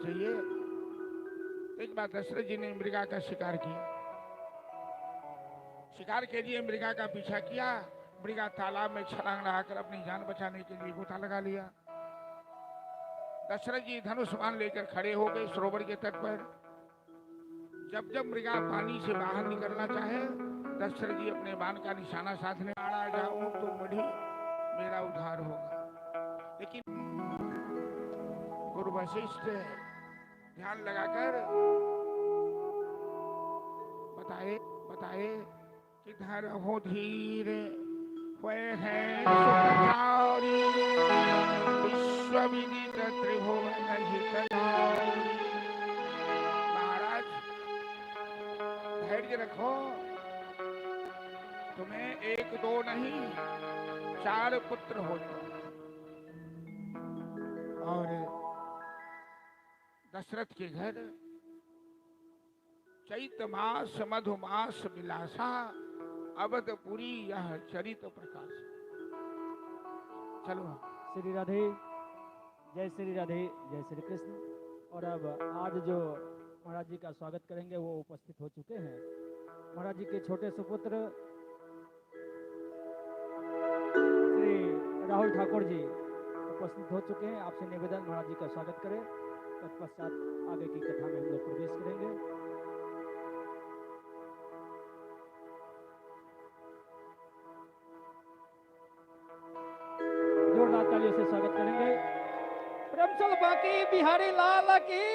चाहिए। एक बार दशरथ जी ने मृगा का शिकार किया। शिकार के लिए मृगा का पीछा किया। मृगा तालाब में छलांग लगाकर अपनी जान बचाने के लिए गोता लगा लिया। दशरथ जी धनुष बाण लेकर खड़े हो गए सरोवर के तट पर। जब जब मृगा पानी से बाहर निकलना चाहे, दशरथ जी अपने बाण का निशाना साधने मारा जाऊं तो मुझे मेरा उद्धार होगा। लेकिन गुरु वशिष्ठ ध्यान लगाकर बताए बताए कि धर हो धीर हुए हैं सुखचारी, विश्व विदित त्रिभुवन हितकारी। महाराज धैर्य रखो, तुम्हें एक दो नहीं 4 पुत्र हो जाए। और दशरथ के घर चैत मास मधुमास विलासा, अवधपुरी यह चरित प्रकाश। चलो श्री राधे, जय श्री राधे, जय श्री कृष्ण। और अब आज जो महाराज जी का स्वागत करेंगे वो उपस्थित हो चुके हैं। महाराज जी के छोटे सुपुत्र श्री राहुल ठाकुर जी उपस्थित हो चुके हैं। आपसे निवेदन महाराज जी का स्वागत करें, तत्पश्चात आगे की कथा में हम लोग प्रवेश करेंगे। जोरदार तालियों से स्वागत करेंगे। प्रेम चल बाकी बिहारी लाल की,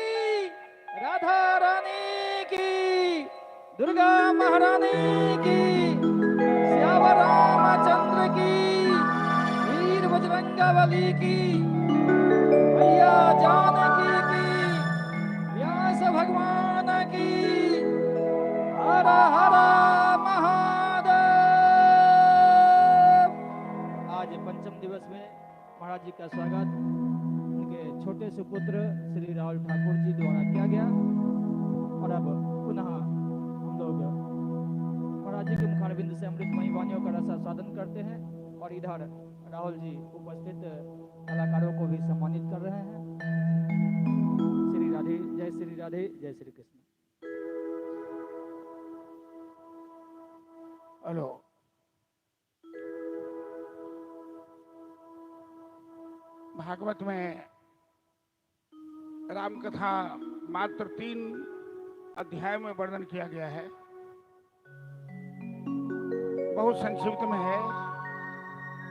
राधा रानी की, दुर्गा महारानी की, श्याम रामचंद्र की, वीर बजरंगबली की, भैया जानकी की, व्यास भगवान की, हर हर महादेव। आज पंचम दिवस में महाराज जी का स्वागत उनके छोटे सुपुत्र श्री राहुल ठाकुर जी द्वारा किया गया। और अब पुनः हम लोग महाराज जी के मुखारविंद से अमृतमयी वाणियों का रस आस्वादन करते हैं। और इधर राहुल जी उपस्थित कलाकारों को भी सम्मानित कर रहे हैं। श्री राधे, जय श्री राधे, जय श्री कृष्ण। हेलो, भागवत में राम कथा मात्र 3 अध्याय में वर्णन किया गया है। बहुत संक्षिप्त में है।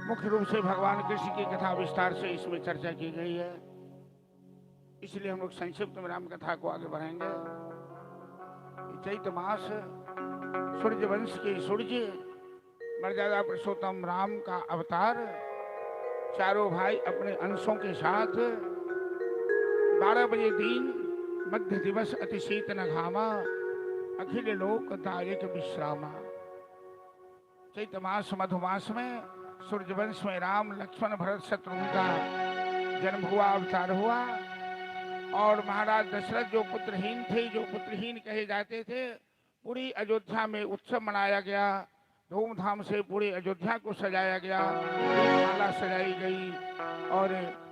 मुख्य रूप से भगवान कृष्ण की कथा विस्तार से इसमें चर्चा की गई है, इसलिए हम लोग संक्षिप्त में राम कथा को आगे बढ़ाएंगे। चैत मास सूर्यवंश के सूर्य मर्यादा पुरुषोत्तम राम का अवतार, चारों भाई अपने अंशों के साथ 12 बजे दिन मध्य दिवस अतिशीत न घामा, अखिल लोक दायक विश्रामा। चैत मास मधुमास में सूर्यवंश में राम लक्ष्मण भरत शत्रुघ्न का जन्म हुआ, अवतार हुआ। और महाराज दशरथ जो पुत्रहीन थे, जो पुत्रहीन कहे जाते थे, पूरी अयोध्या में उत्सव मनाया गया, धूमधाम से पूरी अयोध्या को सजाया गया, माला सजाई गई और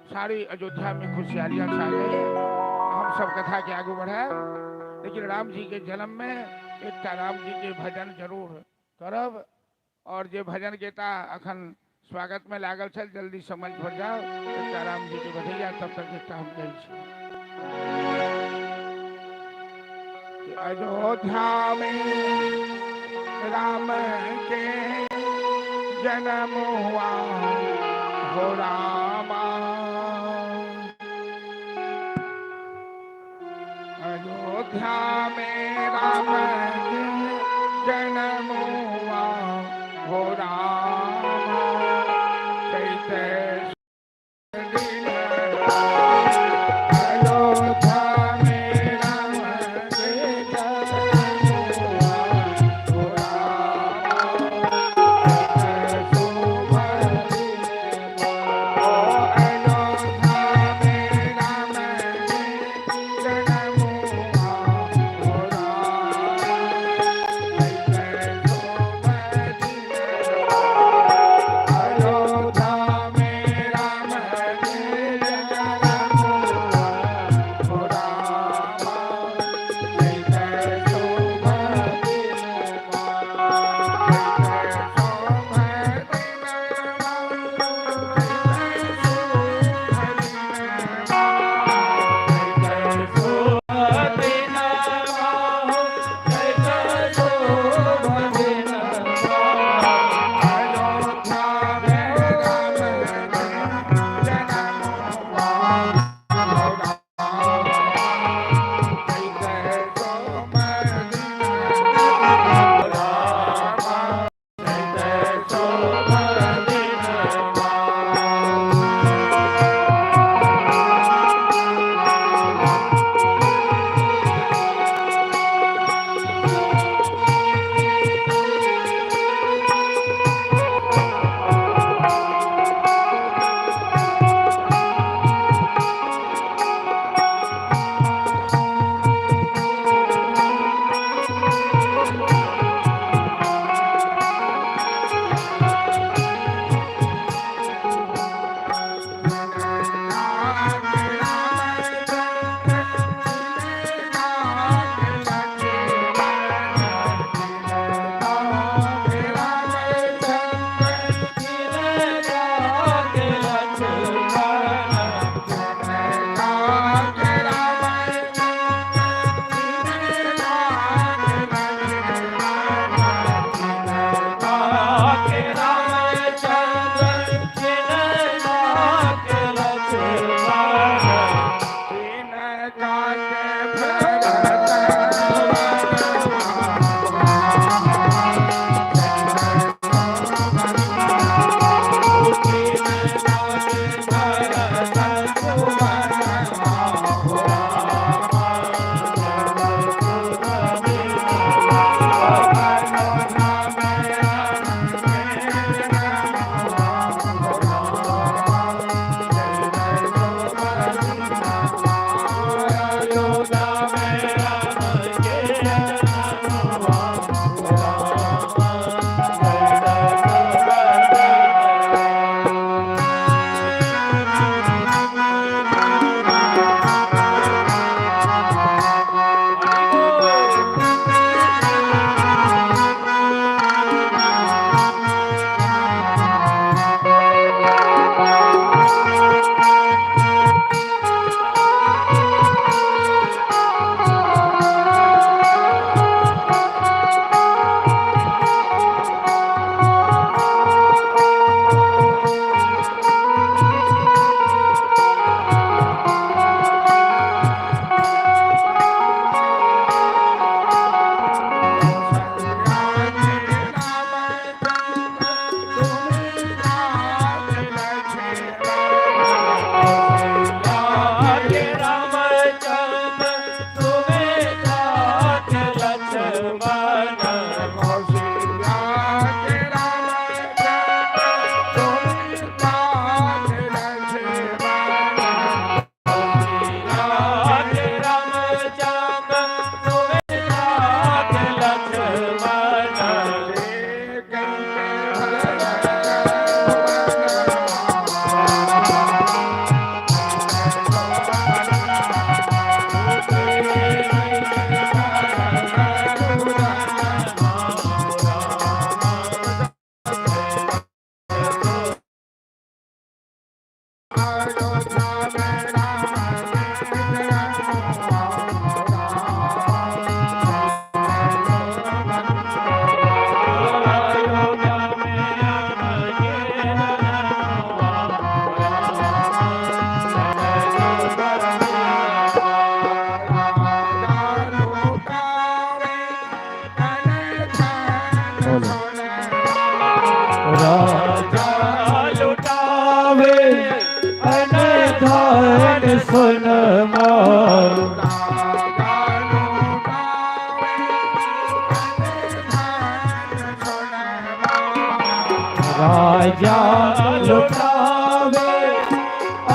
सारी अयोध्या में खुशहालियां छा गई। हम सब कथा के आगे बढ़े, लेकिन राम जी के जन्म में एक राम जी के भजन जरूर करब। और जे भजन गेता अखन स्वागत में लागल छल, जल्दी समझ भर जाओ, एक राम जी के भजैया, तब तक एक हम कहै छी। अयोध्या में राम के जन्म हुआ हो रामा, अयोध्या में राम के जन्म हुआ हो रामा, चैत दिन अयोध्या में राम के जन्म हुआ हो रामा, चैत शुभ दिन ओ अयोध्या में राम के जन्म हुआ हो रामा, राजा लुटावे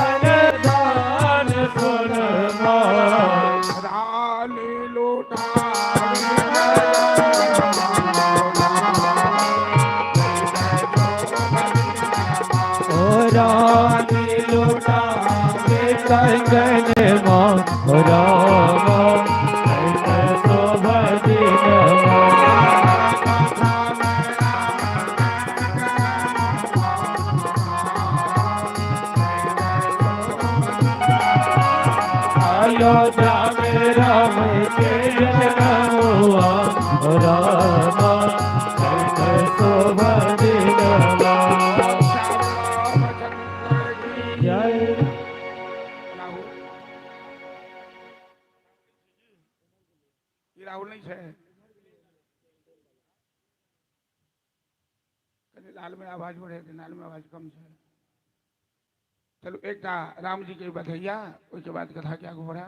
अनदान सुनमा, रानी लुटावे ओ रानी लुटावे कंगन मां, रामा अयोध्या में राम के जन्म हुआ, रामा शोभा दिनमा। जय। राहुल, ई राहुल नहीं है, कनी लाल में आवाज बढ़े, लाल में आवाज कम है। चलो एक राम जी के बधैया, उसके बाद कथा के आगू बढ़ा।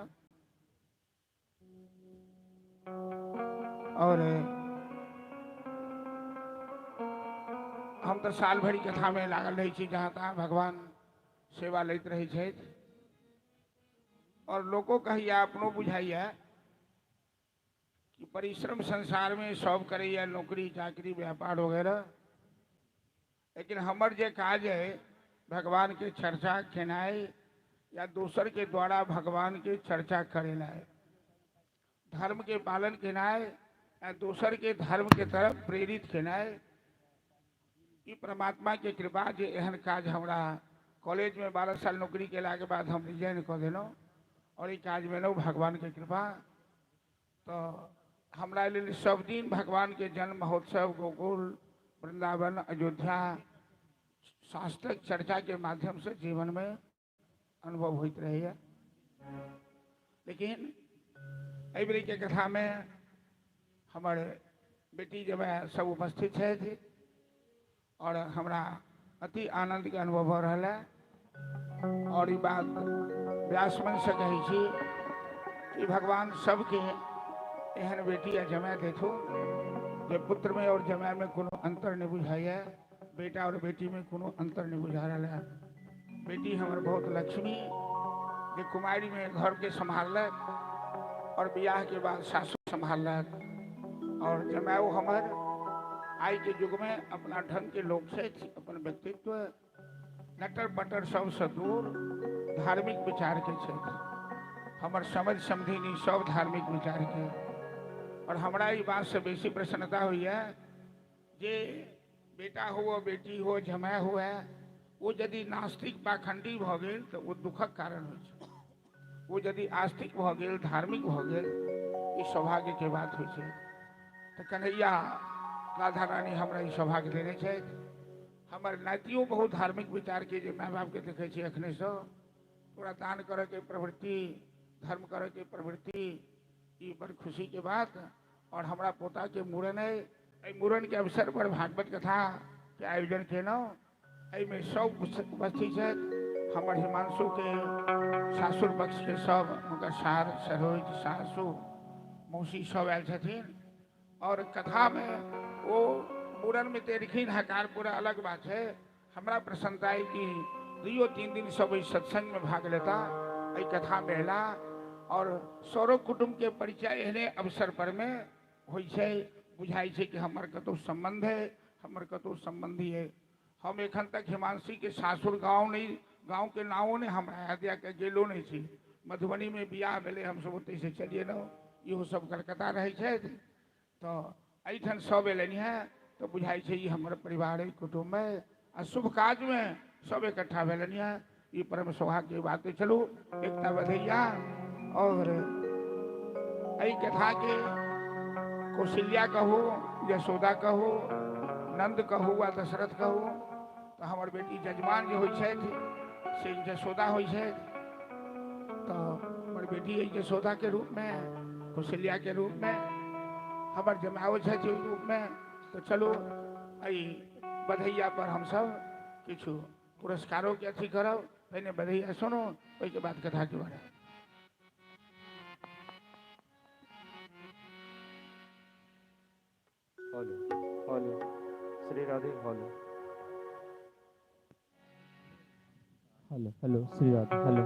और हम तो साल भरी कथा में लागल रही छी, जहाँ तहाँ भगवान सेवा लैत रहे छथि। और लोगों कहिया अपनो बुझाइया कि परिश्रम संसार में सब करैया, नौकरी चाकरी व्यापार वगैरह, लेकिन हमर जे काज है भगवान के चर्चा केनाइ या दोसर के द्वारा भगवान के चर्चा करेनाइ, धर्म के पालन केनाइ या दोसर के धर्म के तरफ प्रेरित केनाइ, ई परमात्मा के कृपा जे एहन काज हमरा कॉलेज में 12 साल नौकरी केला के बाद हम रिजाइन कऽ देलहुँ और ई काज में एलहुँ भगवान के कृपा। तो हमरा लेल सब दिन भगवान के जन्म महोत्सव, गोकुल वृंदावन अयोध्या शास्त्रक चर्चा के माध्यम से जीवन में अनुभव होइत रहैया। लेकिन एहि बेरके कथामे हमर बेटी जमाय सब उपस्थित छथि आओर हमरा अति आनन्दके अनुभव भऽ रहल है। आओर ई बात व्यास मनसँ कहै छी कि भगवान सबके एहन बेटी आ जमाय देथुन जे पुत्रमे आओर जमायमे कोनो अन्तर नहि बुझाइए, बेटा आओर बेटीमे कोनो अन्तर नहि बुझा रहल है। बेटी हमर बहुत लक्ष्मी जे कुमारीमे घरके सम्हारलक आओर बियाहके बाद सासु सम्हारलक, आओर जमायो हमर आइके युगमे अपना ढङ्गके लोक छथि, अपन व्यक्तित्व नटर पटर सबसँ दूर धार्मिक विचारके छथि। हमर समझ समधिनी सब धार्मिक विचारके। आओर हमरा ई बातसँ बेसी प्रसन्नता होइए जे बेटा हुए बेटी हो जमाय हुए, ओ यदि नास्तिक पाखंडी भऽ गेल तऽ ओ दुखक कारण होइ छै। ओ यदि आस्तिक भऽ गेल धार्मिक भऽ गेल, ई सौभाग्यके बात होइ छै। तऽ कन्हैया राधा रानी हमरा ई सौभाग्य देने छथि। हमर नातियो बहुत धार्मिक विचारके जे माय बापके देखै छी एखनेसँ पूरा दान करैके प्रवृत्ति, धर्म करैके प्रवृत्ति, ई बड़ खुशीके बात। और हमरा पोताके मूड़न है, एहि मूड़नके अवसर पर भागवत कथाके आयोजन केलहुँ। एहिमे सब उपस्थित छथि। हमर हिमांशुके सासुर पक्षके सब, हुनकर सार सरोज सासु मौसी सब आयल छथिन। और कथामे ओ मूड़नमे तऽ एलखिन हकार पूरा अलग बात है। हमरा प्रसन्नता है कि 2-3 दिन सब एहि सत्संगमे भाग लेता, एहि कथामे अयला। और सौरव कुटुम्बके परिचय एहने अवसर पर मे होइ छै, बुझाइ छै कि हमर कतहु सम्बन्ध है, हमर कतहु सम्बन्धी है। हम एखन तक हिमांशी के सासुर गाँव नहीं, गाँव के नामो नहीं हमरा याद या के गेलो नहीं छी। मधुबनी में बियाह भेलै, हमसब ओतहिसँ चलि एलहुँ। इहो सब कलकत्ता रहै छथि, तऽ एहिठाम सब एलनि हेँ तऽ बुझाइ छै ई हमर परिवार है, कुटुम्ब है। आ शुभ काजमे सब इकट्ठा भेलनि हेँ, ई परम सौभाग्यके बात। चलू एकटा बधैया। और एहि कथाके कौशल्या कहू, यशोदा कहू, नंद कहू वा दशरथ कहू, तऽ हमर बेटी जजमान जे होइ छथि से यशोदा होइ छथि। तऽ हमर बेटी एहि यशोदाके रूपमे, कौशल्याके रूपमे, हमर जमाओ छथि ओहि रूपमे। तऽ चलू एहि बधैया पर हमसब किछु पुरस्कारोके अथी करब। पहिने बधैया सुनू, ओहिके बाद कथाके बारे। Hello hello Shri Radhe, hello hello hello Shri Radhe, hello.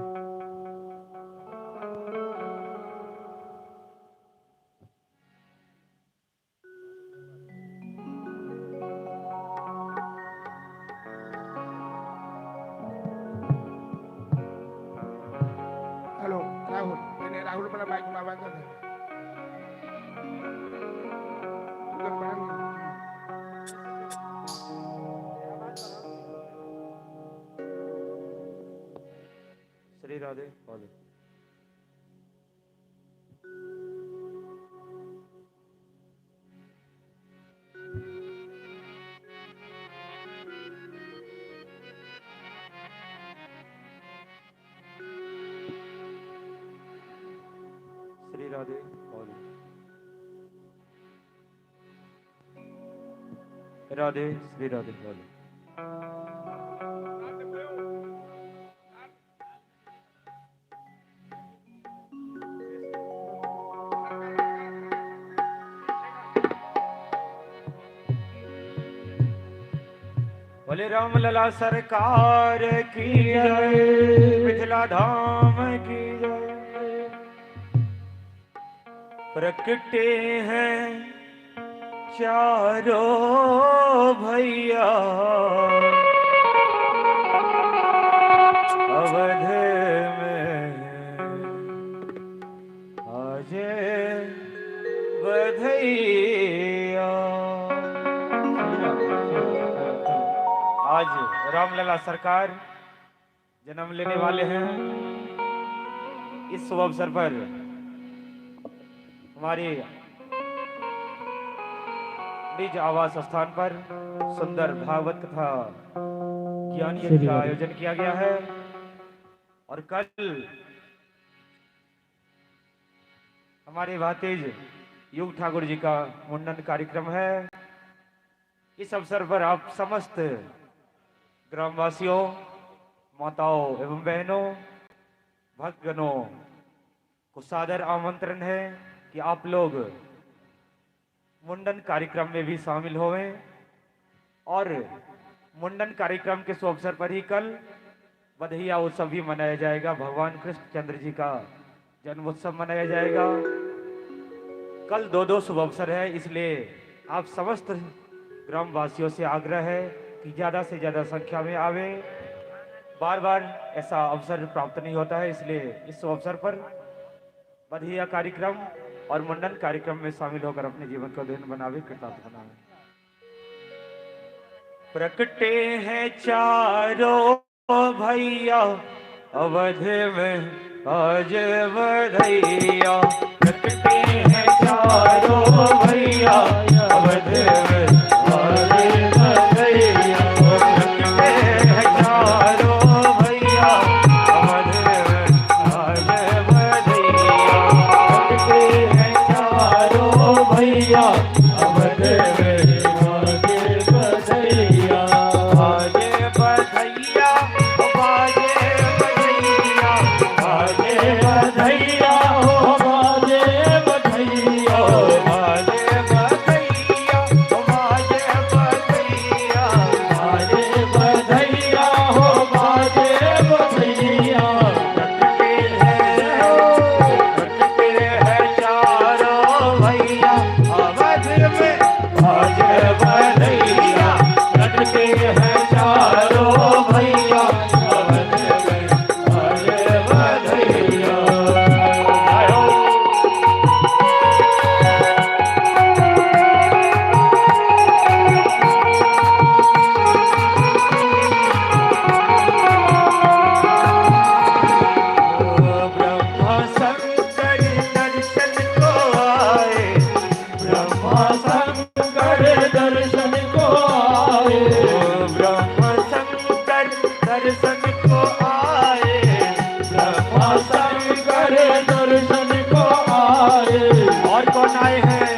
Hello Rahul, पहिने राहुल वाला माइक में आवाज दे। Shri Radhe, hello. Shri Radhe, hello. Radhe Shri Radhe, hello. बोले राम लला सरकार की जय, मिथिला धाम की जय। प्रकटे हैं चारों भैया अवध में, आज बधैया। आज रामलला सरकार जन्म लेने वाले हैं। इस शुभ अवसर पर हमारे निज आवास स्थान पर सुंदर भागवत कथा ज्ञान यज्ञ का आयोजन किया गया है। और कल हमारे भातीज युग ठाकुर जी का मुंडन कार्यक्रम है। इस अवसर पर आप समस्त ग्रामवासियों, माताओं एवं बहनों, भक्तगणों को सादर आमंत्रण है कि आप लोग मुंडन कार्यक्रम में भी शामिल होवें। और मुंडन कार्यक्रम के शुभ अवसर पर ही कल बधैया उत्सव भी मनाया जाएगा। भगवान कृष्ण चंद्र जी का जन्मोत्सव मनाया जाएगा। कल दो दो शुभ अवसर है, इसलिए आप समस्त ग्रामवासियों से आग्रह है कि ज़्यादा से ज़्यादा संख्या में आवे। बार बार ऐसा अवसर प्राप्त नहीं होता है, इसलिए इस शुभ अवसर पर बधैया कार्यक्रम और मुंडन कार्यक्रम में शामिल होकर अपने जीवन को धन्य बनावे, कृतार्थ बनावे। प्रकटे हैं चारों भैया अवध में आज बधैया। प्रकटे हैं चारों भैया अवध में आज बधैया। प्रकटे हैं चारों भैया अवध में आज बधैया। प्रकटे हैं चारों भैया अवध में आज बधैया। बाजे बधैया, बाजे बधैया, बाजे बधैया हो बाजे बधैया। बाजे बधैया, बाजे बधैया, बाजे बधैया हो बाजे बधैया। प्रकटे हैं, प्रकटे हैं चारों भैया अवध में बाजे बधैया। प्रकटे हैं चारों भैया अवध में बाजे बधैया। आयो। ब्रह्मा शंकर दर्शन को आए, ब्रह्मा शंकर दर्शन को आए। ब्रह्मा शंकर दर्शन को आए, ब्रह्मा शंकर दर्शन को आए। और कौन आए हैं?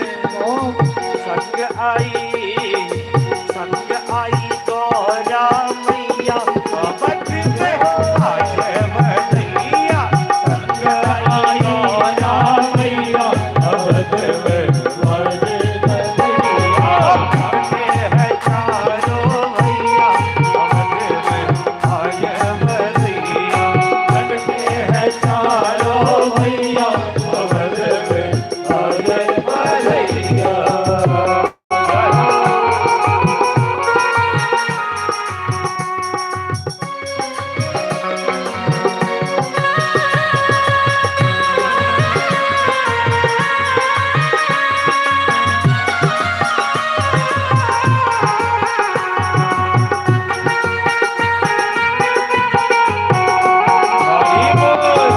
संग आई, संग आई गौरा मैया अवध में आज बधैया। संग आई गौरा मैया अवध में बाजे बधैया। प्रकटे हैं चारों भैया अवध में आज बधैया। प्रकटे हैं चारों भैया अवध में बाजे बधैया। हरि बोल।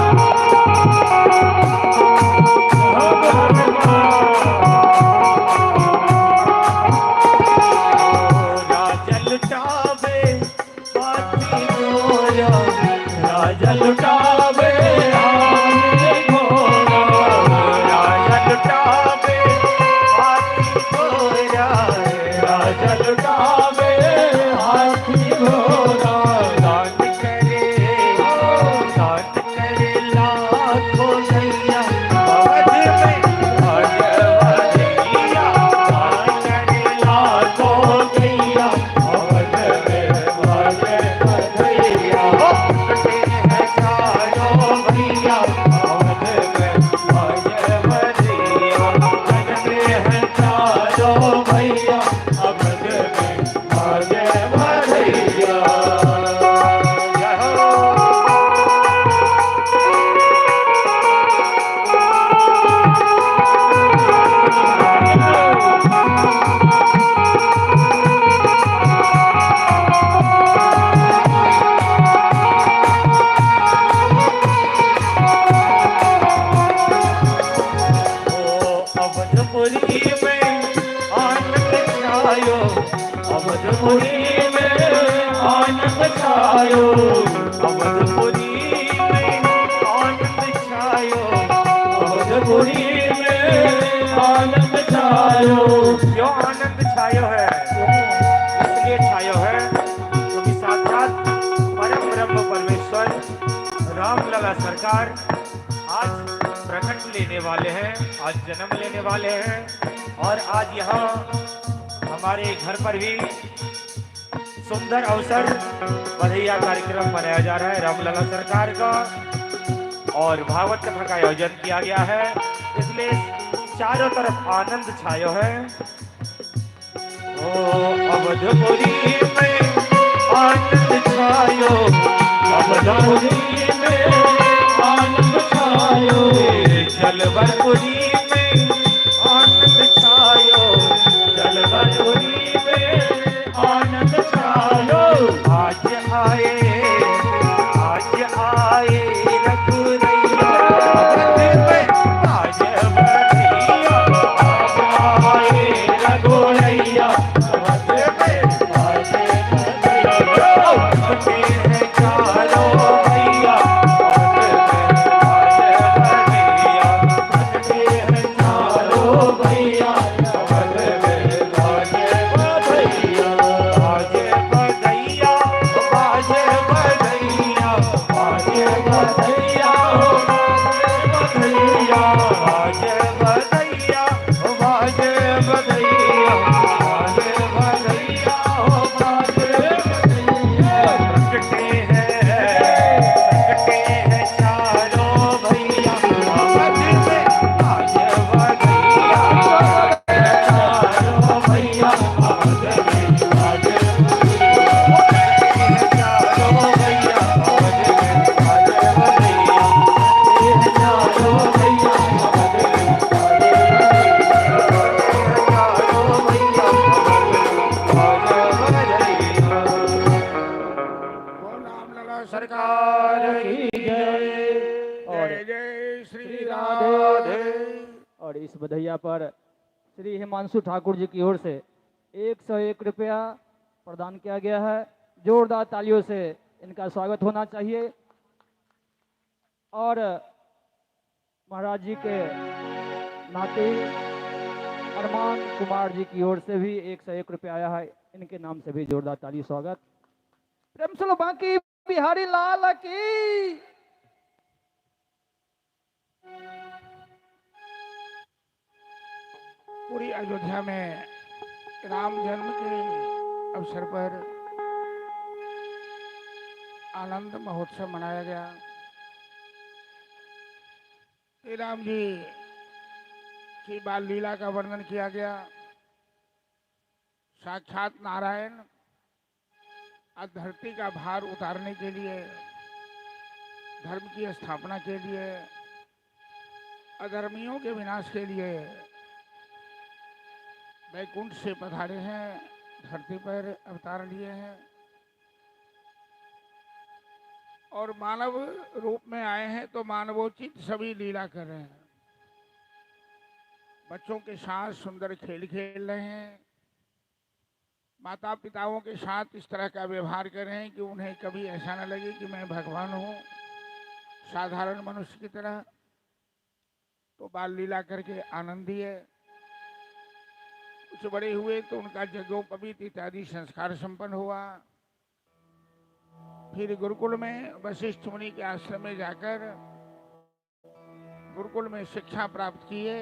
राजा लुटावे हाथी घोड़ा, राजा लुटावे हाथी घोड़ा। राजा लुटावे हाथी घोड़ा, राजा लुटावे हाथी घोड़ा। दान करे, दान करे लाखों गैया अवध में आज बधैया। दान करे लाखों गैया अवध में बाजे बधैया। प्रकटे हैं चारों भैया अवध में आज बधैया। प्रकटे हैं चारों भैया अवध में बाजे बधैया। जय हो। ओ अवधपुरी में आनंद छायो, अवधपुरी में आनंद छायो। अवधपुरी में आनंद छायो, अवधपुरी आनंद छायो। क्यों आनंद छायो है? इसलिए छायो है क्योंकि साक्षात परम ब्रह्म परमेश्वर रामलला सरकार आज प्रकट लेने वाले हैं, आज जन्म लेने वाले हैं। और आज यहाँ हमारे घर पर भी सुंदर अवसर बधैया कार्यक्रम मनाया जा रहा है रामलला सरकार का, और भागवत कथा का आयोजन किया गया है। इसलिए चारों तरफ आनंद छायो है। ओ अवधपुरी में आनंद छायो, अवधपुरी में आनंद छायो। जलवरपुरी में आनंद छायो, जलवरपुरी में आनंद छायो। आज आए, आज आए रघुरैया, अवध में आज बधैया। आज आए रघुरैया, अवध में बाजे बधैया। उठे हैं चारों भैया, अवध में आज बधैया। प्रगटे हैं चारों भैया, अवध में बाजे बधैया। बाजे बधैया, बाजे बधैया, बाजे बधैया हो बाजे बधैया। बाजे बधैया, बाजे बधैया, बाजे बधैया हो बाजे बधैया। प्रगटे हैं, प्रगटे हैं चारों भैया, अवध में बाजे बधैया। चारों भैया, अवध में बाजे बधैया। प्रगटे हैं चारों भैया, अवध में बाजे बधैया। चारों भैया, अवध में बाजे बधैया। चारों भैया, अवध में बाजे बधैया। बोल रामलला सरकार सरकार की की जय। और जय जय श्री श्री राधे। राधे। और इस बधैया पर श्री हिमांशु ठाकुर जी की ओर से 101 रुपया प्रदान किया गया है। जोरदार तालियों से इनका स्वागत होना चाहिए। और महाराज जी के नाती अरमान कुमार जी की ओर से भी 101 रुपया आया है, इनके नाम से भी जोरदार ताली स्वागत। प्रेम से बाकी बिहारी लाल की। पूरी अयोध्या में राम जन्म के अवसर पर आनंद महोत्सव मनाया गया। श्री राम जी की बाल लीला का वर्णन किया गया। साक्षात नारायण आज धरती का भार उतारने के लिए, धर्म की स्थापना के लिए, अधर्मियों के विनाश के लिए वैकुंठ से पधारे हैं, धरती पर अवतार लिए हैं और मानव रूप में आए हैं तो मानवोचित सभी लीला कर रहे हैं। बच्चों के साथ सुंदर खेल खेल रहे हैं, माता पिताओं के साथ इस तरह का व्यवहार कर रहे हैं कि उन्हें कभी ऐसा न लगे कि मैं भगवान हूँ, साधारण मनुष्य की तरह। तो बाल लीला करके आनंद दिए। कुछ बड़े हुए तो उनका यज्ञोपवीत इत्यादि संस्कार संपन्न हुआ। फिर गुरुकुल में वशिष्ठ मुनि के आश्रम में जाकर गुरुकुल में शिक्षा प्राप्त किए।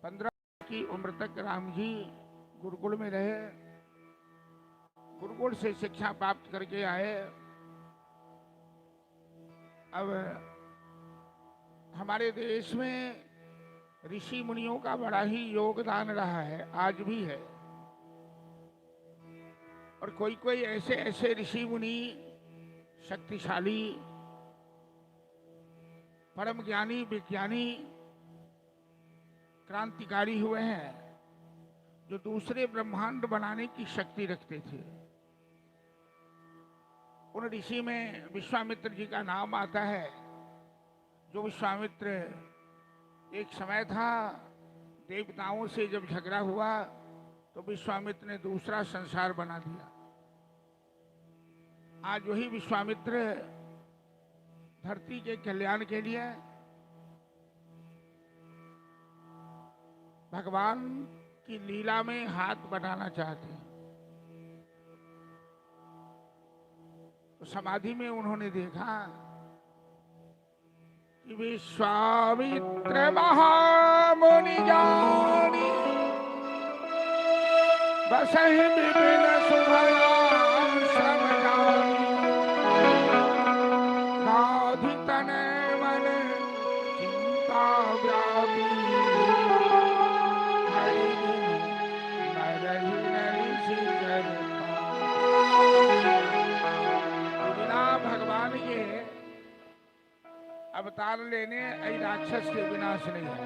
15 की उम्र तक राम जी गुरुकुल में रहे। गुरुकुल से शिक्षा प्राप्त करके आए। अब हमारे देश में ऋषि मुनियों का बड़ा ही योगदान रहा है, आज भी है। और कोई कोई ऐसे ऐसे ऋषि मुनि शक्तिशाली, परम ज्ञानी, विज्ञानी, क्रांतिकारी हुए हैं जो दूसरे ब्रह्मांड बनाने की शक्ति रखते थे। उन ऋषि में विश्वामित्र जी का नाम आता है। जो विश्वामित्र, एक समय था देवताओं से जब झगड़ा हुआ तो विश्वामित्र ने दूसरा संसार बना दिया। आज वही विश्वामित्र धरती के कल्याण के लिए भगवान की लीला में हाथ बढ़ाना चाहते हैं। तो समाधि में उन्होंने देखा कि विश्वामित्र महामुनि जानी बसहि विपिन सुभराश्रम जानी, गाधि तनय मन चिंता व्यापी, हरि बिनु नरहि नरिषि कर पापी। बिना भगवान के अवतार लेने ऐ राक्षस के विनाश नहीं है।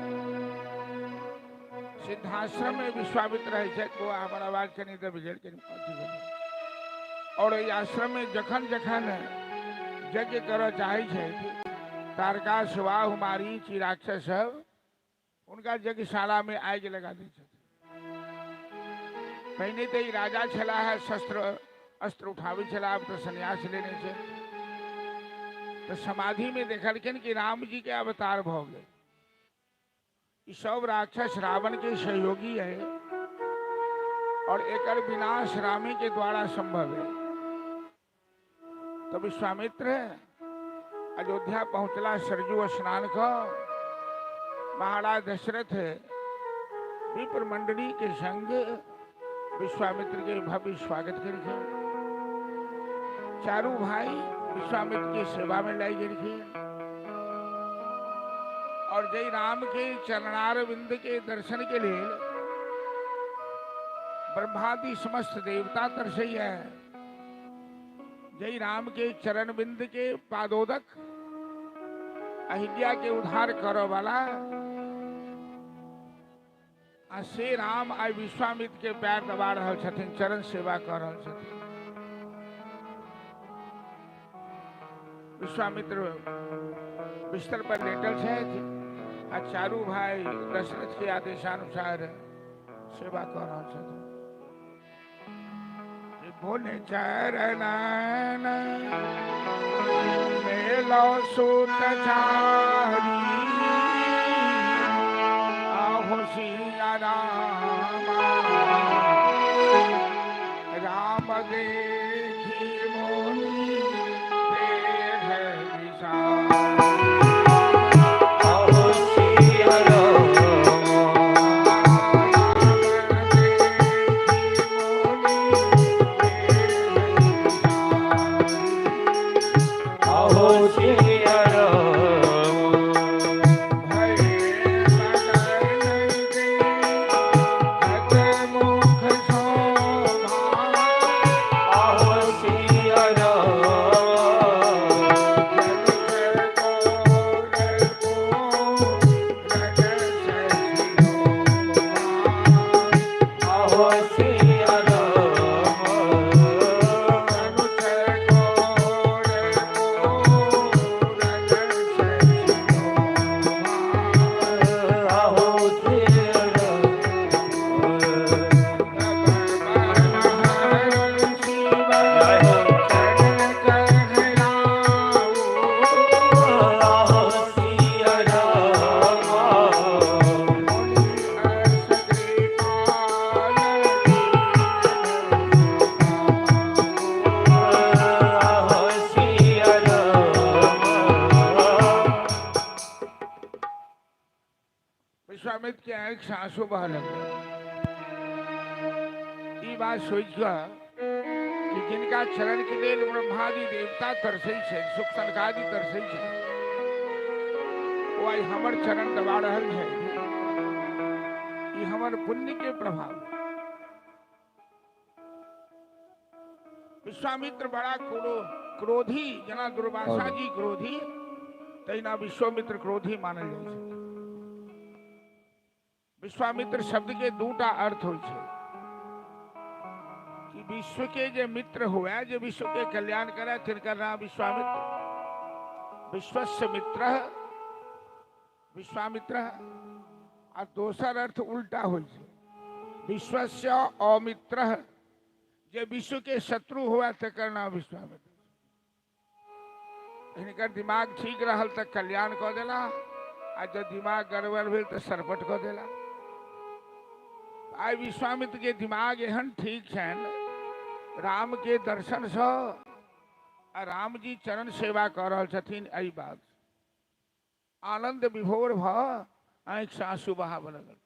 सिद्धाश्रम में विश्वामित्र रहै छथि, बौआ हमर आवाज कनि दबि गेल, कनि अथी भेल। और एहि आश्रम में जखन जखन यज्ञ करऽ चाहै छथि, तारका सुबाहु मारीच ई राक्षस सब हुनका यज्ञशाला में आगि लगा दै छथिन। पहिने तऽ ई राजा छलाह है, शस्त्र अस्त्र उठाबै छलाह, आब तऽ सन्यास लेने छै। तऽ समाधि में देखलखिन कि राम जी के अवतार भऽ गेल। ई सब राक्षस रावण के सहयोगी है और एकर विनाश रामे के द्वारा संभव है। तो विश्वामित्र अयोध्या पहुंचला, सरजू स्नान क महाराज दशरथ विप्र मंडली के संग विश्वामित्र के भव्य स्वागत करके चारू भाई विश्वामित्र की सेवा में लाई गेलखिन। और जय राम के चरणारविंद के दर्शन के लिए ब्रह्मादि समस्त देवता तरसई है। जय राम के चरणबिंद के पादोदक अहिल्या के उद्धार करो वाला आ से राम आई विश्वामित्र के पैर दबा रहल छथिन, चरण सेवा कर रहल छथिन। विश्वामित्र बिस्तर पर लेटल छथि आ चारू भाई दशरथ के आदेशानुसार सेवा कर रहल छथिन। बोले चरण मेलो सुत चारी, आहो सिया राम राम देखी मोनी देह विशाल। आहो सिया राम, आहो सिया राम, आहो सिया राम, आहो सिया राम, आहो सिया राम, जय हो। आहो सिया राम, आहो सिया राम। विश्वामित्र के आंख से आंसू बह लगे। ई बात सोच कऽ कि जिनका चरण के लेल ब्रह्मादि देवता तरसै छै, सुख सनकादि तरसै छै, ओ आइ हमर चरण दबा रहल छै। ई हमर पुण्य के प्रभाव। विश्वामित्र बड़ा क्रोधी, जेना दुर्वासा जी क्रोधी तहिना विश्वामित्र क्रोधी मानल जाइ छै। विश्वामित्र शब्द के दूटा अर्थ होइ छै कि विश्व के जे मित्र हुए, जे विश्व के कल्याण करे, तिनकर नाम विश्वामित्र। विश्वस्य मित्र विश्वामित्र। आ दोसर अर्थ उल्टा होइ छै, विश्वस्य अमित्र, जे विश्व के शत्रु हुए तकर नाम विश्वामित्र। हिनकर दिमाग ठीक रहल तऽ कल्याण कऽ देला, आ जब दिमाग गड़बड़ भेल तऽ सरपट कऽ देला। आइ विश्वामित्र के दिमाग एहन ठीक छनि, राम के दर्शन सँ आ राम जी चरण सेवा कऽ रहल छथिन, एहि बात आनंद विभोर भऽ आँखि सँ आंसू बहाबऽ लगल।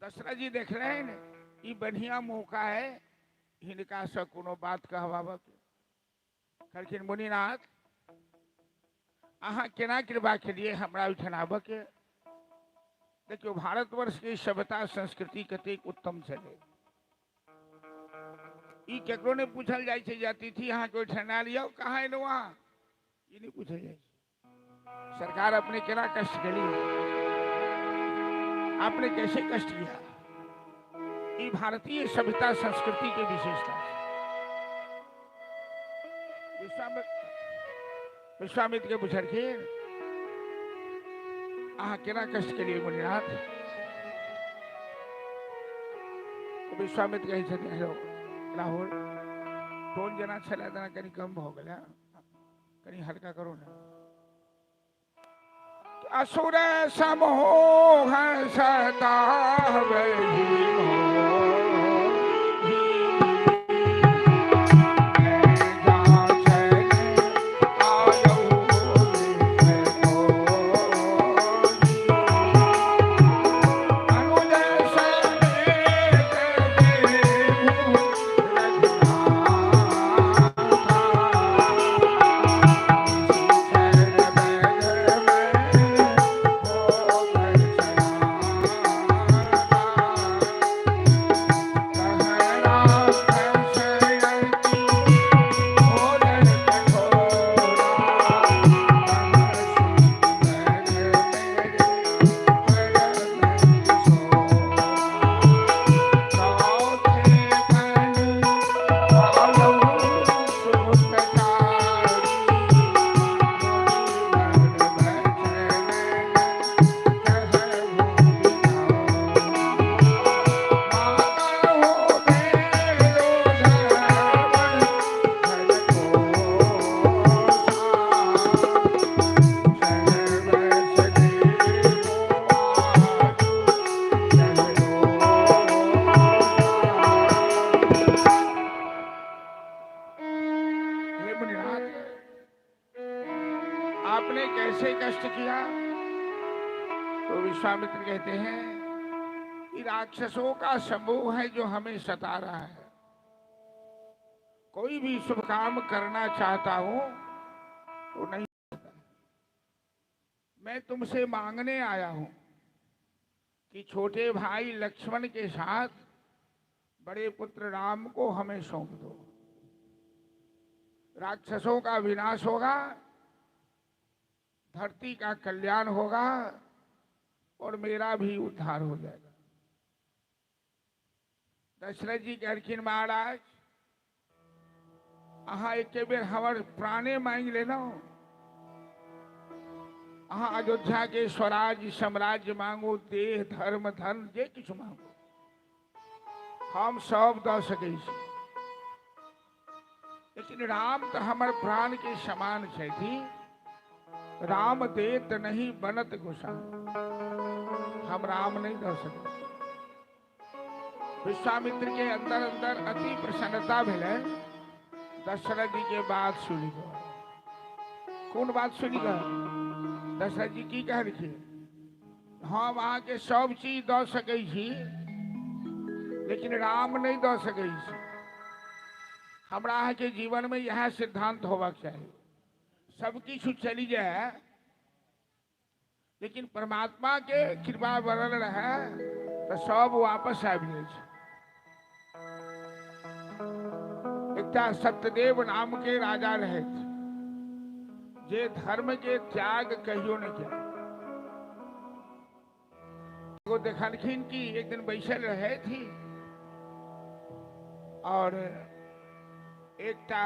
दशरथ जी देखलनि ई बढ़िया मौका है हिनका सँ कोनो बात कहबाबऽ के। कहलखिन मुनिनाथ अहाँ केना कृपा केलियै हमरा ओहिठाम आबऽ के। देखियौ भारतवर्ष के सभ्यता संस्कृति कतेक उत्तम छलै। ई केकरो नहि पूछल जाइ छै जे अतिथि अहाँके ओहिठाम आयल यौ कहाँ एलहुँ अहाँ, ई नहि पूछल जाइ छै। सरकार अपने केना कष्ट केली, आपने कैसे कष्ट किया, ई भारतीय सभ्यता संस्कृति के विशेषता है। विश्वामित्र के पुछलखिन अहाँ केना कष्ट केलियै मुनिनाथ? विश्वामित्र कहै छथिन हेलो राहुल, टोन जेना छलै तेना कनि कम भऽ गेलै, कनि हल्का करू ने। असुर समूह सतावहि आपने कैसे कष्ट किया? तो विश्वामित्र कहते हैं कि राक्षसों का समूह है जो हमें सता रहा है। कोई भी शुभ काम करना चाहता हूं तो नहीं होता। मैं तुमसे मांगने आया हूं कि छोटे भाई लक्ष्मण के साथ बड़े पुत्र राम को हमें सौंप दो। राक्षसों का विनाश होगा, धरती का कल्याण होगा और मेरा भी उद्धार हो जाएगा। दशरथ जी कहलखिन महाराज अहाँ एक बेर हमर प्राणे मांगि लेलहुँ, अहाँ अयोध्या के स्वराज्य साम्राज्य मांगू, देह धर्म धन जे किछु मांगू हम सब दऽ सकै छी, लेकिन राम तो हमर प्राण के समान छथि। राम देत नहीं बनत गोसाई, हम राम नहीं दऽ सकै। विश्वामित्र के अंदर अंदर अति प्रसन्नता भेलै दशरथ जी के बात सुनि कऽ। कोन बात सुनि कऽ? दशरथ जी की कहलखिन, हम अहाँके सब चीज दऽ सकै छी लेकिन राम नहीं दऽ सकै छी। हमरा अहाँके जीवन में इएह सिद्धांत होबाक चाही, सब किछु चलि जाए लेकिन परमात्मा के कृपा बनल रहे तो सब वापस आबि जाइ छै। एकटा सत्यदेव नाम के राजा रहथि जे धर्म के त्याग कहियो नहीं किया। एगो देखलखिन कि एक दिन बैसल रहे थी और एकटा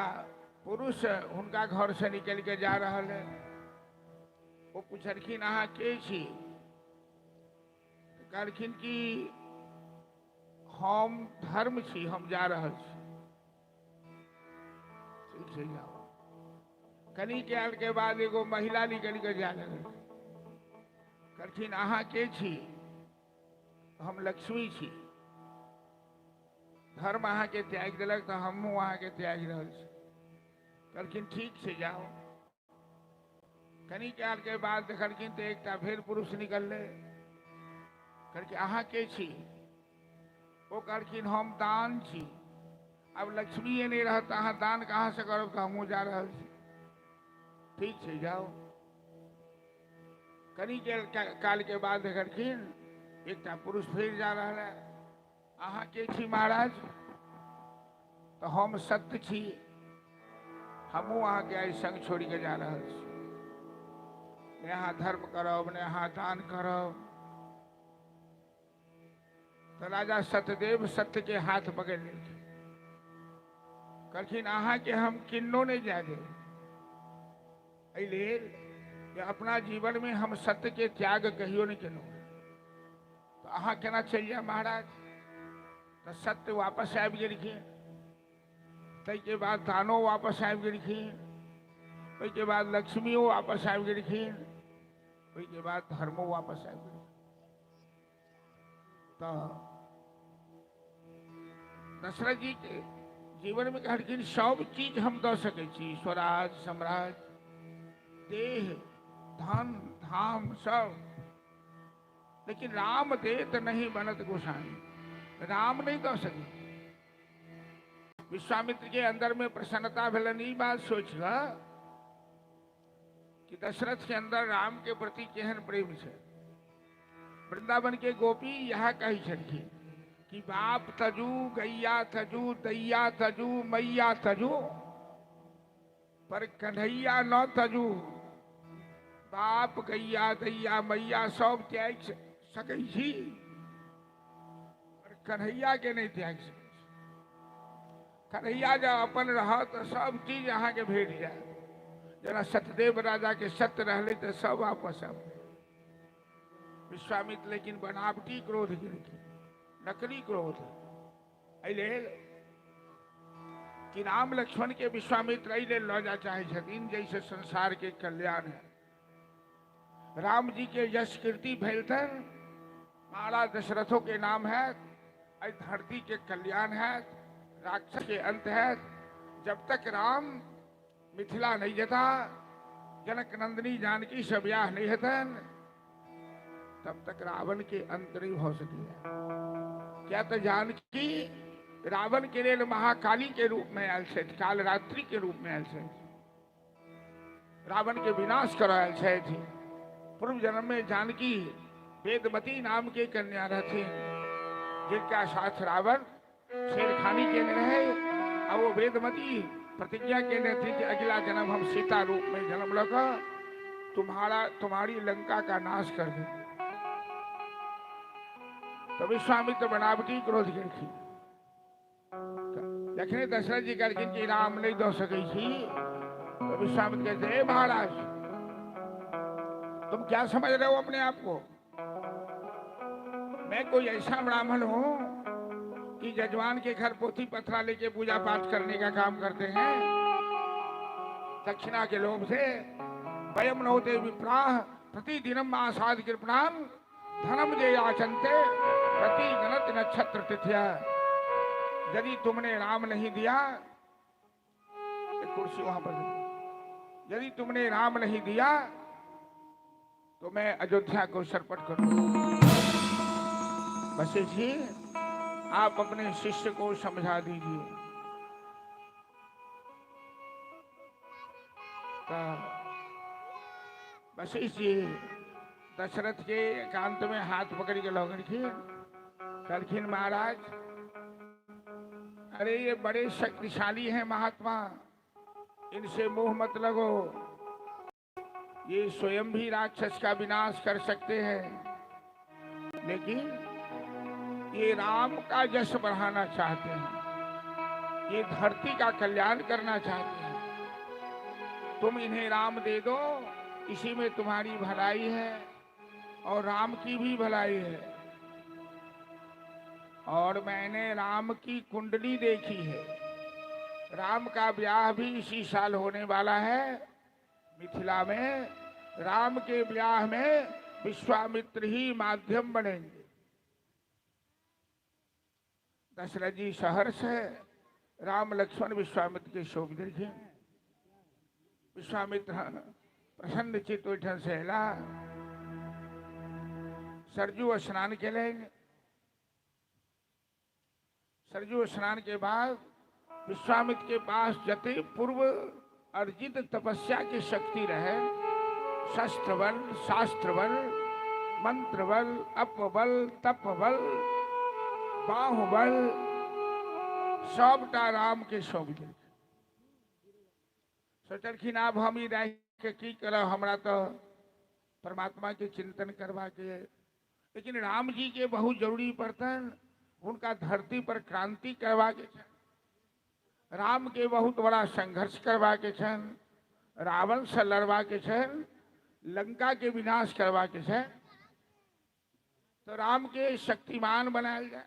पुरुष हुनका घर से निकल के जा रहल है। वो पूछलखिन अहाँ के छी? कहलखिन कि हम धर्म छी, हम जा रहल छी। ठीक छै जाओ। कनी काल के बाद एगो महिला निकल के जा लगल। कहलखिन अहाँ के छी? हम लक्ष्मी छी। धर्म अहाँके त्यागि देलक तऽ हमहूँ अहाँके त्यागि रहल छी। कहलखिन ठीक छै जाओ। कनी काल के बाद देखलखिन तऽ एकटा फेर पुरुष निकललै। कहलखिन अहाँ के छी? ओ कहलखिन हम दान छी। अब लक्ष्मीए नहि रहत तऽ अहाँ दान कहाँ से करब, तऽ हमहूँ जा रहल छी। ठीक छै जाओ। कनी काल के बाद देखलखिन एकटा पुरुष फेर जा रहल है। अहाँ के छी महाराज? तऽ हम सत्य छी, हमहूँ अहाँके आइ संग छोड़ि के जा रहल छी। ने अहाँ धर्म करब ने अहाँ दान करब। तऽ राजा सत्यदेव सत्य के हाथ पकड़ि लेलखिन। कहलखिन अहाँके हम किन्नो नहि जाय देब, एहि लेल जे अपना जीवन में हम सत्य के त्याग कहियो नहि केलहुँ, तऽ अहाँ केना चलि जायब महाराज? तऽ सत्य वापस आबि गेलखिन। ताहिके बाद दानो वापस आबि गेलखिन, ओहिके बाद लक्ष्मियो वापस आबि गेलखिन, ओहिके बाद धर्मो वापस आबि गेलखिन। तऽ दशरथ जी के जीवन में कहलखिन सब चीज हम दऽ सकै छी, स्वराज साम्राज्य देह धन धाम सब, लेकिन राम देत नहीं बनत गोसाई, राम नहीं दऽ सकै। विश्वामित्र के अंदर में प्रसन्नता भेलनि ई बात सोच कऽ कि दशरथ के अंदर राम के प्रति केहन प्रेम छै। वृंदावन के गोपी यह कहै छलखिन कि बाप तजू गैया तजू दैया तजू मैया तजू, पर कन्हैया न तजू। बाप गैया दैया मैया सब त्यागि सकै छी, पर कन्हैया के नहीं त्यागि सकै छी। कन्हैया जब अपन रहत तऽ सब चीज अहाँके भेट जायत। जेना सत्यदेव राजा के सत्य रहलै तऽ सब आपस आबि। विश्वामित्र लेकिन बनावटी क्रोध केलखिन, नकली क्रोध। एहि लेल कि राम लक्ष्मण के विश्वामित्र एहि लेल लऽ जा चाहै छथिन जैसे संसार के कल्याण है। राम जी के यश कीर्ति फैलतन, महाराज दशरथों के नाम है, एहि धरती के कल्याण है, राक्षस के अंत है। जब तक राम मिथिला नहीं जेता, जनक नंदिनी जानकी से ब्याह नहीं हेतन, तब तक रावण के अंत नहीं हो सकी है। क्या तो जानकी रावण के लेल महाकाली के रूप में आयल छथि, कालरात्रि के रूप में आयल छथि, रावण के विनाश कर आयल छथि। पूर्व जन्म में जानकी वेदमती नाम के कन्या रहथिन, जिनका साथ रावण छेड़खानी केने रहे, आ वो वेदमती प्रतिज्ञा केने रहथिन कि अगला जन्म हम सीता रूप में जन्म लऽ कऽ तुम्हारी लंका का नाश कर देंगे। तो विश्वामित्र बनावटी क्रोध केलखिन। जखने दशरथ जी कहलखिन कि राम नहीं दऽ सकै छी, तो विश्वामित्र कहते हे महाराज, तुम क्या समझ रहे हो अपने आप को? मैं कोई ऐसा ब्राह्मण हूं कि जजमान के घर पोथी पथरा लेके पूजा पाठ करने का काम करते हैं दक्षिणा के लोभ से? वयम नौते विप्राह प्रतिदिनम आसाद कृपणाम धनम जे याचन्ते प्रति गणत नक्षत्र तिथ्या। यदि तुमने राम नहीं दिया, एक कुर्सी वहां पर, यदि तुमने राम नहीं दिया तो मैं अयोध्या को सरपट कर दूंगा। वशिष्ठ जी आप अपने शिष्य को समझा दीजिए। वशिष्ठ जी दशरथ के एकांत में हाथ पकड़ के लगलखिन, कहलखिन महाराज अरे ये बड़े शक्तिशाली हैं महात्मा, इनसे मोह मत लगो, ये स्वयं भी राक्षस का विनाश कर सकते हैं, लेकिन ये राम का यश बढ़ाना चाहते हैं, ये धरती का कल्याण करना चाहते हैं, तुम इन्हें राम दे दो, इसी में तुम्हारी भलाई है और राम की भी भलाई है। और मैंने राम की कुंडली देखी है, राम का ब्याह भी इसी साल होने वाला है मिथिला में। राम के ब्याह में विश्वामित्र ही माध्यम बनेंगे। दशरथ जी शहर से राम लक्ष्मण विश्वामित्र के शोक देलखिन। विश्वामित्र प्रसन्न चित्त ओहिठाम से अयला, सरजू स्नान केलनि। सरजू स्नान के बाद विश्वामित्र के पास जते पूर्व अर्जित तपस्या की शक्ति रहे, शस्त्र बल, शास्त्र बल, मंत्र बल, अपबल, तप बल, बाहुबल, सबटा राम के सौंप देलखिन। सोचलखिन आब हम ई राखि के की करब, हमरा तो परमात्मा के चिंतन करबा के। लेकिन राम जी के बहुत जरूरी पड़तन, उनका धरती पर क्रांति करवा के छनि, राम के बहुत बड़ा संघर्ष करवा के छनि, रावण से लड़वा के छनि, लंका के विनाश करवा के छनि, तो राम के शक्तिमान बनायल जाए।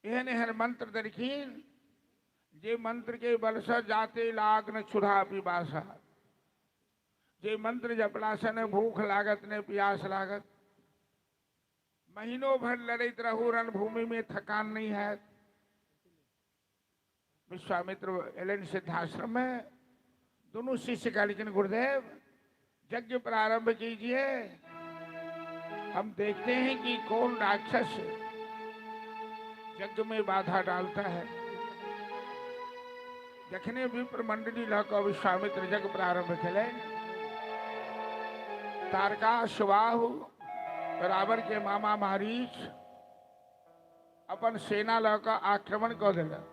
एहन एहन मंत्र देलखिन जे मंत्र के बल से जाते लाग न छुरा पिबासा, जे मंत्र जपला से न भूख लागत न प्यास लागत, महीनों भर लड़ैत रहू रणभूमि में थकान नहीं है। विश्वामित्र एलन सिद्धाश्रम में, दोनों शिष्य कहलखिन गुरुदेव यज्ञ प्रारंभ कीजिए, हम देखते हैं कि कौन राक्षस यज्ञ में बाधा डालता है। जखने विप्र मंडली लऽ कऽ विश्वामित्र यज्ञ प्रारंभ केलनि, तारका सुबाहु रावण के मामा मारीच अपन सेना लऽ कऽ आक्रमण कऽ देलक।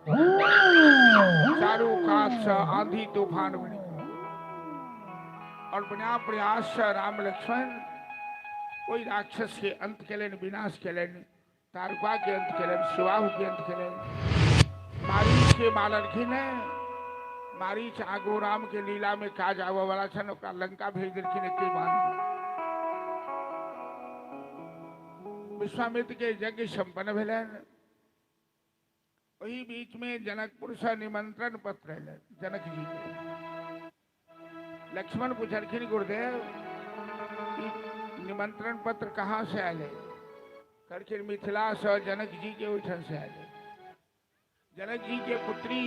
चारू कात से आंधी तूफान बनि गेल और बिना प्रयास से राम लक्ष्मण ओहि राक्षस के अंत केलनि, विनाश केलनि, तारका के अंत केलनि, सुबाहु के अंत केलनि, मारीच के मारलखिन। मारीच आगू राम के लीला में काज आबऽ वाला छनि, ओकरा लंका भेज देलखिन एके बाण। विश्वामित्र के यज्ञ संपन्न भेलनि। ओहि बीच में जनकपुर से निमंत्रण पत्र अयलनि जनक जी के। लक्ष्मण पुछलखिन गुरुदेव निमंत्रण पत्र कहाँ से आयल है? कहलखिन मिथिला से जनक जी के ओहिठाम से आयल है। जनक जी के पुत्री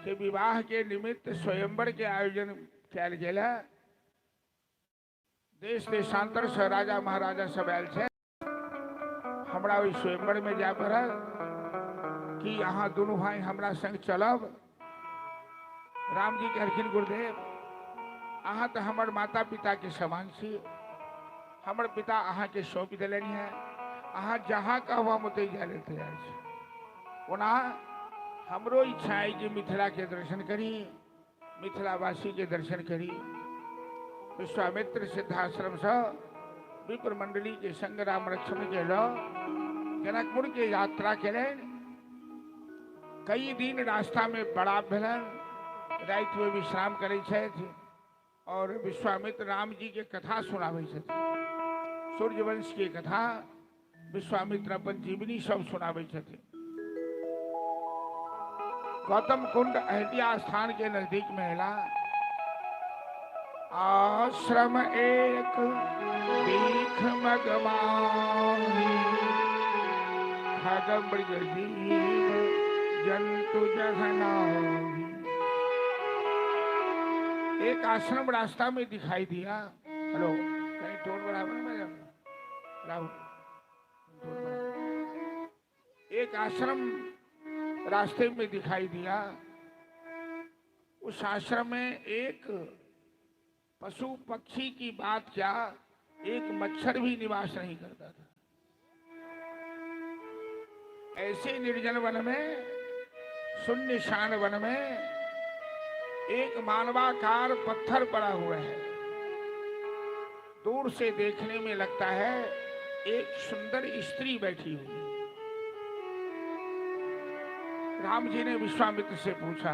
के विवाह के निमित्त स्वयंवर के आयोजन कयल गेल है। देश देशांतर से राजा महाराजा सब आयल छै, हमरा ओहि स्वयंवर में जाय पड़ल, कि अहाँ दुनू भाई हमरा संग चलब? राम जी कहलखिन गुरुदेव अहाँ तो हमर माता पिता के समान छी, हमर पिता अहाँ के सौंपि देलनि है, अहाँ जहाँ कहब हम ओतहि जाय लेल तैयार छी। ओना हमरो इच्छा है कि मिथिला के दर्शन करी, मिथिलावासी के दर्शन करी। विश्वामित्र सिद्धाश्रम से विप्र मंडली के संग राम लक्ष्मण के ल जनकपुर के यात्रा केलनि। कई दिन रास्ता में पड़ाव भेलनि, राति में विश्राम करै छथि और विश्वामित्र राम जी के कथा सुनाबै छथि, सूर्यवंश के कथा विश्वामित्र अपन जीवनी सब सुनाबै छथि। गौतम कुंड अहलिया स्थान के नजदीक में अयला। आश्रम एक दीख मगमाही, खग मृग जीव जंतु जघनाही। एक आश्रम रास्ता में दिखाई दिया। हेलो कहीं टोन बराबर में राहुल, एक आश्रम रास्ते में दिखाई दिया। उस आश्रम में एक पशु पक्षी की बात क्या, एक मच्छर भी निवास नहीं करता था। ऐसे निर्जन वन में, शून्य शान वन में एक मानवाकार पत्थर पड़ा हुआ है। दूर से देखने में लगता है एक सुंदर स्त्री बैठी हुई। राम जी ने विश्वामित्र से पूछा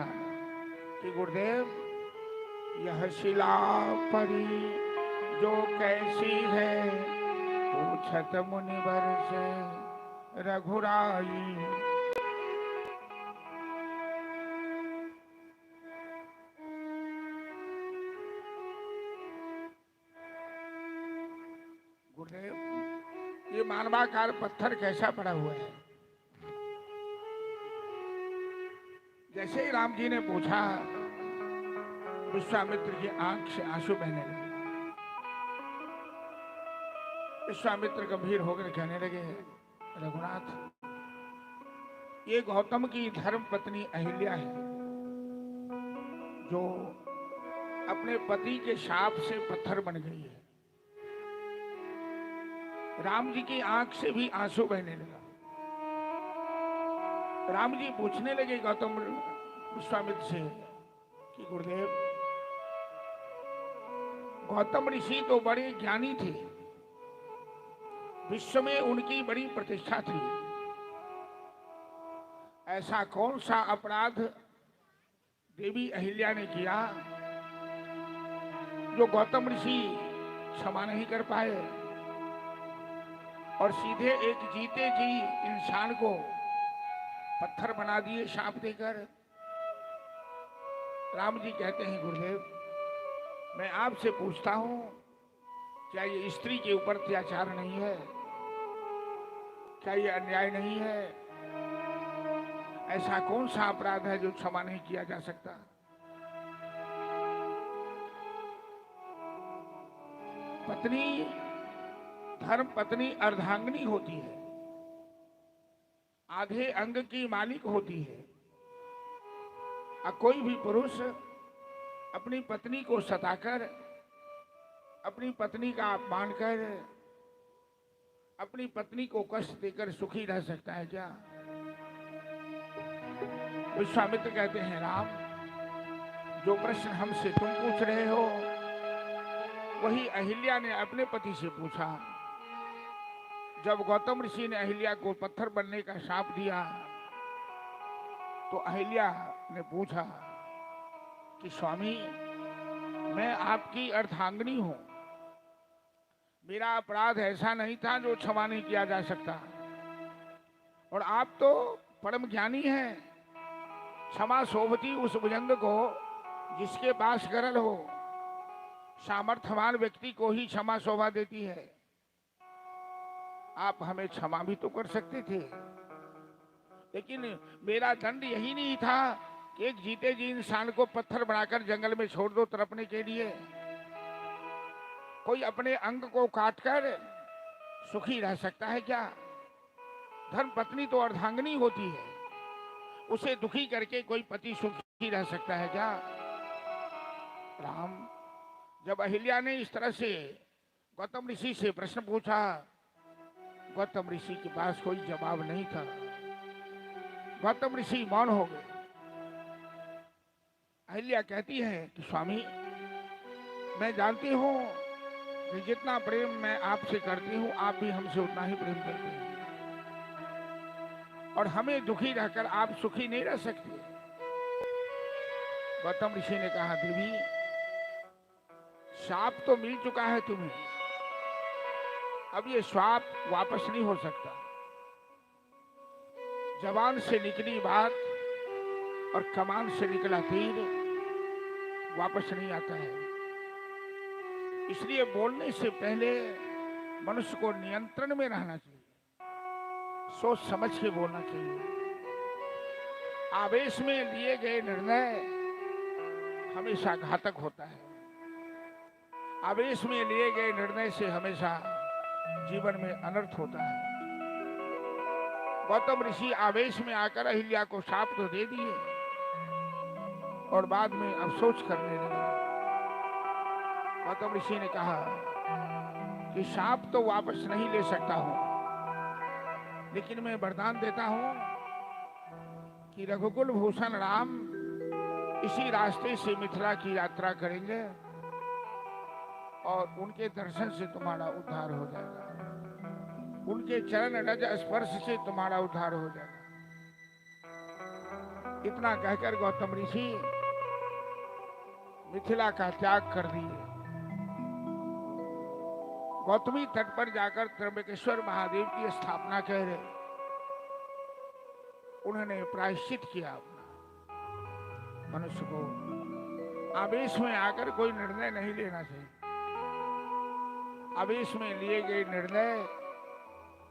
कि गुरुदेव यह शिला परी जो कैसी है? पूछत मुनिवर से रघुराई। गुरुदेव ये मानवाकार पत्थर कैसा पड़ा हुआ है? जैसे ही राम जी ने पूछा, विश्वामित्र की आंख से आंसू बहने लगे। विश्वामित्र गंभीर होकर कहने लगे, रघुनाथ, ये गौतम की धर्म पत्नी अहिल्या है, जो अपने पति के शाप से पत्थर बन गई है। राम जी की आंख से भी आंसू बहने लगा। राम जी पूछने लगे गौतम विश्वामित्र से कि गुरुदेव, गौतम ऋषि तो बड़े ज्ञानी थे, विश्व में उनकी बड़ी प्रतिष्ठा थी, ऐसा कौन सा अपराध देवी अहिल्या ने किया जो गौतम ऋषि क्षमा नहीं कर पाए और सीधे एक जीते जी इंसान को पत्थर बना दिए शाप देकर। राम जी कहते हैं, गुरुदेव, मैं आपसे पूछता हूं, क्या ये स्त्री के ऊपर अत्याचार नहीं है? क्या ये अन्याय नहीं है? ऐसा कौन सा अपराध है जो क्षमा नहीं किया जा सकता? पत्नी, धर्म पत्नी अर्धांगिनी होती है, आधे अंग की मालिक होती है। और कोई भी पुरुष अपनी पत्नी को सताकर, अपनी पत्नी का अपमान कर, अपनी पत्नी को कष्ट देकर सुखी रह सकता है क्या? विश्वामित्र कहते हैं, राम, जो प्रश्न हमसे तुम पूछ रहे हो वही अहिल्या ने अपने पति से पूछा। जब गौतम ऋषि ने अहिल्या को पत्थर बनने का शाप दिया तो अहिल्या ने पूछा कि स्वामी, मैं आपकी अर्धांगिनी हूं, मेरा अपराध ऐसा नहीं था जो क्षमा नहीं किया जा सकता, और आप तो परम ज्ञानी हैं। क्षमा शोभती उस भुजंग को जिसके पास गरल हो, सामर्थ्यवान व्यक्ति को ही क्षमा शोभा देती है। आप हमें क्षमा भी तो कर सकते थे, लेकिन मेरा दंड यही नहीं था कि एक जीते जी इंसान को पत्थर बनाकर जंगल में छोड़ दो तड़पने के लिए। कोई अपने अंग को काटकर सुखी रह सकता है क्या? धर्म पत्नी तो अर्धांगिनी होती है, उसे दुखी करके कोई पति सुखी रह सकता है क्या? राम, जब अहिल्या ने इस तरह से गौतम ऋषि से प्रश्न पूछा, गौतम ऋषि के पास कोई जवाब नहीं था। गौतम ऋषि मौन हो गए। अहिल्या कहती है कि स्वामी, मैं जानती हूँ कि जितना प्रेम मैं आपसे करती हूँ, आप भी हमसे उतना ही प्रेम करते हैं, और हमें दुखी रहकर आप सुखी नहीं रह सकते। गौतम ऋषि ने कहा, देवी, शाप तो मिल चुका है तुम्हें, अब ये श्राप वापस नहीं हो सकता। जबान से निकली बात और कमान से निकला तीर वापस नहीं आता है। इसलिए बोलने से पहले मनुष्य को नियंत्रण में रहना चाहिए, सोच समझ के बोलना चाहिए। आवेश में लिए गए निर्णय हमेशा घातक होता है। आवेश में लिए गए निर्णय से हमेशा जीवन में अनर्थ होता है। गौतम ऋषि आवेश में आकर अहिल्या को शाप तो दे दिए और बाद में अफसोस करने लगे। गौतम ऋषि ने कहा कि शाप तो वापस नहीं ले सकता हूं, लेकिन मैं वरदान देता हूं कि रघुकुल भूषण राम इसी रास्ते से मिथिला की यात्रा करेंगे और उनके दर्शन से तुम्हारा उद्धार हो जाएगा, उनके चरण रज स्पर्श से तुम्हारा उद्धार हो जाएगा। इतना कहकर गौतम ऋषि मिथिला का त्याग कर दिए। गौतमी तट पर जाकर त्र्यंबकेश्वर महादेव की स्थापना कर उन्होंने प्रायश्चित किया अपना। मनुष्य को आवेश में आकर कोई निर्णय नहीं लेना चाहिए। आवेश में लिए गए निर्णय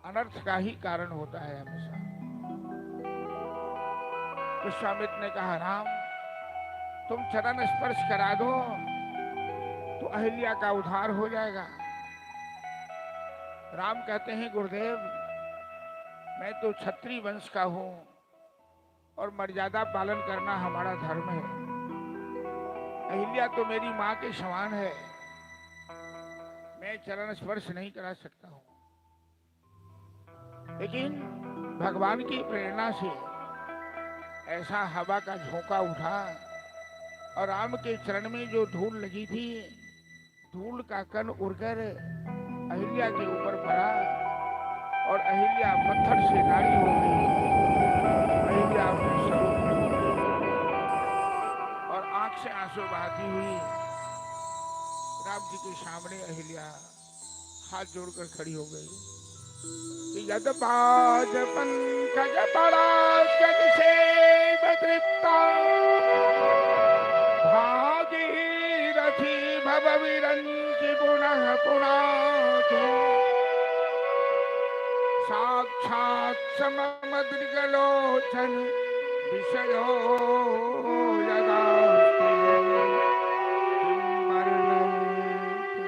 अनर्थ का ही कारण होता है हमेशा। तो विश्वामित्र ने कहा, राम तुम चरण स्पर्श करा दो तो अहिल्या का उद्धार हो जाएगा। राम कहते हैं, गुरुदेव मैं तो क्षत्रिय वंश का हूं और मर्यादा पालन करना हमारा धर्म है। अहिल्या तो मेरी माँ के समान है, मैं चरण स्पर्श नहीं करा सकता हूं। लेकिन भगवान की प्रेरणा से ऐसा हवा का झोंका उठा और राम के चरण में जो धूल लगी थी, धूल का कण उड़कर अहिल्या के ऊपर पड़ा और अहिल्या पत्थर से नारी हो गई। अहिल्या अपने स्वरूप में और आंख से आंसू बहाती हुई राम जी के सामने अहिल्या हाथ जोड़कर खड़ी हो गई। यद बाज पंकज बड़ा जग से तृप्ता, भागीरथी भव विरंचि पुनः पुनः, साक्षात सममदृगलोचन विषयो यदास्ति, किं वर्णयेत्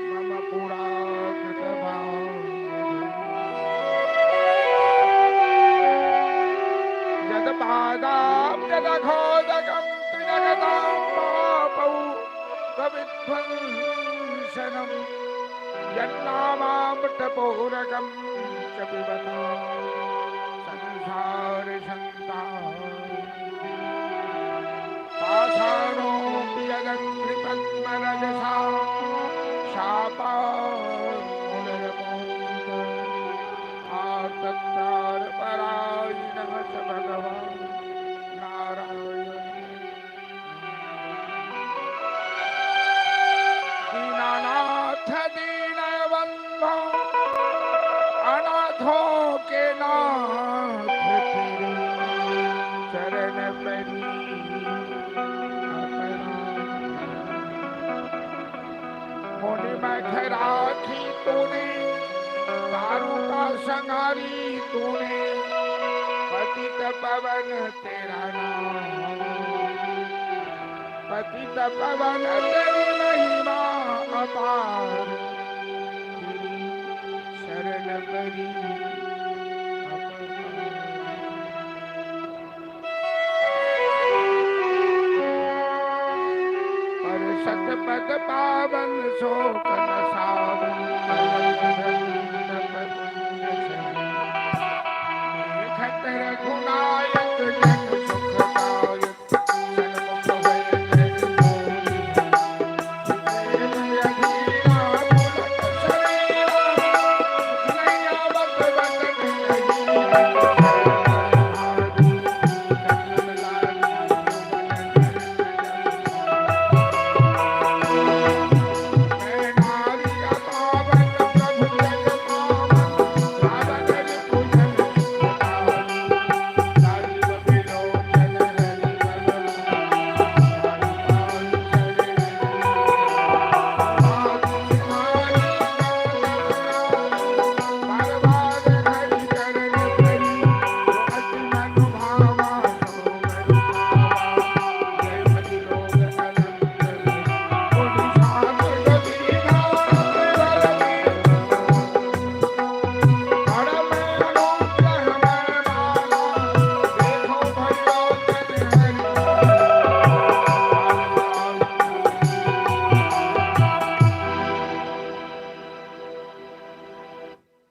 मम पुरा कृतभाग्यम्। यद् पादाब्जदघोदकं त्रिजगतां पापौ कविध्वंसनं, यन्नामामृतपूरकं च पिबता संसार संताप। पाषाणोऽपि यदङ्घ्रिपद्मरजसा शापान्मुनिर्मोचितः, आर्तत्राणपरायणः स भगवान् नारायण। दीनानाथ दीनबंधो अनाथों के नाथ तेरे चरण परी मुनि मख राखी तूने, दारू का संहारी तूने, पतित पवन तेरा नाम, पतित पवन तेरी महिमा अपार, तेरी शरण परी पर सत पद पावन शोक न सावन, लिखत रघुनायक जन सुखदायक, सन्मुख भय त्रिभुवन। प्रेम अधीरा पुलक शरीरा, नैया बत बत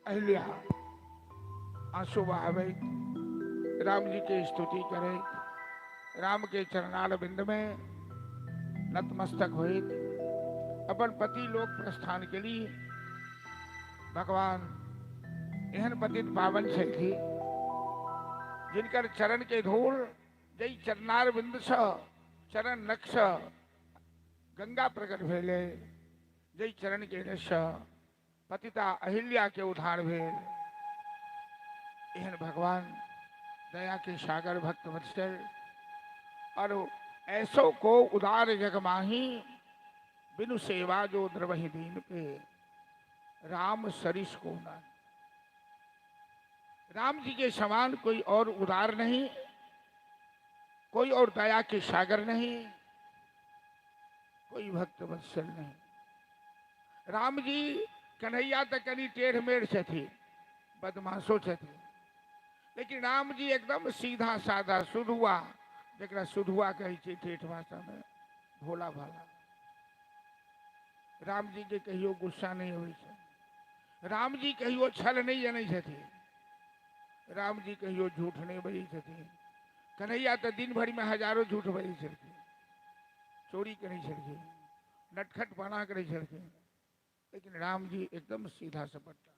अहिल्या आंसू बहावे राम जी की स्तुति करे, राम के चरणार बिंद में नतमस्तक हुए अपन पति लोक प्रस्थान के लिए। भगवान एहन पतित पावन छथि जिनकर चरण के धूल जई चरणार बिंद स चरण नक्ष गंगा प्रकट भेले, जई चरण के रस पतिता अहिल्या के उद्धार भेल। एहन भगवान दया के सागर भक्त वत्सल और ऐसो को उदार जग माही, बिनु सेवा जो द्रवहि दीन पे, राम सरिस को ना। राम जी के समान कोई और उदार नहीं। कोई और दया के सागर नहीं, कोई भक्त वत्सल नहीं। राम जी कन्हैया तऽ कनि टेढ़ मेढ़ छथिन, बदमाशो छथिन, लेकिन राम जी एकदम सीधा साधा सुधुआ, जकरा सुधुआ कहै छै ठेठ भाषा में, भोला भाला। राम जी के कहियो गुस्सा नहीं होइ छै, राम जी कहियो छल नहीं जनै छथिन, राम जी कहियो झूठ नहीं बजै छथिन। कन्हैया तऽ दिन भरि में हजारों झूठ बजै छलखिन, चोरी करै छलखिन, नटखट बना करै छलखिन, लेकिन राम जी एकदम सीधा सपट्टा।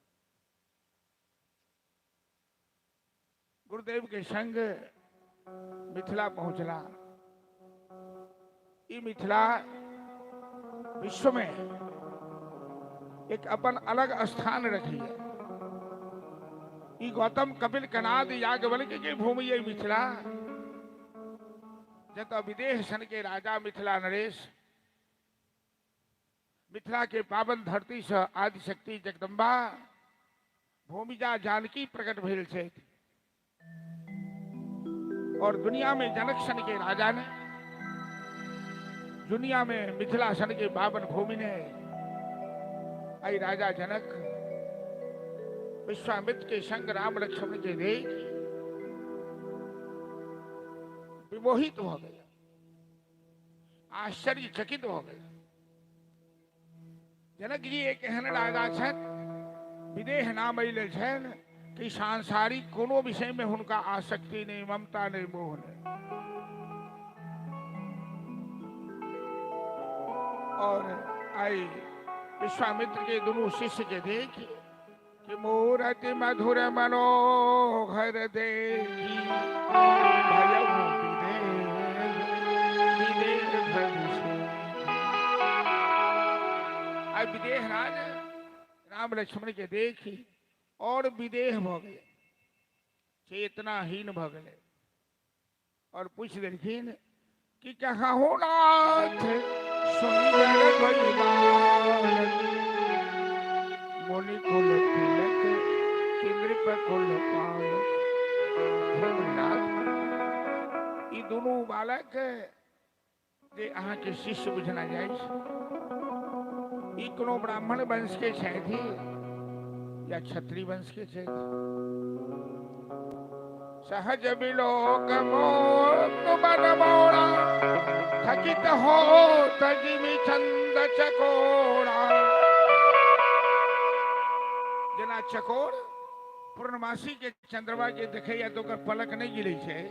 गुरुदेव के संग मिथिला पहुंचला। ई मिथिला विश्व में एक अपन अलग स्थान रखी है। ई गौतम कपिल कनाद याज्ञवल्क्य के भूमि है मिथिला, जतऽ विदेह सन के राजा मिथिला नरेश मिथिला के पावन धरती से आदिशक्ति जगदम्बा भूमिजा जानकी प्रकट भेल छथि। और दुनिया में जनक सन के राजा ने, दुनिया में मिथिला सन के पावन भूमि ने आई राजा जनक विश्वामित्र के संग राम लक्ष्मण के देख विमोहित हो गया, आश्चर्यचकित हो गया। जनक जी एक एहन राजा छथि, विदेह नाम अइले छनि कि सांसारिक कोनो विषय में हुनका आसक्ति नहीं, ममता नहीं, मोह नहीं। और आई विश्वामित्र के दोनों शिष्य के देख कि मूरति मधुर मनोहर देखी भयउ विदेह विदेह भविष्य। आई विदेह राज राम लक्ष्मण के देखी और विदेह भ गए, चेतनाहीन भ गए और पूछ देलखिन कि कहाँ हो नाथ सुंदर भई बालक, मुनि कुल तिलक कि नृप कुल पालक। हे मुनिनाथ, ई दुनू बालक जे अहाँ के शिष्य बुझना जाइ छै, ई कोनो ब्राह्मण वंश के छथि या क्षत्रिय वंश के छथि? सहज बिलोक मोक मन मोरा, थकित हो तजिमि चंद चकोरा। जेना चकोर पूर्णमासी के चंद्रमा के देखैया तो ओकर पलक नहीं गिरै छै,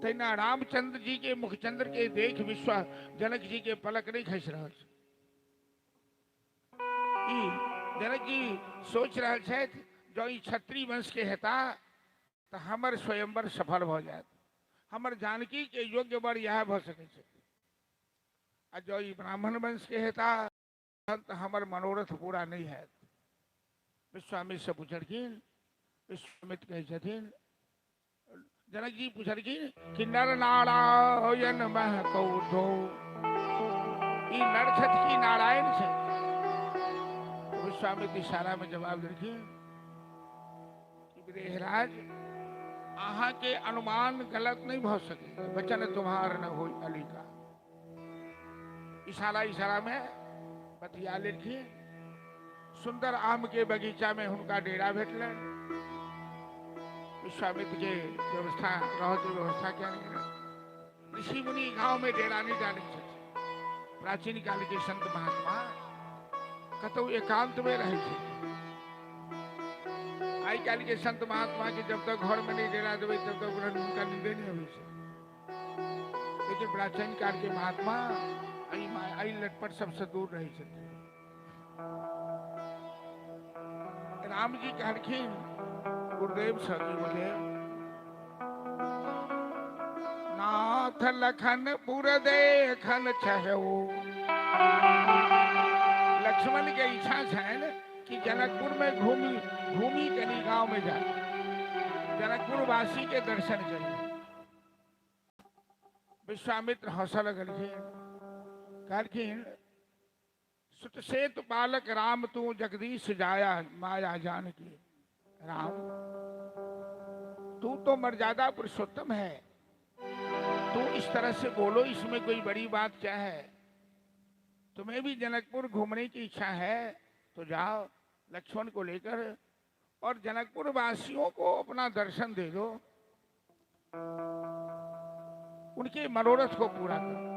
तहिना रामचंद्र जी के मुखचंद्र के देख विश्व जनक जी के पलक नहीं खसि रहल छै। ई जनक जी सोच रहल छथि जँ ई क्षत्रिय वंश के हेता तऽ हमर स्वयंवर सफल भऽ जायत, हमर जानकी के योग्य वर इएह भऽ सकै छै, आ जँ ई ब्राह्मण वंश के हेता तऽ हमर मनोरथ पूरा नहीं हैत। विश्वामित्र से पुछलखिन, विश्वामित्र कहै छथिन, जनक जी पुछलखिन कि नर नारायण मह कौधो, ई नर छथि कि नारायण छथि? विश्वामित्र इशारा में जवाब देलखिन कि विदेहराज अहाँ के अनुमान गलत नहीं भऽ सकै, वचन तुम्हार न हो अलीका। इशारा इशारा में बतिया लेलखिन। सुंदर आम के बगीचा में हुनका डेरा भेटलनि। विश्वामित्र के व्यवस्था रह के व्यवस्था कयल गेल। ऋषि मुनि गांव में डेरा नहीं डालै छथिन। प्राचीन काल के संत महात्मा कतौ एकांत में रहै छथिन। आइ काल्हि के संत महात्मा के जब तक घर में नहीं डेरा देबै तब तक ओकरा हुनका नींदे नहीं अबै छै। लेकिन प्राचीन काल के महात्मा एहि लटपट सबसे दूर रहै छथिन। राम जी कहलखिन गुरुदेव से, गुरुदेव नाथ लखनपुर देखन छहो। लक्ष्मण के इच्छा छनि कि जनकपुर में घूमी घूमी कनी गांव में जाए, जनकपुर वासी के दर्शन करी। विश्वामित्र हंस लगलखिन, कहलखिन सुतसेत बालक राम तू जगदीश जाया माया जानकी। राम तू तो मर्यादा पुरुषोत्तम है, तू इस तरह से बोलो, इसमें कोई बड़ी बात क्या है? तुम्हें भी जनकपुर घूमने की इच्छा है तो जाओ लक्ष्मण को लेकर और जनकपुर वासियों को अपना दर्शन दे दो, उनके मनोरथ को पूरा करो।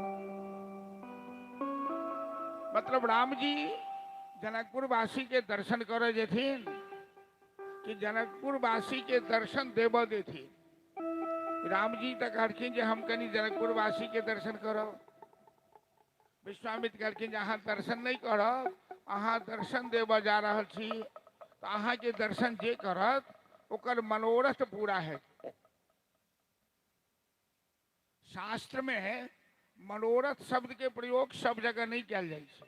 मतलब राम जी जनकपुर वासी के दर्शन करे जेथिन कि जनकपुर वासी के दर्शन देव देथिन। राम जी तक कहलखिन जे हम कनी जनकपुर वासी के दर्शन करब। विश्वामित्र कहलखिन जे अहाँ दर्शन नहीं करब, अहाँ दर्शन देव जा रहल छी तो अहाँ के दर्शन जे करत ओकर मनोरथ पूरा है। शास्त्र में मनोरथ शब्द के प्रयोग सब जगह नहीं कयल जाइ छै।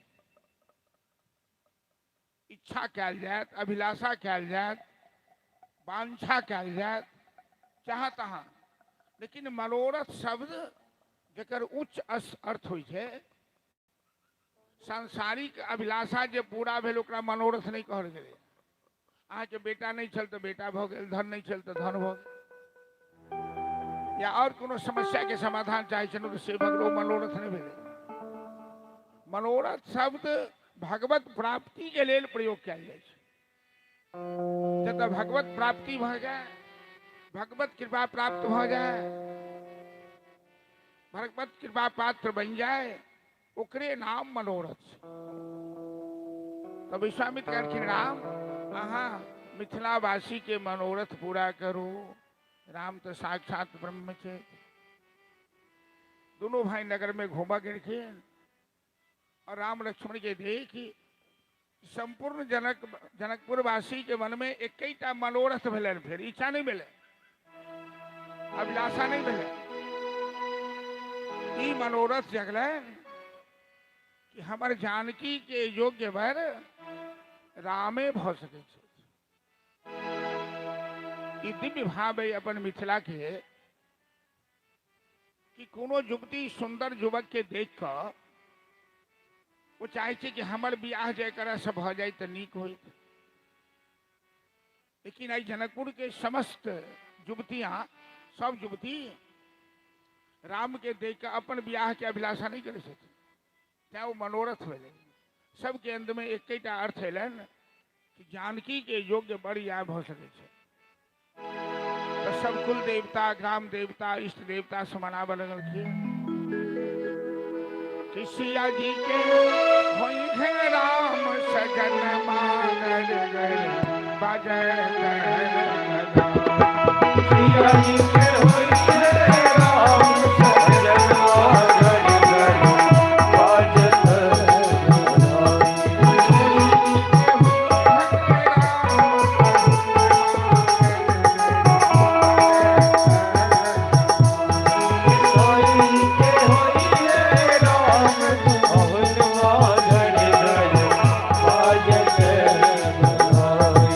इच्छा कयल जायत, अभिलाषा कयल जायत, वांछा कयल जायत, जहाँ तहाँ, लेकिन मनोरथ शब्द जकर उच्च अर्थ होइ छै, सांसारिक अभिलाषा जे पूरा भेल ओकरा मनोरथ नहीं कहल गेलै। अहाँके बेटा नहीं छल तऽ बेटा भऽ गेल, धन नहीं छल तऽ धन भऽ गेल, या और कोनो समस्या के समाधान चाहै छलहुँ तऽ से भऽ गेल, ओ मनोरथ नहीं भेलै। मनोरथ शब्द भगवत प्राप्ति के लेल प्रयोग कयल जाइ छै। जतऽ भगवत प्राप्ति भऽ जाय, भगवत कृपा प्राप्त भऽ जाय, भगवत कृपा पात्र बनि जाय, ओकरे नाम मनोरथ छै। तऽ विश्वामित्र कहलखिन राम अहाँ मिथिलावासी के मनोरथ पूरा करू। राम तऽ साक्षात ब्रह्म छै। दोनों भाई नगर में घूमऽ गेलखिन और राम लक्ष्मण के देखि संपूर्ण जनकपुर वासी के मन में एकटा मनोरथ भेलनि, फेर इच्छा नहीं भेलै, अभिलाषा नहीं भेलै, ई मनोरथ जगलनि कि हमर जानकी के योग्य वर रामे भऽ सकै छै। ई दिव्य भाव है अपन मिथिला के कि कोनो युवती सुंदर युवक के देख कऽ ओ चाहे छै कि हमर बियाह जे एकरा से भऽ जाय तऽ नीक होइत। लेकिन आइ जनकपुर के समस्त युवतियां, सब युवती राम के देख कऽ अपन बियाह के अभिलाषा नहीं करै छथिन, तैं ओ मनोरथ भेलै। सबके अंत में एकेटा अर्थ एलनि कि जानकी के योग्य वर इएह भऽ सकै छै। तऽ सब कुल देवता, ग्राम देवता, इष्ट देवता से मनाबऽ लगलखिन कि सिया जी के होई है राम सजन मानल गए बजय। सिया जी के होई है राम सजन मानल गए बाजत बधाई। साई के होई है राम पवन माधर गए बाजत बधाई।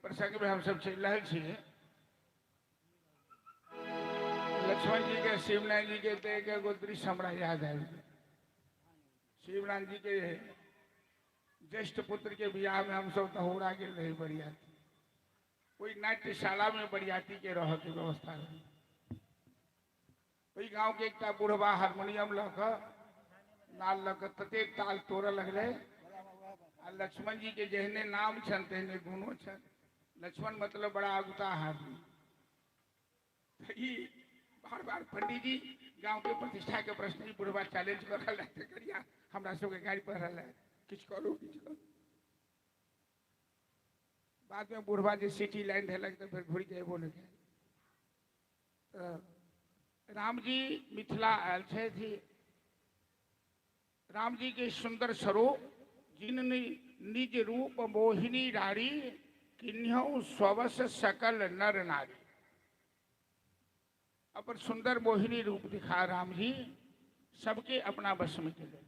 प्रसंग में हम सब चल रहे छी। लक्ष्मण जी के शिवनारायण जी के ते एगो दृश्य हमरा याद आबि गेल। शिवनारायण जी के ज्येष्ठ पुत्र के बियाह में हम सब दहोरा गेल रही बरियाती। ओहि नाट्यशाला में बरियाती के रह के व्यवस्था रही। ओहि गांव के एकटा बुढ़बा हारमोनियम लऽ कऽ नाल लऽ कऽ ततेक ताल तोड़ऽ लगलै। आ लक्ष्मण जी के जेहने नाम छनि तेहने गुणो छनि। लक्ष्मण मतलब बड़ा अगुता आदमी। बार बार पंडित जी गांव के प्रतिष्ठा के प्रश्न ही बुढ़बा चैलेंज कर रहा है, करिया हमरा सबके गाड़ी पढ़ रहा है, किछु करू किछु करू। बाद में बुढ़बा जे सिटी लाइन धेलक तो फिर घुरि के अयबो नहि कयल। राम जी मिथिला आयल छथि। राम जी के सुंदर स्वरूप जिन निज रूप मोहिनी रारी किन्हु स्ववश सकल नर नारी। अपन सुंदर मोहिनी रूप दिखा राम जी सबके अपना वश में के ले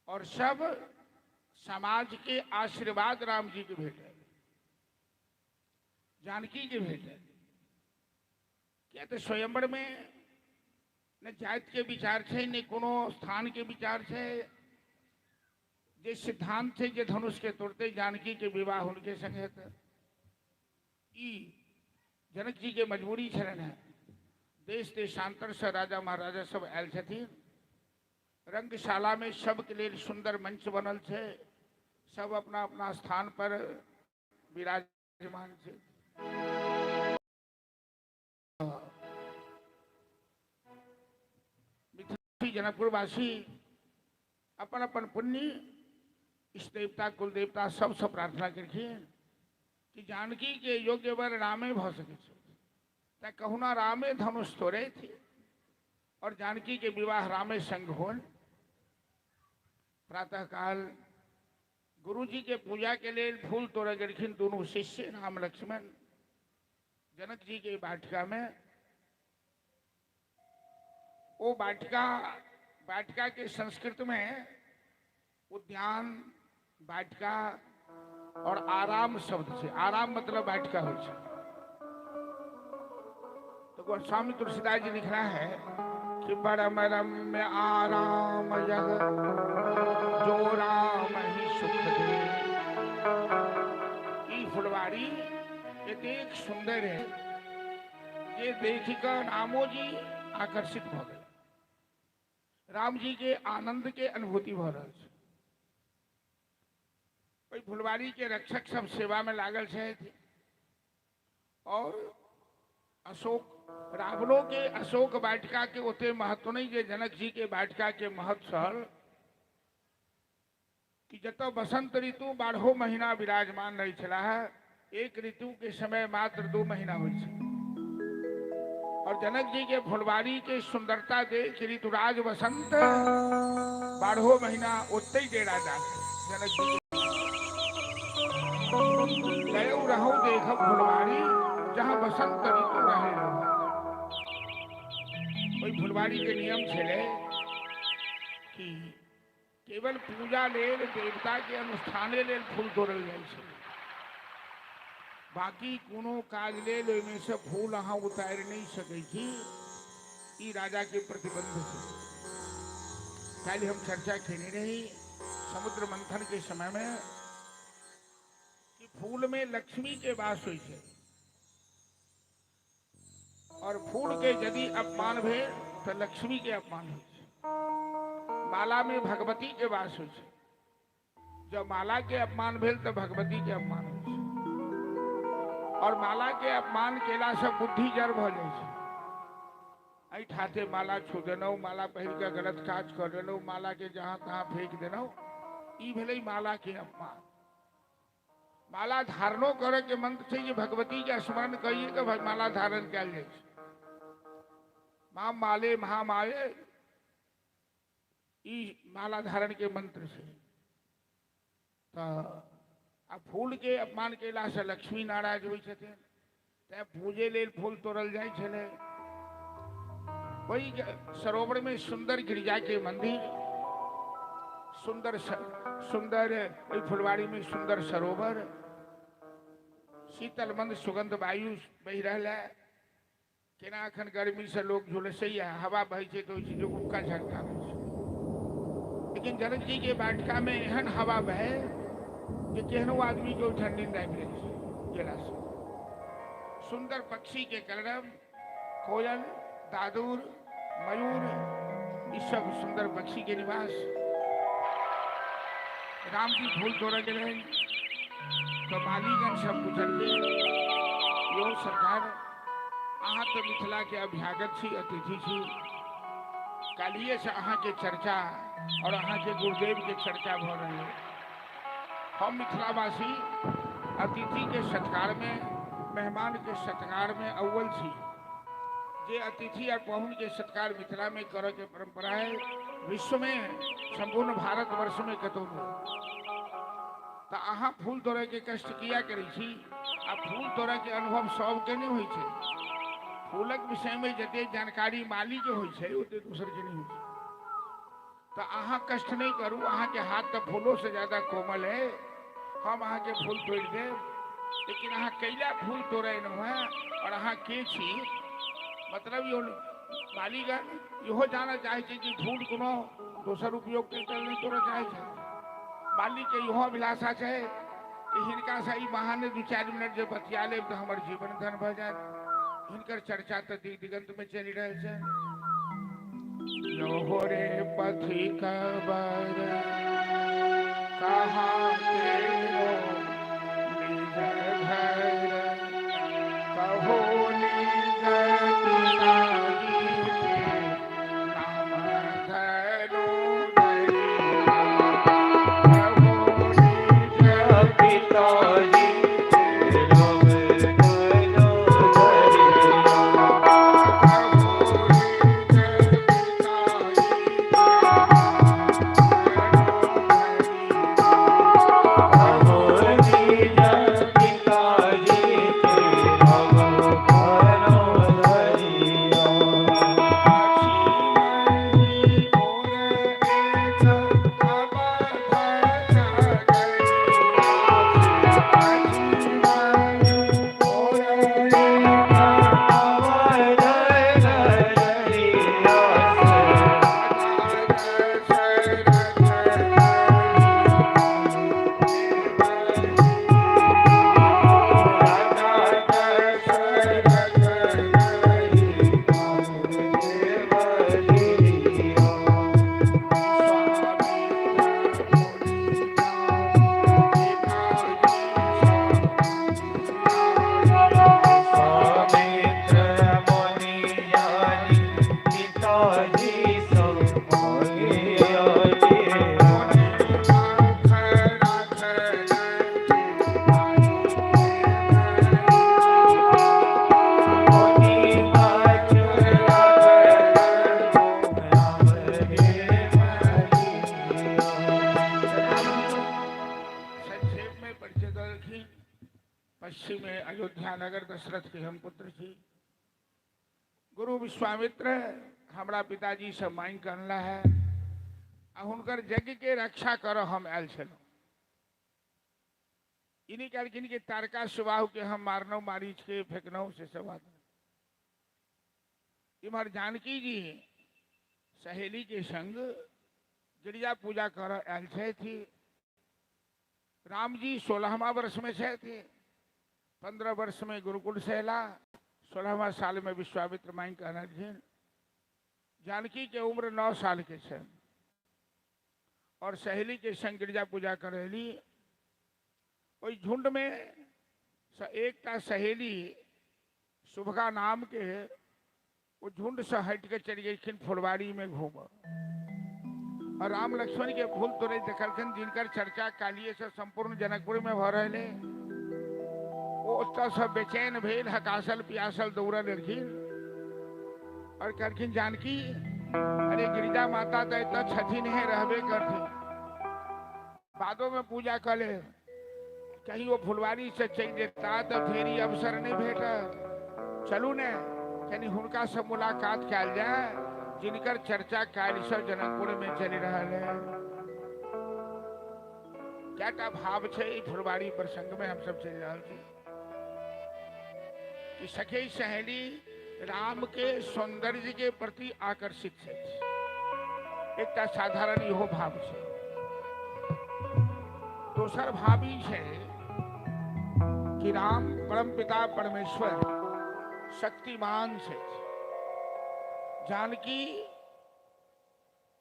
और सब समाज के आशीर्वाद राम जी के भेटे, जानकी के भेटे। क्या तो स्वयंवर में न जाति के विचार है, न कोनो स्थान के विचार है। जे सिद्धांत है जे धनुष के तोड़ते जानकी के विवाह उनके संग हेतै। ई जनक जी के मजबूरी छलनि है। देश देशांतर से राजा महाराजा सब आयल छथिन। रंगशाला में सबके लेल सुंदर मंच बनल छै, सब अपना अपना स्थान पर विराजमान छै। मिथिला जनकपुरवासी अपन अपन पुण्य इष्ट देवता कुल देवता सबसँ प्रार्थना केलखिन कि जानकी के योग्य वर रामे भऽ सकै छै, तैं कहुना रामे धनुष तोड़थि और जानकी के विवाह रामे संग होल। प्रातः काल गुरुजी के पूजा के लेल फूल तोड़े गेलखिन दोनों शिष्य राम लक्ष्मण जनक जी के वाटिका में। वो वाटिका, वाटिका के संस्कृत में उद्यान, वाटिका और आराम शब्द से, आराम मतलब वाटिका हो छै। तो गोस्वामी तुलसीदास जी लिख रहा है कि परम रम्य आराम जग जो राम ही सुख दे। ई फुलवारी एतेक सुंदर है जे देख कऽ रामो जी आकर्षित भऽ गेल, राम जी के आनंद के अनुभूति भऽ रहल छै। ओहि फुलवारी के रक्षक सब सेवा में लागल छथि और अशोक रावणों के अशोक वाटिका के ओते महत्व नहीं जे जनक जी के वाटिका के महत्व छल कि जतऽ बसंत ऋतु 12 महीना विराजमान रहे छलाह, एक ऋतु के समय मात्र 2 महीना होइ छै। और जनक जी के फुलवारी के सुंदरता देख ऋतुराज बसंत 12 महीना ओतै डेरा जा जनक जी गयो रहो देखब फुलवारी जहाँ बसंत ऋतु रहे। ओहि फुलवारी के नियम छलै कि केवल पूजा लेल देवता के अनुष्ठाने लेल फूल तोड़ल जाइ छै, बाकी कोनो काज लेल ओहिमे से फूल अहाँ उतारि नहि सकै छी, ई राजा के प्रतिबंध छै। काल्हि हम चर्चा केने रही समुद्र मंथन के समय में कि फूल में लक्ष्मी के वास होइ छै और फूल के यदि अपमान भेल तो लक्ष्मी के अपमान होइ छै। माला में भगवती के वास होइ छै, जब माला के अपमान भेल तो भगवती के अपमान होइ छै और माला के अपमान केला से बुद्धि जड़ भऽ जाइ छै। एहि ठाते माला छू देलहुँ, माला पहिर के गलत काज कऽ देलहुँ, माला के जहाँ तहाँ फेंक देलहुँ, ई भेलै माला के अपमान। माला धारणो करे के मंत्र छै जे भगवती के स्मरण करिए के माला धारण कयल जाइ छै। माँ माले महामाये ई माला धारण के मंत्र छै। तऽ आ फूल के अपमान केला से लक्ष्मी नाराज होइ छथिन, तैं पूजे लेल फूल तोड़ल जाइ छलै। वही सरोवर में सुंदर गिरिजा के मंदिर, सुंदर सुंदर ओहि फुलवारी में सुंदर सरोवर, शीतल मंद सुगंध वायु बहि रहल है। केना अखन गर्मी से लोग झुलसैया, हवा बहै छै तऽ होइ छै जे उबका झटका होइ छै, लेकिन जनक जी के वाटिका में एहन हवा बहे जे केहनो आदमी के ओहिठाम नींद आबि जाइ छै गेला से। सुंदर पक्षी के कलरव, कोयल, दादुर, मयूर, ई सब सुंदर पक्षी के निवास। राम जी फूल तोड़े गेल तो मालीगण सब पूछलखिन, यो सरकार अहाँ तो मिथिला के अभ्यागत छी, अतिथि छी, काल्हिए से अहाँ के चर्चा और अहाँ के गुरुदेव के चर्चा भऽ रहल है। हम मिथिलावासी अतिथि के सत्कार में, मेहमान के सत्कार में अव्वल छी। जे अतिथि और पाहुन के सत्कार मिथिला में करे के परंपरा है, विश्व में संपूर्ण भारतवर्ष में कतौ नहीं। तो अहाँ फूल तोड़े के कष्ट किया करै छी? आ फूल तोड़े के अनुभव सबके नहीं होइ छै। फूलक विषय में जते जानकारी माली के होइ छै ओते दोसर के नहीं होइ छै। तो अहाँ कष्ट नहीं करू, अहाँ के हाथ तो फूलों से ज्यादा कोमल है, हम अहाँ के फूल तोड़ देब, लेकिन अहाँ कैला फूल तोड़े न है और अहाँ के छी? मतलब यो मालीगण इहो जानऽ चाहै छै कि फूल कोनो दोसर उपयोग के लेल नहि तोड़ऽ चाहै छै। मालिक के इहो अभिलाषा छै कि हिनका से ई बहाने 2-4 मिनट जे बतिया लेब तऽ हमर जीवन धन भऽ जायत। हिनकर चर्चा तऽ दिग दिगंत में चलि रहल छै। यो रे पथिक बर कहा तेरो निज घर, कहो निज पिताजी के नाम धरो धरिया, कहो निज पिताजी के नाम धरो धरिया, कहो निज पिताजी के नाम धरो धरिया। कहो निज पिताजी के नाम धरो धरिया। पिताजी सब संक्षेप में परिचय दलखिन। पश्चिम में अयोध्या नगर दशरथ के हम पुत्र छी। गुरु विश्वामित्र हमरा पिताजी से मांग के अनला है आ हुनकर यज्ञ के रक्षा कर हम आयल छलहुँ। इन्हीं कहलखिन कि तारका सुबाहु के हम मारनौ, मारीच के फेंकनौ, से सब बात। इम्हर जानकी जी सहेली के संग गिरिजा पूजा कर आयल छथि। राम जी 16वां वर्ष में छथि, 15 वर्ष में गुरुकुल से अयला, 16वां साल में विश्वामित्र मांग के अनलखिन। जानकी के उम्र 9 साल के छै और सहेली के संग गिरिजा पूजा करेली। ओहि झुंड में एकटा सहेली सुभगा नाम के ओ झुंड से हटि के चलि गेलखिन फुलवारी में घूम और राम लक्ष्मण के फूल तोड़े देखलखिन, जिनकर चर्चा कालिए से संपूर्ण जनकपुर में भऽ रहल है। ओ ओतऽ से बेचैन भेल, हकासल पियासल दौड़ल एलखिन और कहलखिन जानकी अरे गिरिजा माता तऽ एतऽ छथिन हे, रहबे करथिन, बादो में पूजा कऽ ले, कहीं वो फुलवारी से चलि जेता तऽ फेर ई अवसर नहीं भेटत, चलू ने कनि हुनका से मुलाकात कयल जाय जिनकर चर्चा काल्हि से जनकपुर में चलि रहल है। कएटा भाव छै ई फुलवारी प्रसंग में हम सब चलि रहल छी कि सखी सहेली राम के सौंदर्य के प्रति आकर्षित छथि, एकटा साधारण इहो भाव छै। दोसर भाव ई छै कि राम परम पिता परमेश्वर शक्तिमान छथि, जानकी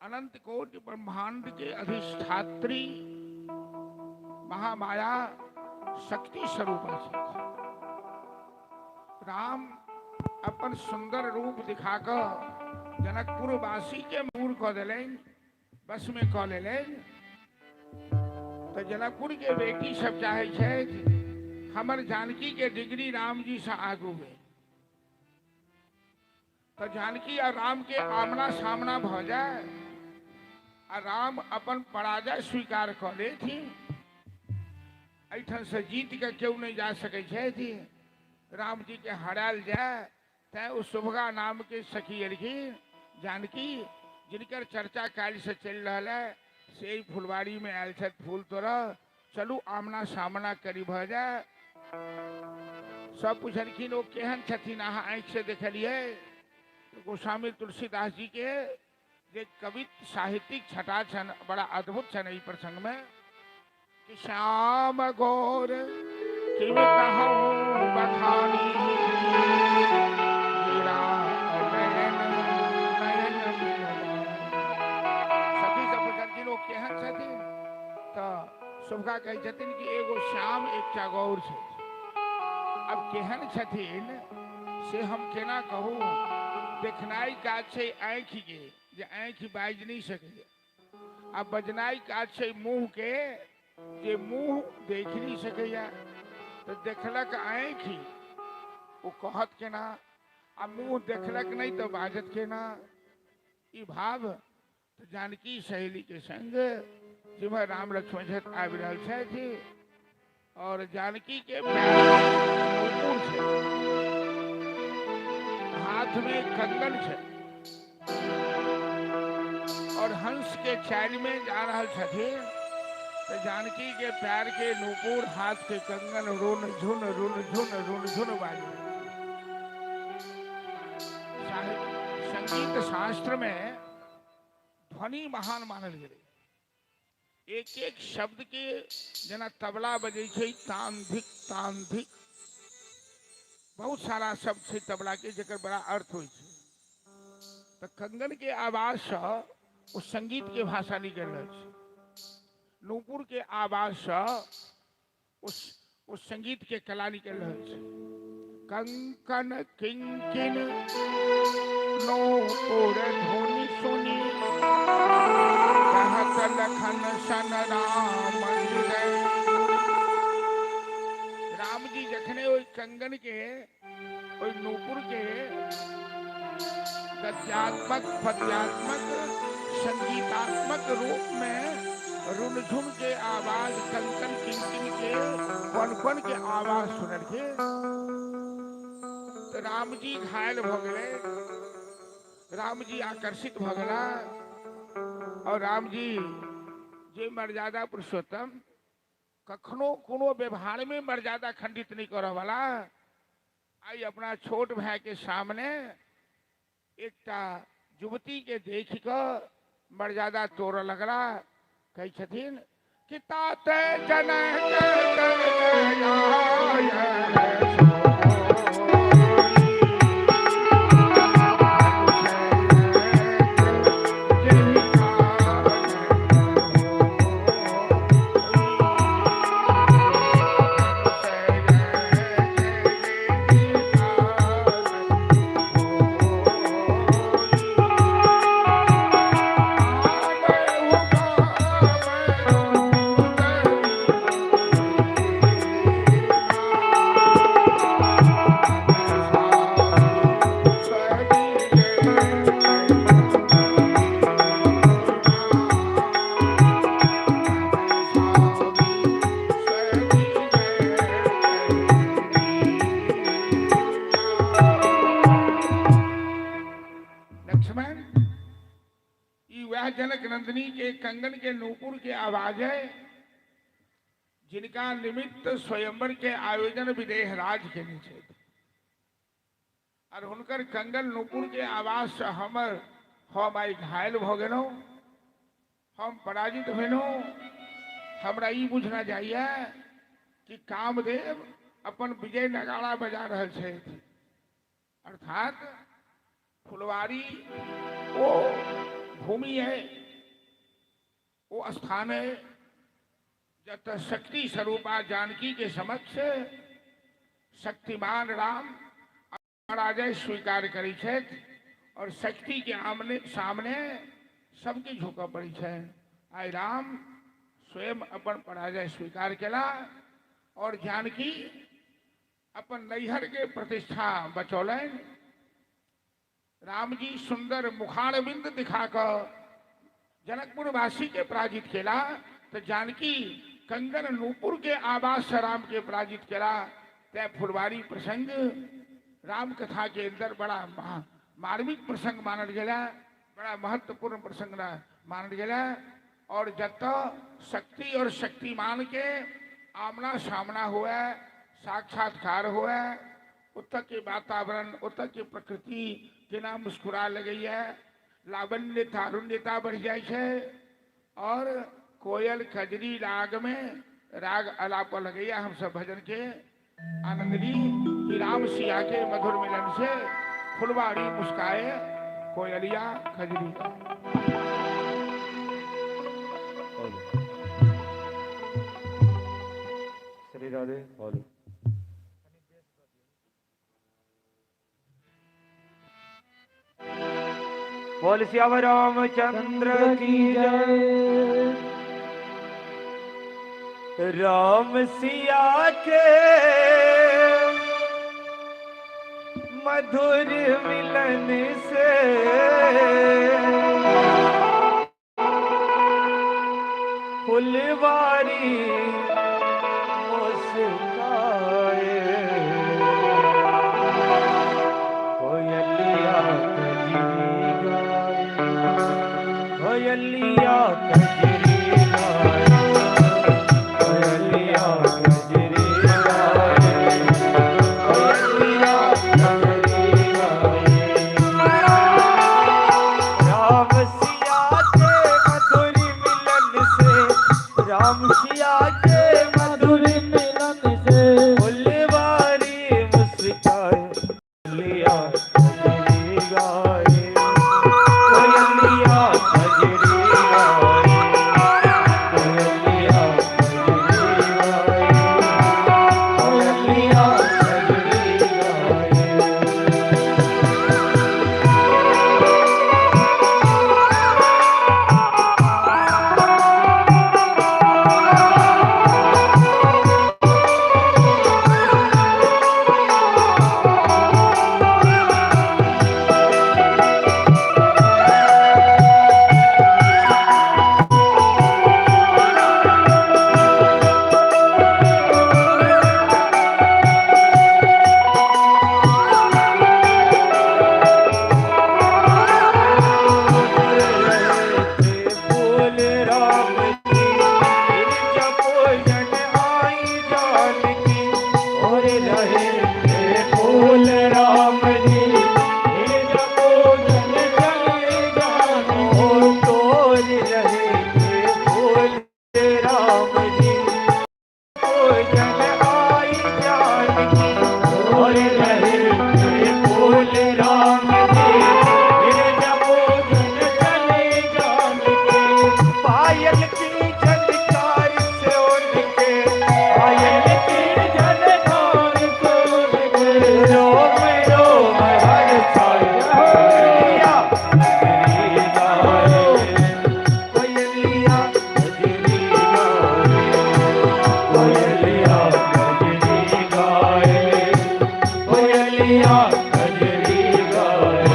अनंत कोटि ब्रह्मांड के अधिष्ठात्री महामाया शक्ति स्वरूप छथि। राम अपन सुंदर रूप दिखा कऽ जनकपुरवासी के मूर कऽ देलनि, बस में कऽ लेलनि। तऽ जनकपुर के बेटी सब चाहे छथि हमर जानकी के डिग्री राम जी से आगू भेल, तऽ जानकी आ राम के आमना सामना भऽ जाय आ राम अपन पराजय स्वीकार कऽ लेथिन, एहिठाम से जीत के केओ नहीं जा सकै छथि, राम जी के हरायल जाय। तैं ओ सुभगा नाम के सखी एलखिन जानकी, जिनकर चर्चा काल्हि से चलि रहल है, से एहि फुलवारी में आयल छथि फूल तोड़ऽ, चलू आमना सामना करी भऽ जाय। सब पुछलखिन ओ केहन छथिन, अहाँ आँखि से देखलियै? गोस्वामी तुलसीदास जी के जे कवित साहित्यिक छटा छनि बड़ा अद्भुत छनि एहि प्रसंग में कि श्याम गौर किम कहूँ बखानी, गिरा नयन नयन मिलन। तो सबका कहै छथिन कि एगो श्याम एकटा गौर छै। अब केहन छथिन से हम केना कहू, देखनाइ काज छै आँखि के, जे आँखि बाजि नहि सकैए, आ बजनाइ काज छै मुँह के, जे मुँह देख नहि सकैए। तऽ देखलक आँखि ओ कहत केना, आ मुँह देखलक नहि तऽ बाजत केना। ई भाव तऽ जानकी सहेली के संग जिम्हर राम लक्ष्मण छथि आबि रहल छथि, और जानकी के नूपुर छै, हाथ में कंगन छै, और हंस के चाल में जा रहल छथिन। तऽ जानकी के पैर के नूपुर, हाथ के कंगन रुन झुन रुन झुन रुन झुन बाजि रहल छै। संगीत शास्त्र में ध्वनि महान मानल गेलै। एक एक शब्द के जेना तबला बजै छै तान धिक तान धिक, बहुत सारा शब्द छै तबला के जकर बड़ा अर्थ होइ छै। तऽ कंगन के आवाज सँ ओ संगीत के भाषा निकलि रहल छै, नूपुर के आवाज सँ ओ संगीत के कला निकलि रहल छै। कंकन किंकिन नूपुर धुनि सुनि कहत लखन सन राम हृदय। राम जी जखने ओहि कंगन के, ओहि नूपुर के गद्यात्मक पद्यात्मक संगीतात्मक रूप में रुनझुन के आवाज, कंकन किंकिन के कन कन के आवाज सुनलखिन तो राम जी घायल भ गेले, राम जी आकर्षित भ गेला। और राम जी जे मर्यादा पुरुषोत्तम कखनो कोनो व्यवहार में मर्यादा खंडित नहीं करऽ वाला, आई अपना छोट भाई के सामने एकटा युवती के देख कऽ मर्यादा तोड़ऽ लगला। कहै छथिन कि ताते जनक लक्ष्मण, ई वह जनक नंदिनी के कंगन के नूपुर के आवाज है जिनका निमित्त स्वयंवर के आयोजन विदेह राज के नीचे और हुनकर कंगन नूपुर के आवाज से हम आई घायल भ गेलहुँ, हम पराजित भेलहुँ। हमरा ई बुझना जाइए कि कामदेव अपन विजय नगाड़ा बजा रहल छथि, अर्थात फुलवारी वो भूमि है, वो स्थान है जत शक्ति स्वरूपा जानकी के समक्ष शक्तिमान राम पराजय स्वीकार करै छथि और शक्ति के आमने सामने सबके झुकऽ पड़ै छै। आइ राम स्वयं अपन पराजय स्वीकार केला और जानकी अपन नैहर के प्रतिष्ठा बचौलनि। राम जी सुंदर मुखारविंद दिखा कऽ जनकपुरवासी के पराजित केला, तो जानकी कंगन नूपुर के आवाज से राम के पराजित केला। तैं फुलवारी प्रसंग राम कथा के अंदर बड़ा मार्मिक प्रसंग मानल गेला, बड़ा महत्वपूर्ण प्रसंग मानल गेला। और जत शक्ति और शक्तिमान के आमना सामना हुआ, साक्षात्कार हुआ, उत के वातावरण, उत के प्रकृति केना मुस्कुरा लगैया, लावण्य तारुण्यता बढ़ जाइ छै और कोयल कजरी राग में राग अलाप लगैया। हम सब भजन के आनंद ली कि राम सिया के मधुर मिलन से फुलवारी मुस्काए कोयलिया खजरी। राधे। बोलो बोल सियावर रामचंद्र की जय। राम सिया के मधुर मिलन से फुलवारी मुस्काए, कोयलिया कजरी गाए, कोयलिया कजरी गाए, कोयलिया कजरी गाए, कोयलिया कजरी गाए। राम सिया के मधुर मिलन से, राम सिया के मधुर मिलन से फुलवारी मुस्काए, कोयलिया कजरी गाए, कोयलिया कजरी गाए, कोयलिया कजरी गाए, कोयलिया कजरी गाए। बोल राम जी जपोजन आई जानकी, और रहे फूल राम जी जपोजन चले जाने, ओ तोर रहे फूल राम जी पूजन आई जानकी, और रहे फूल राम जी जपोजन चले जानकी। पायल की झनकार से उनके, पायल की झनकार से उनके, रोम रोम हर छाए, कोयलिया कजरी गाए, कोयलिया कजरी गाए, कोयलिया कजरी गाए, कोयलिया कजरी गाए।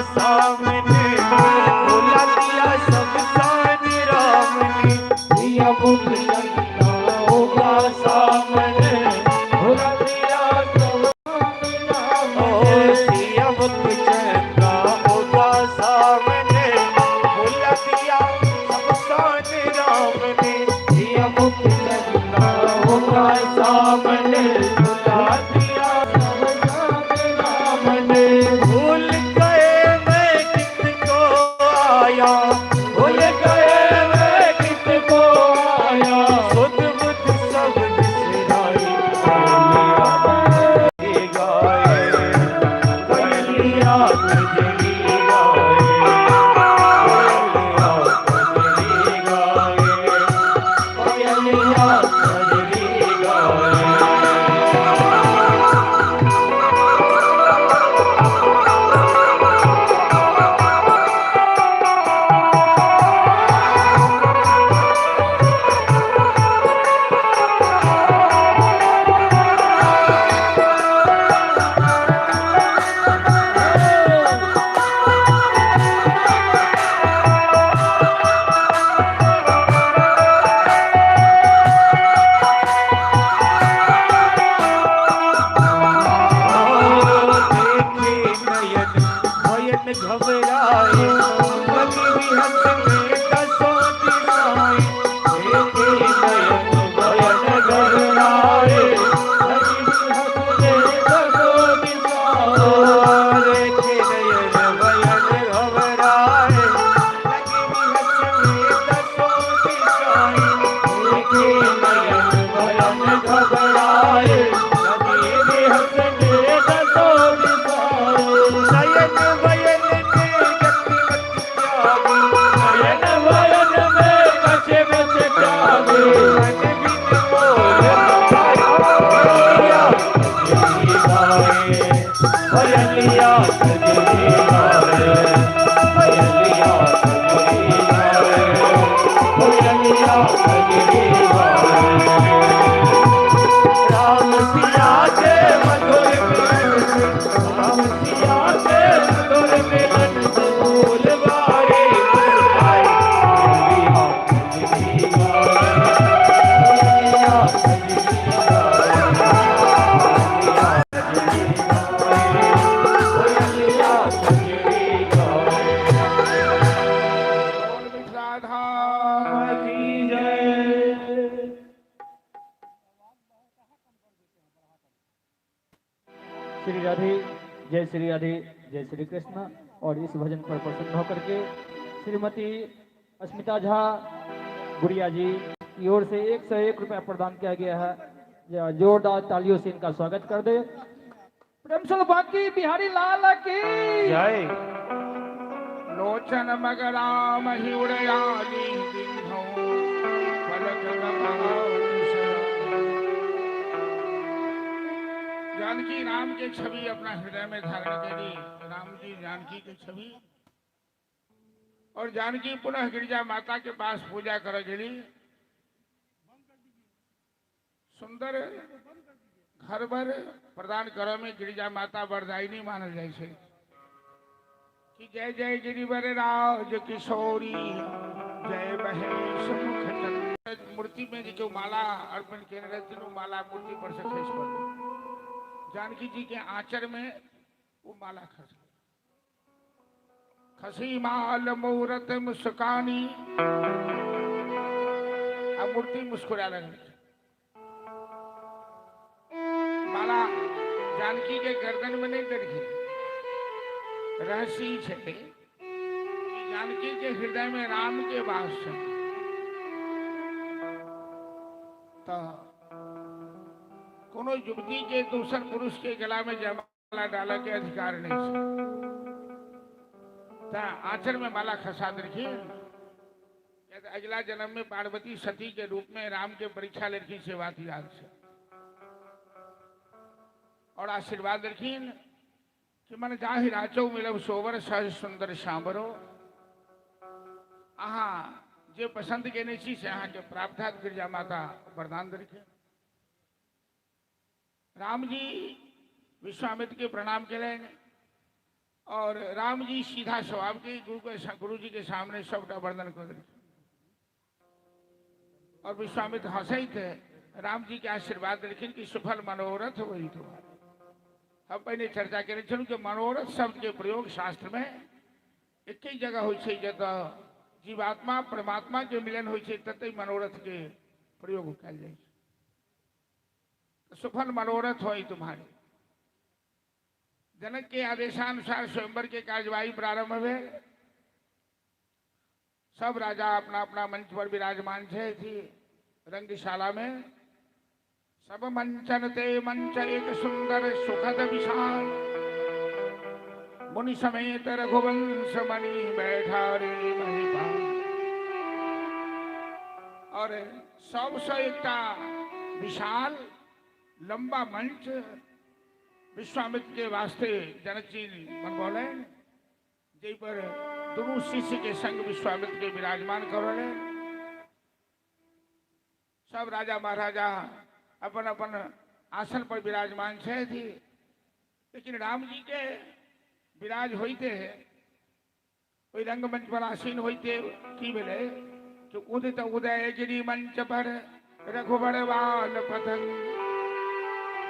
सामने बोला दिया सब सान राम ने, सिया मुख चंदा होगा सामने, भुला दिया सब राम ओ ने। सिया मुख चंदा होगा सामने, बोला दिया सब सान राम ने, सिया मुख चंदा होगा सामने, भुला दिया सब राम ने। भूल गए मैं किसको आया, भूल गए मैं किसको आया, सुध बुध सब बिसराई, कोयलिया गाए, कोयलिया कजरी गाए, कोयलिया कजरी गाए, कोयलिया कजरी गाए। देखे नयन भयन घबराए, बिहसने दसों दिशाएं, देखे नयन भयन घबराए, लगी बिहसने दसों दिशाएं, देखे नयन भयन घबराए, लगी बिहसने दसों दिशाएं, देखे नयन भयन घबराए, लगी बिहसने दसों दिशाएं, नयन भयन में गति मत त्यागी, नयन भयन में कछ मत त्यागी, मन बिन मोर भैया सजरी गाए, भैया सजरी गाए, भैया सजरी गाए, भैया सजरी गाए। राम सिया के मधुर मिलन से, राम सिया के मधुर मिलन से, फूल बारे मुस्काए, भैया सजरी गाए, भैया सजरी गाए, भैया सजरी गाए, भैया सजरी गाए। बोल राधा की जय। श्री राधे, जय श्री राधे, जय श्री कृष्ण। और इस भजन पर प्रसन्न होकर के श्रीमती अस्मिता झा गुड़िया जी की ओर से 101 रुपया प्रदान किया गया है। जोरदार तालियों से इनका स्वागत कर दे। प्रेम से बाकी बिहारी लाल की जय। लोचन मगराम ही उड़याली दिन्हो, पलक गगन से। जानकी राम के छवि अपना हृदय में धारण करी, राम जी जानकी के छवि, और जानकी पुनः गिरिजा माता के पास पूजा कर गई। सुंदर घर भर प्रदान कर में गिरिजा माता वरदायिनी मानल जाइ छै कि जय जय गिरिवर राज किशोरी, जय महेश मुख चंद्र। मूर्ति में जो माला अर्पण केने रहथिन, ओ माला मूर्ति पर से खसि पड़लै। जानकी जी के आंचर में वो माला खस खसी माल मूरत मुस्कानी, आ मूर्ति मुस्कुरा लगल। माला जानकी के गर्दन में नहीं देलखिन। रहस्य ई छै कि जानकी के हृदय में राम के वास छै, तऽ कोनो युवती के दोसर पुरुष के गला में जयमाला डालऽ के अधिकार नहीं छै। तऽ आंचल में माला खसा देलखिन। किया तऽ अगिला जन्म में पार्वती सती के रूप में राम के परीक्षा लेलखिन, से बात याद छै। और आशीर्वाद देलखिन कि मन जाहि राचौ मिलब सोबर सहज सुंदर सांबरो, अहाँ जे पसंद केने छी से अहाँके प्राप्त हैत। गिरिजा माता वरदान देलखिन। राम जी विश्वामित्र के प्रणाम केलनि और राम जी सीधा स्वभाव के गुरु जी के सामने सबटा वर्णन कऽ देलखिन। और विश्वामित्र हंसैत राम जी के आशीर्वाद देलखिन कि सफल मनोरथ वही तुम्हारे। हम पहिने चर्चा केने छलहुँ कि मनोरथ शब्द के प्रयोग शास्त्र में एक ही जगह होइ छै, जतऽ जीवात्मा परमात्मा के मिलन होइ छै ततै मनोरथ के प्रयोग कयल जाइ छै। सफल मनोरथ होई तुम्हारे। जनक के आदेशानुसार स्वयंवर के कार्यवाही प्रारंभ भेल। सब राजा अपना अपना मंच पर विराजमान छथि रंगशाला में। सब मंचन ते मंच एक सुंदर सुखद विशाल, मुनि समेत रघुवंश मणि बैठा रे महिपाल। और सबसे एकटा विशाल लंबा मंच विश्वामित्र के वास्ते जनक जी बनबौलनि, जाहि पर दुनू शिष्य के संग विश्वामित्र के विराजमान करौलनि। सब राजा महाराजा अपन अपन आसन पर विराजमान छथि, लेकिन राम जी के विराज होइते ओहि रंगमंच पर आसीन होइते की भेलै कि उदित उदय गिरि मंच पर रघुबर बाल पतंग,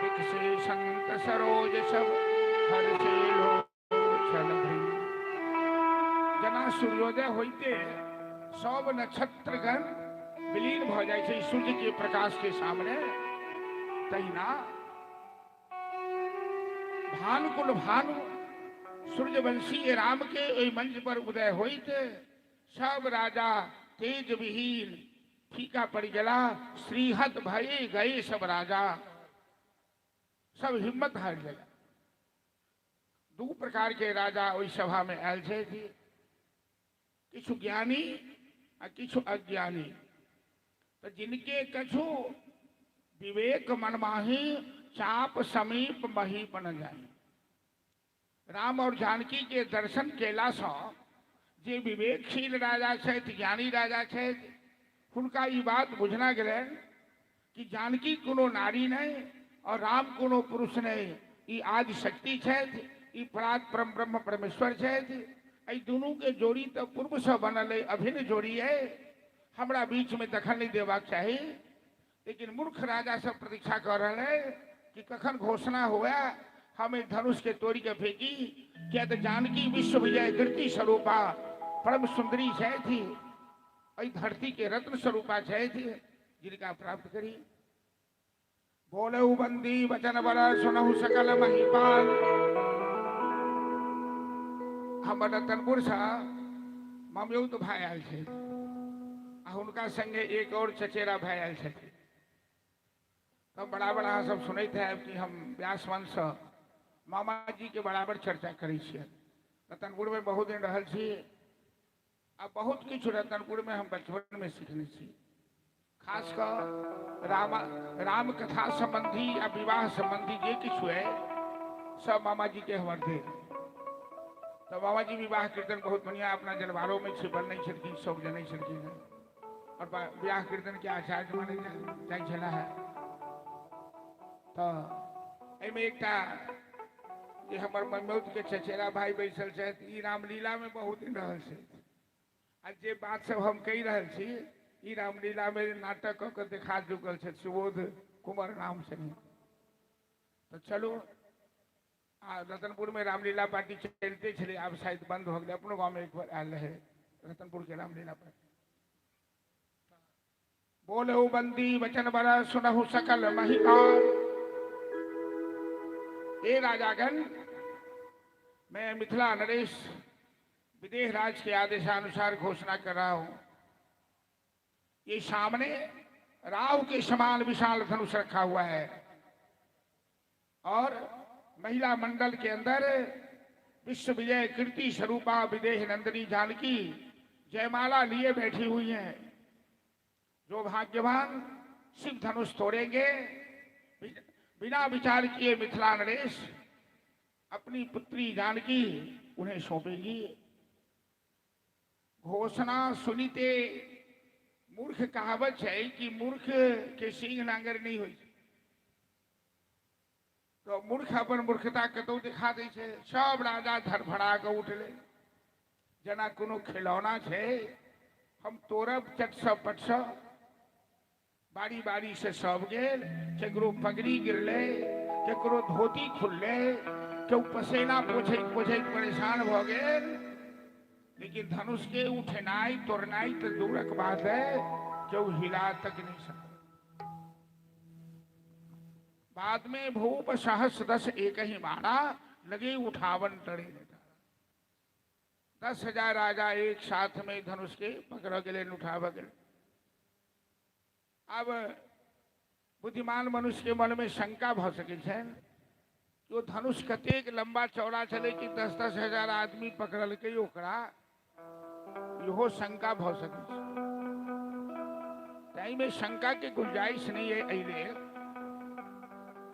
विकसे संत सरोज सब हर से लोचन भृंग। जेना सूर्योदय होइते सब नक्षत्रगण विलीन भऽ जाइ छै सूर्य के प्रकाश के सामने, तहिना भानुकुल भानु सूर्यवंशी राम के ओहि मंच पर उदय होइत सब राजा तेज विहीन फीका पड़ गेला। श्रीहत भई गए सब राजा, सब हिम्मत हार गेला। दू प्रकार के राजा ओहि सभा में आयल छथि, किछु ज्ञानी आ किछु अज्ञानी। तो जिनके कछु विवेक मन माही, चाप समीप मही बन जाए। राम और जानकी के दर्शन केला सँ जे विवेकशील राजा छथि, ज्ञानी राजा छथि, हुनका ई बात बुझना गेलनि कि जानकी कोनो नारी नहीं और राम कोनो पुरुष नहीं, ई आदि शक्ति छथि, ई परात परम ब्रह्म परमेश्वर छथि। एहि दुनू के जोड़ी तो पूर्व से बनल है, अभिन्न जोड़ी है, हमरा बीच में दखल नहीं देबाक चाही। लेकिन मूर्ख राजा सब प्रतीक्षा कर रहे है कि कखन घोषणा हुआ, हम एक धनुष के तोड़ी के फेंकी। क्या तो जानकी विश्व विजय कीर्ति स्वरूपा परम सुंदरी छथि, एहि धरती के रत्न स्वरूपा छथि, जिनका प्राप्त करी। बोले बंदी वचन बर सुनहु सकल महिपाल। हमर रतनपुर से ममयौत भाई आयल छथि आ हुनका संगे एक और चचेरा भाई आयल छथि। तब बड़ा बड़ा सब सुनैत है कि हम व्यास वंश मामा जी के बराबर चर्चा करै छियै। रतनपुर में बहुत दिन रहल छी आ बहुत किछु रतनपुर में हम बचपन में सीखने छी, खास कऽ राम कथा संबंधी आ विवाह संबंधी जे किछु है सब मामा जी के हमर देल। तो मामा जी विवाह कीर्तन बहुत बढ़िया अपना जलवारों में छिपल नहीं छलखिन, सब जनै छलखिन हैं और विवाह कीर्तन के आचार्य माने जाइ छला है। तो एहिमे एकटा जे हमर ममौत के चचेरा भाई बैसल छथि, ई रामलीला में बहुत दिन रहल छथि आ जे बात सब हम कहि रहल छी ई रामलीला में नाटक कऽ के देखा चुकल छथि, सुबोध कुमार नाम से। तो चलू, आ रतनपुर में रामलीला पार्टी चलते छलै, आब शायद बंद हो गेलै। अपनो गाँव में एक बार आयल रहे रतनपुर के रामलीला पार्टी। बोलहु बंदी वचन बर सुनहु सकल महिपाल। हे राजागण, मैं मिथिला नरेश विदेह राज के आदेशानुसार घोषणा कर रहा हूं, ये सामने राहु के समान विशाल धनुष रखा हुआ है और महिला मंडल के अंदर विश्व विजय कीर्ति स्वरूपा विदेह नंदिनी जानकी जयमाला लिए बैठी हुई हैं। जो भाग्यवान शिव धनुष तोड़ेंगे, बिना विचार किए मिथिला नरेश अपनी पुत्री जानकी उन्हें सौंपेगी। घोषणा सुनीते मूर्ख कहावत है कि मूर्ख के सिंह नांगर नहीं होई, तो मूर्ख अपन मूर्खता कतौ दिखा दै छै। सब राजा धड़फड़ा के उठले, जेना कोनो खिलौना छै, हम तोड़ब चट सँ पट सँ। बारी बारी से सब गेल, केकरो पगड़ी गिरले, केकरो धोती खुलले, केओ पसेना पोछैत पोछैत परेशान भऽ गेल। लेकिन धनुष के उठेनाइ तोड़नाइ तऽ दूरक बात है, केओ हिला तक नहीं सकल। बाद में भूप सहस 10 एक ही मारा, लगे उठावन टरे। 10,000 राजा एक साथ में धनुष के पकड़ गेले, उठाव गेले। अब बुद्धिमान मनुष्य के मन में शंका भ सकै छनि कि ओ धनुष कतेक लंबा चौड़ा छलै कि 10-10 हजार आदमी पकड़लकै ओकरा, इहो शंका भ सकै छै। ताहिमे शंका के गुंजाइश नहीं है। एहि लेल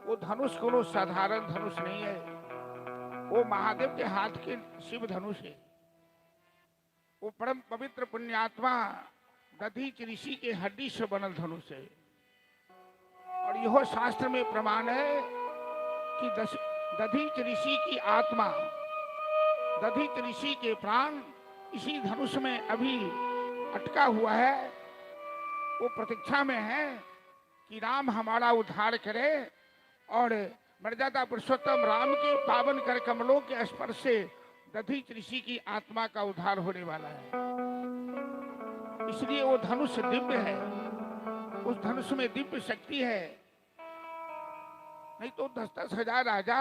वो धनुष कोनो साधारण धनुष नहीं है, वो महादेव के हाथ के शिव धनुष है। वो परम पवित्र पुण्यात्मा दधीच ऋषि के हड्डी से बनल धनुष है। और यह शास्त्र में प्रमाण है कि दधीच ऋषि की आत्मा, दधीच ऋषि के प्राण इसी धनुष में अभी अटका हुआ है। वो प्रतीक्षा में है कि राम हमारा उद्धार करे और मर्यादा पुरुषोत्तम राम के पावन कर कमलों के स्पर्श से दधीच ऋषि की आत्मा का उद्धार होने वाला है। इसलिए वो धनुष दिव्य है, उस धनुष में दिव्य शक्ति है। नहीं तो 10-10 हजार राजा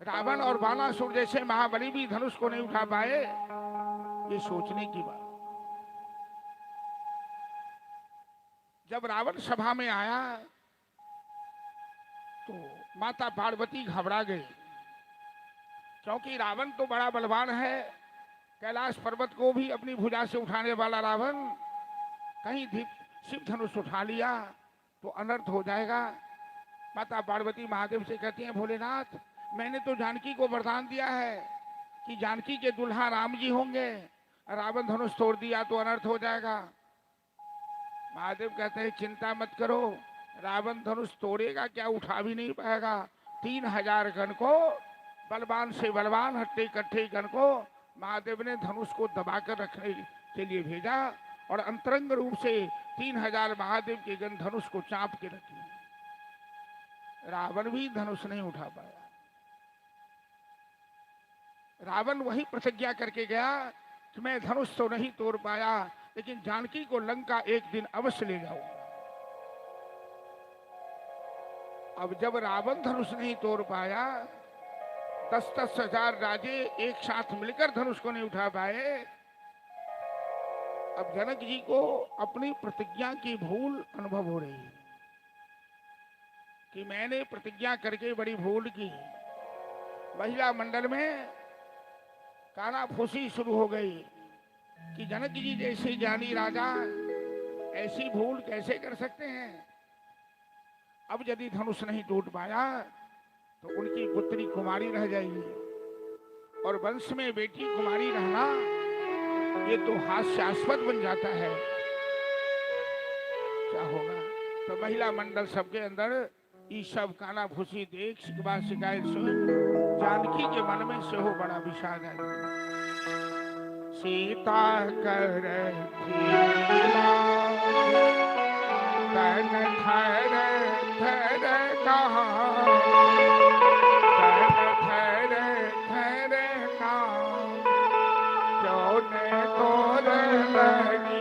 रावण और बाणासुर जैसे महाबली भी धनुष को नहीं उठा पाए। ये सोचने की बात। जब रावण सभा में आया तो माता पार्वती घबरा गई, क्योंकि रावण तो बड़ा बलवान है, कैलाश पर्वत को भी अपनी भुजा से उठाने वाला रावण, कहीं शिव धनुष उठा लिया तो अनर्थ हो जाएगा। माता पार्वती महादेव से कहती हैं, भोलेनाथ मैंने तो जानकी को वरदान दिया है कि जानकी के दुल्हा राम जी होंगे, रावण धनुष तोड़ दिया तो अनर्थ हो जाएगा। महादेव कहते हैं चिंता मत करो, रावण धनुष तोड़ेगा क्या, उठा भी नहीं पाएगा। 3000 गण को, बलवान से बलवान हट्टे कट्ठे गण को महादेव ने धनुष को दबाकर रखने के लिए भेजा और अंतरंग रूप से 3000 महादेव के गण धनुष को चाप के रखे। रावण भी धनुष नहीं उठा पाया। रावण वही प्रतिज्ञा करके गया कि मैं धनुष तो नहीं तोड़ पाया, लेकिन जानकी को लंका एक दिन अवश्य ले जाऊंगा। अब जब रावण धनुष नहीं तोड़ पाया, 10-10 हजार राजे एक साथ मिलकर धनुष को नहीं उठा पाए, अब जनक जी को अपनी प्रतिज्ञा की भूल अनुभव हो रही है कि मैंने प्रतिज्ञा करके बड़ी भूल की। महिला मंडल में कानाफूसी शुरू हो गई कि जनक जी जैसे ज्ञानी राजा ऐसी भूल कैसे कर सकते हैं। अब यदि धनुष नहीं टूट पाया तो उनकी पुत्री कुमारी रह जाएगी और वंश में बेटी कुमारी रहना ये तो हास्यास्पद बन जाता है। क्या होगा? तो महिला मंडल सबके अंदर ये सब कानाफूसी देख शिकवा शिकायत सुन जानकी के मन में से हो बड़ा विषाद आ गया। सीता कर तन थर थर कहाँ, तन थर थर कहाँ, क्यों न तोर लगी।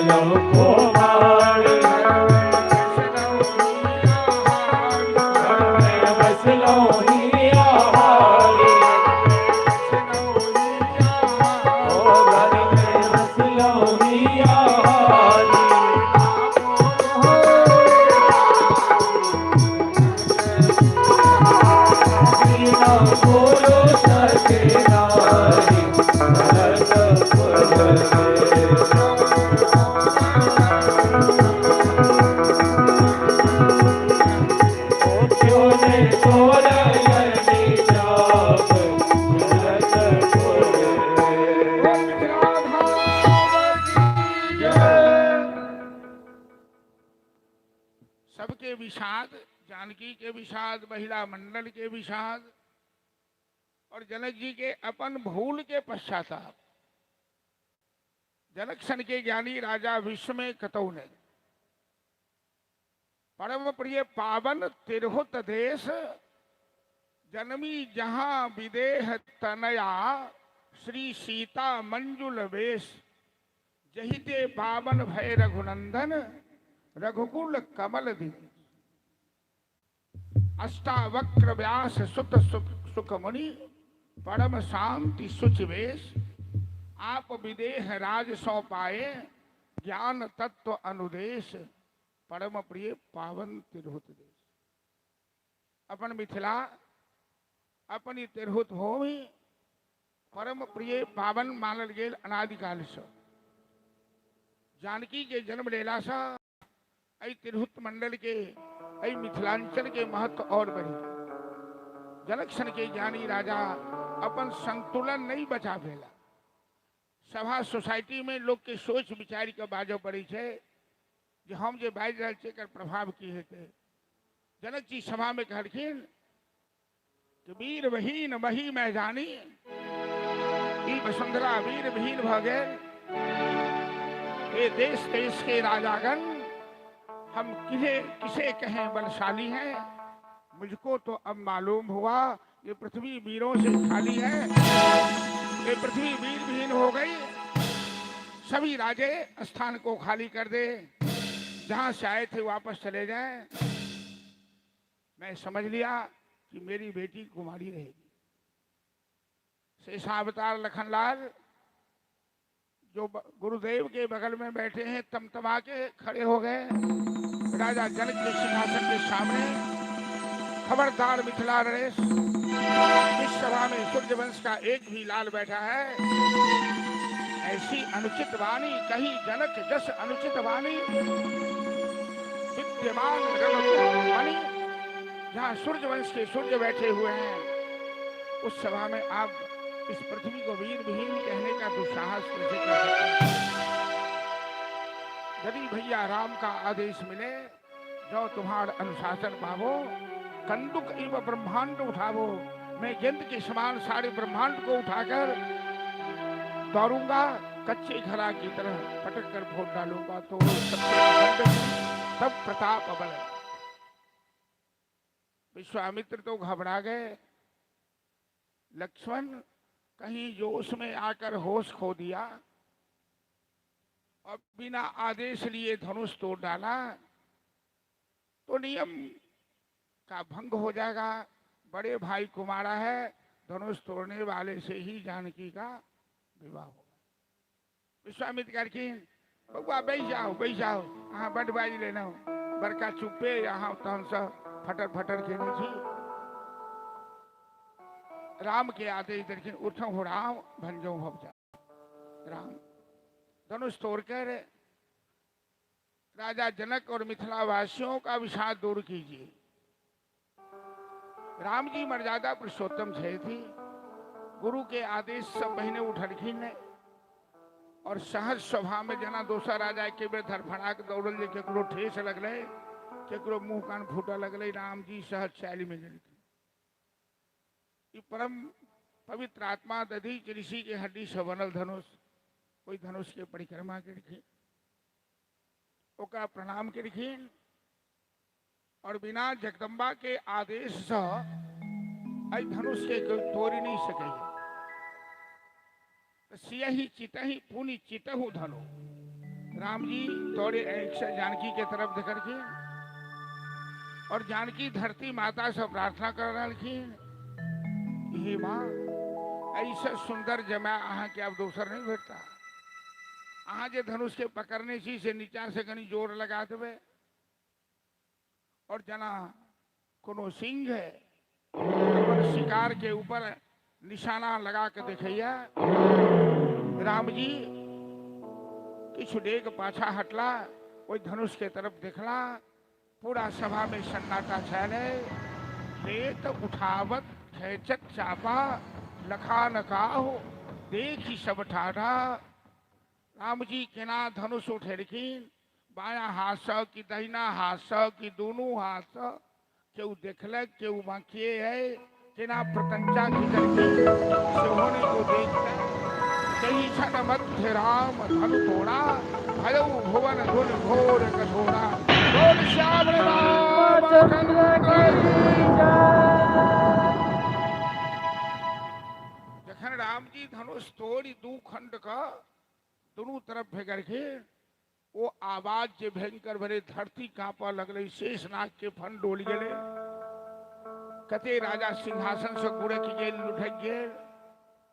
बसलो कुमार, घर में बसलो हिया हारी, ओ घर में बसलो हिया हारी। बिना पुरुष के नारी भरतपुर में। ओ क्यों ने तोड़यनी चाप भरतपुर में। सबके विषाद, जानकी के विषाद, महिला मंडल के विषाद और जनक जी के अपन भूल के पश्चाताप। जनक सन के ज्ञानी राजा विश्व में कतौ नहीं। परम प्रिय पावन तिरहुत देश, जन्मी जहां विदेह तनया, श्री सीता मंजुल वेश, जहिते पावन भय रघुनंदन, रघुकुल कमल दी। अष्टावक्र व्यास सुत सुख सुख मुनि, परम शांति शुचि वेश, आप विदेह राज सौ पाए, ज्ञान तत्व अनुदेश, परम प्रिय पावन तिरहुत देश। अपन मिथिला, अपनी तिरहुत भूमि परम प्रिय पावन मानल गेल अनादिकाल से। जानकी के जन्म लेला से एहि तिरहुत मंडल के, एहि मिथिलांचल के महत्व और बढ़ी। जनक सन के ज्ञानी राजा अपन संतुलन नहीं बचा भेला। सभा सोसाइटी में लोग के सोच विचार के बाजऽ पड़ै छै जे हम जे बाजि रहल छियै एकर प्रभाव की हेतै। जनक जी सभा में कहलखिन कि वीर बहीन मही मैं जानी, ई वसुंधरा वीर बहीन भऽ गेल। हे देश देश के राजागण, हम किसे किसे कहें बलशाली हैं, मुझको तो अब मालूम हुआ ये पृथ्वी वीरों से खाली है, ये पृथ्वी वीर विहीन हो गई। सभी राजे स्थान को खाली कर दे, जहां से आए थे वापस चले जाएं। मैं समझ लिया कि मेरी बेटी कुमारी रहेगी। शेषावतार लखनलाल जो गुरुदेव के बगल में बैठे हैं, तमतमा के खड़े हो गए राजा जनक के सिंहासन के सामने। खबरदार मिथिला नरेश, इस सभा में सूर्यवंश का एक भी लाल बैठा है, ऐसी अनुचित वाणी कही जनक जस अनुचित वाणी, विद्यमान मणि। जहाँ सूर्यवंश के सूर्य बैठे हुए हैं, उस सभा में आप इस पृथ्वी को वीर विहीन कहने का दुस्साहस कैसे कर सकते हैं? यदि भैया राम का आदेश मिले, जो तुम्हार अनुशासन पावो, कंदुक इव ब्रह्मांड उठावो, मैं गेंद के समान सारे ब्रह्मांड को उठाकर दौड़ूंगा, कच्चे घड़ा की तरह पटक कर फोड़ डालूंगा, तो सबसे तब प्रताप बल। विश्वामित्र तो घबरा गए, लक्ष्मण कहीं जोश में आकर होश खो दिया और बिना आदेश लिए धनुष तोड़ डाला तो नियम का भंग हो जाएगा। बड़े भाई कुमारा है, धनुष तोड़ने वाले से ही जानकी का विवाह होगा। विश्वामित्र कहलखिन, बउआ बैस जाओ बैस जाओ, अहाँ बड बाजि लेलहुँ, बड़का चुप्पे अहाँ तहनसँ फटर फटर केने छी। राम के आदेश देलखिन, उठो हो राम भंजो भव जा। राम धनुष तोड़कर राजा जनक और मिथिला वासियों का विषाद दूर कीजिए। राम जी मर्यादा पुरुषोत्तम छे थी, गुरु के आदेश सब महीने उठलखिन ने और सहज स्वभाव में जना दोसर राजा के बेर धड़फड़ा के दौड़ल जे केकरो ठेस लगलै, केकरो मुंह कान फूटऽ लगलै, राम जी सहज शैली में गेलखिन। ई परम पवित्र आत्मा दधीच ऋषि के हड्डी से बनल धनुष, ओहि धनुष के परिक्रमा केलखिन, ओकरा प्रणाम केलखिन और बिना जगदम्बा के आदेश से एहि धनुष के कोई तोड़ि नहीं सकैया। सियहि चितहि पुनि चितहु धनु, राम जी दौड़े आँखि से जानकी के तरफ देखलखिन और जानकी धरती माता से प्रार्थना कर रहलखिन, हे माँ, ऐसे सुंदर जमा अहाँ के अब दोसर नहीं भेटता। अहाँ जे धनुष के पकड़ने छी से नीचा से कनी जोर लगा देबै और जना कोनो सिंह है अपन शिकार के ऊपर निशाना लगा के देखैया। राम जी किछु डेग पाछा हटला, ओहि धनुष के तरफ देखला, पूरा सभा में सन्नाटा छायल है। रेत उठावत खेचत चापा लखा नकाहो देखी सब ठाढ़ा। राम जी केना धनुष उठेलखिन, बायां हाथ सँ कि दहिना हाथ सँ कि दुनू हाथ सँ, केओ देखलक केओ बाँकिए है, केना प्रतंचा खिचलखिन सेहो नहि केओ देखलक। तही क्षण मध्य राम धनु तोड़ा, भयउ भुवन धुन घोर कठोरा। बोल श्याम रामचंद्र की जय। जखन रामजी धनुष तोड़ि दू खंड क दुनू तरफ फेकलखिन, ओ आवाज जे भयंकर भेलै, धरती कांपऽ लगलै, शेषनाग के फन डोलि गेलै, कते राजा सिंहासन से गुड़कि गेल, लुढ़कि गेल,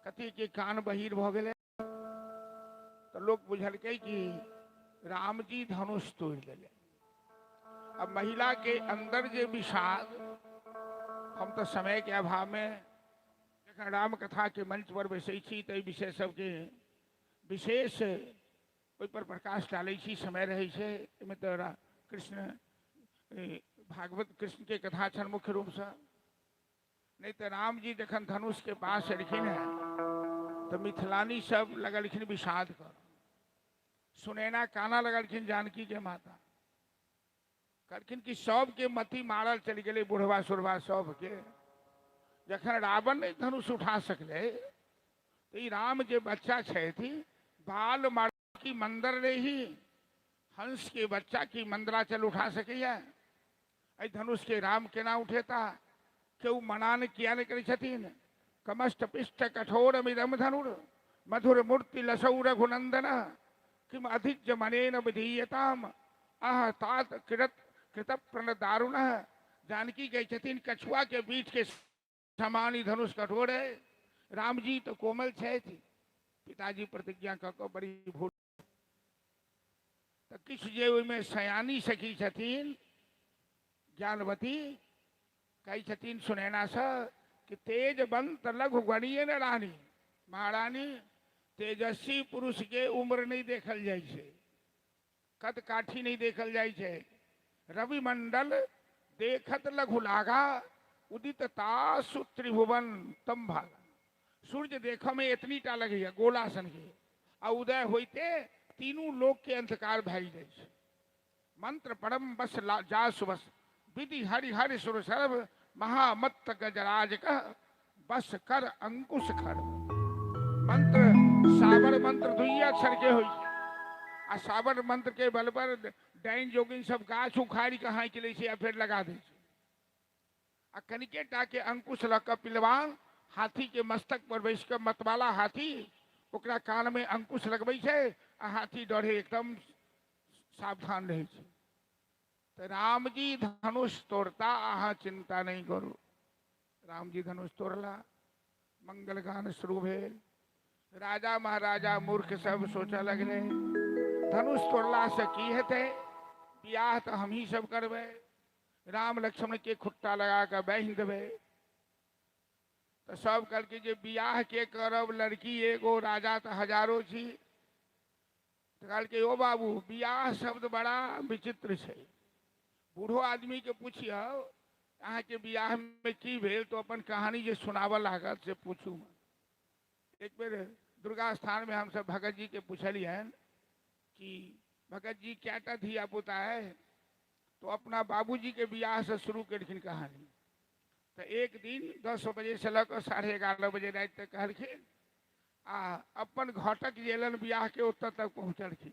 कते के कान बहिर भऽ गेलै। तऽ लोक बुझलकै कि रामजी धनुष तोड़ि देले। अब महिला के अंदर जे विषाद, हम तऽ समय के अभाव में जखन राम कथा के मंच पर बैसै छी तऽ एहि विषय सबके विशेष ओहि पर प्रकाश डालै छी, समय रहै छै। एहिमे तऽ कृष्ण भागवत कृष्ण के कथा छनि मुख्य रूपसँ। नहि तऽ रामजी जखन धनुष के पास एलखिन हेँ तऽ मिथिलानी सब लगलखिन विषाद कर, सुनैना काना लगलखिन जानकी के माता, कहलखिन कि सबके मति मारल चलि गेलै बुढ़वा सुढ़वा सबके। जखन रावण नहि धनुष उठा सकलै तऽ ई राम जे बच्चा छथि, बाल मार की मंदर रही, हंस के बच्चा की मंदराचल उठा सकैया? एहि धनुष के राम केना उठेता? केओ मना नहि किया नहि करै छथिन? कमष्ट पिष्ट कठोर मिदम धनुर मधुर मूर्ति लसौ रघुनंदन किम अधिक मनेन विधीयताम अह तात कृत कृत प्रण दारुण। जानकी कहै छथिन कछुआ के बीच के समान ई धनुष कठोर है, रामजी तो कोमल छथि। पिताजी प्रतिज्ञा कऽ कऽ बड़ी भूल। तऽ किछु जे ओहिमे सयानी सखी छथिन ज्ञानवती, कहै छथिन सुनैनासँ कि तेजवंत लघु गणिये ने रानी, महारानी तेजस्वी पुरुष के उम्र नहि देखल जाइ छै, कद काठी नहि देखल जाइ छै। रवि मंडल देखत लघु लागा, उदित तासु त्रिभुवन तम भागा। सूर्य देखऽ में एतनी टा लगैया गोला सन के, आ उदय होइते तीनू लोक के अंधकार भए जाइ छै। मंत्र परम बस जासु बस विधि हरि हरि सुर सर्व महामत्त गजराज कह बस कर अंकुश खर। मंत्र सावर मंत्र दुई अक्षर के होइ छै, आ सावर मंत्र के बल पर डाइन जोगिन सब गाछ उखाड़ि कऽ हाँकि लै छै आ फेर लगा दै छै। आ कनिके टा के अंकुश लऽ कऽ पिलवान हाथी के मस्तक पर बैस कऽ मतवाला हाथी ओकरा कान में अंकुश लगबै छै आ हाथी डरे एकदम सावधान रहै छै। तऽ रामजी धनुष तोड़ता, अहाँ चिंता नहीं करू। रामजी धनुष तोड़ला, मंगल गान शुरू भेल। राजा महाराजा मूर्ख सब सोचऽ लगलै धनुष तोड़ला से की हेतै, बियाह तऽ हमही सब करबै, राम लक्ष्मण के खुट्टा लगा कऽ बान्हि देबै। तऽ सब कहलकै जे बियाह के करब, लड़की एगो, राजा तऽ हजारो छी। तऽ कहलकै ओ बाबू, बियाह शब्द बड़ा विचित्र छै, बूढ़ो आदमीके पुछियौ अहाँके बियाहमे की भेल तऽ अपन कहानी जे सुनाबऽ लागत से पूछू। एक बेर दुर्गा स्थानमे हमसब भगत जीके पुछलियनि कि भगत जी कएटा धिया पुता है, तो अपना बाबूजीके बियाहसँ शुरू केलखिन कहानी। तऽ एक दिन 10 बजे से लऽ कऽ 11:30 बजे राति तक कहलखिन, आ अपन घटक जे एलनि बियाहके ओतऽ तक पहुँचलखिन।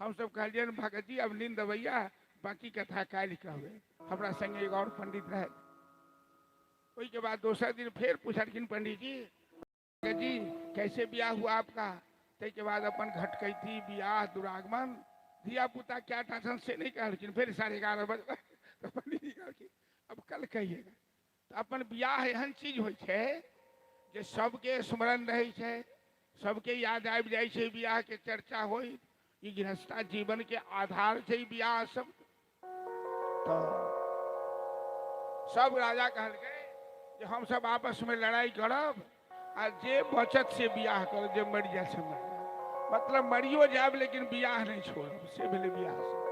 हमसब कहलियनि भगत जी अब नींद अबैया, बाकी कथा काल्हि कहबै। हमरा संगे एगो और पंडित रहै। ओहिके बाद दोसर दिन फेर पुछलखिन पंडित जी, भगत जी कैसे बियाह हुआ आपका? ताहिके बाद अपन घटकैती बियाह दुरागमन धिया पुता क्या टा से नहि कहलखिन। फेर 11:30 बजे तऽ पंडीजी कहलखिन अब कल कहिएगा। तऽ अपन बियाह एहन चीज होइ छै जे सबके स्मरण रहै छै, सबके याद आबि जाइ छै, बियाह के चर्चा होइ, ई गृहस्था जीवन के आधार छै बियाह सब। तऽ सब राजा कहलकै जे हम सब आपस में लड़ाई करब आ जे बचत से बियाह करब, जे मरि जाए से मरि जाए, मतलब मरियो जायब लेकिन बियाह नहीं छोड़ब, से भेलै बियाह सब।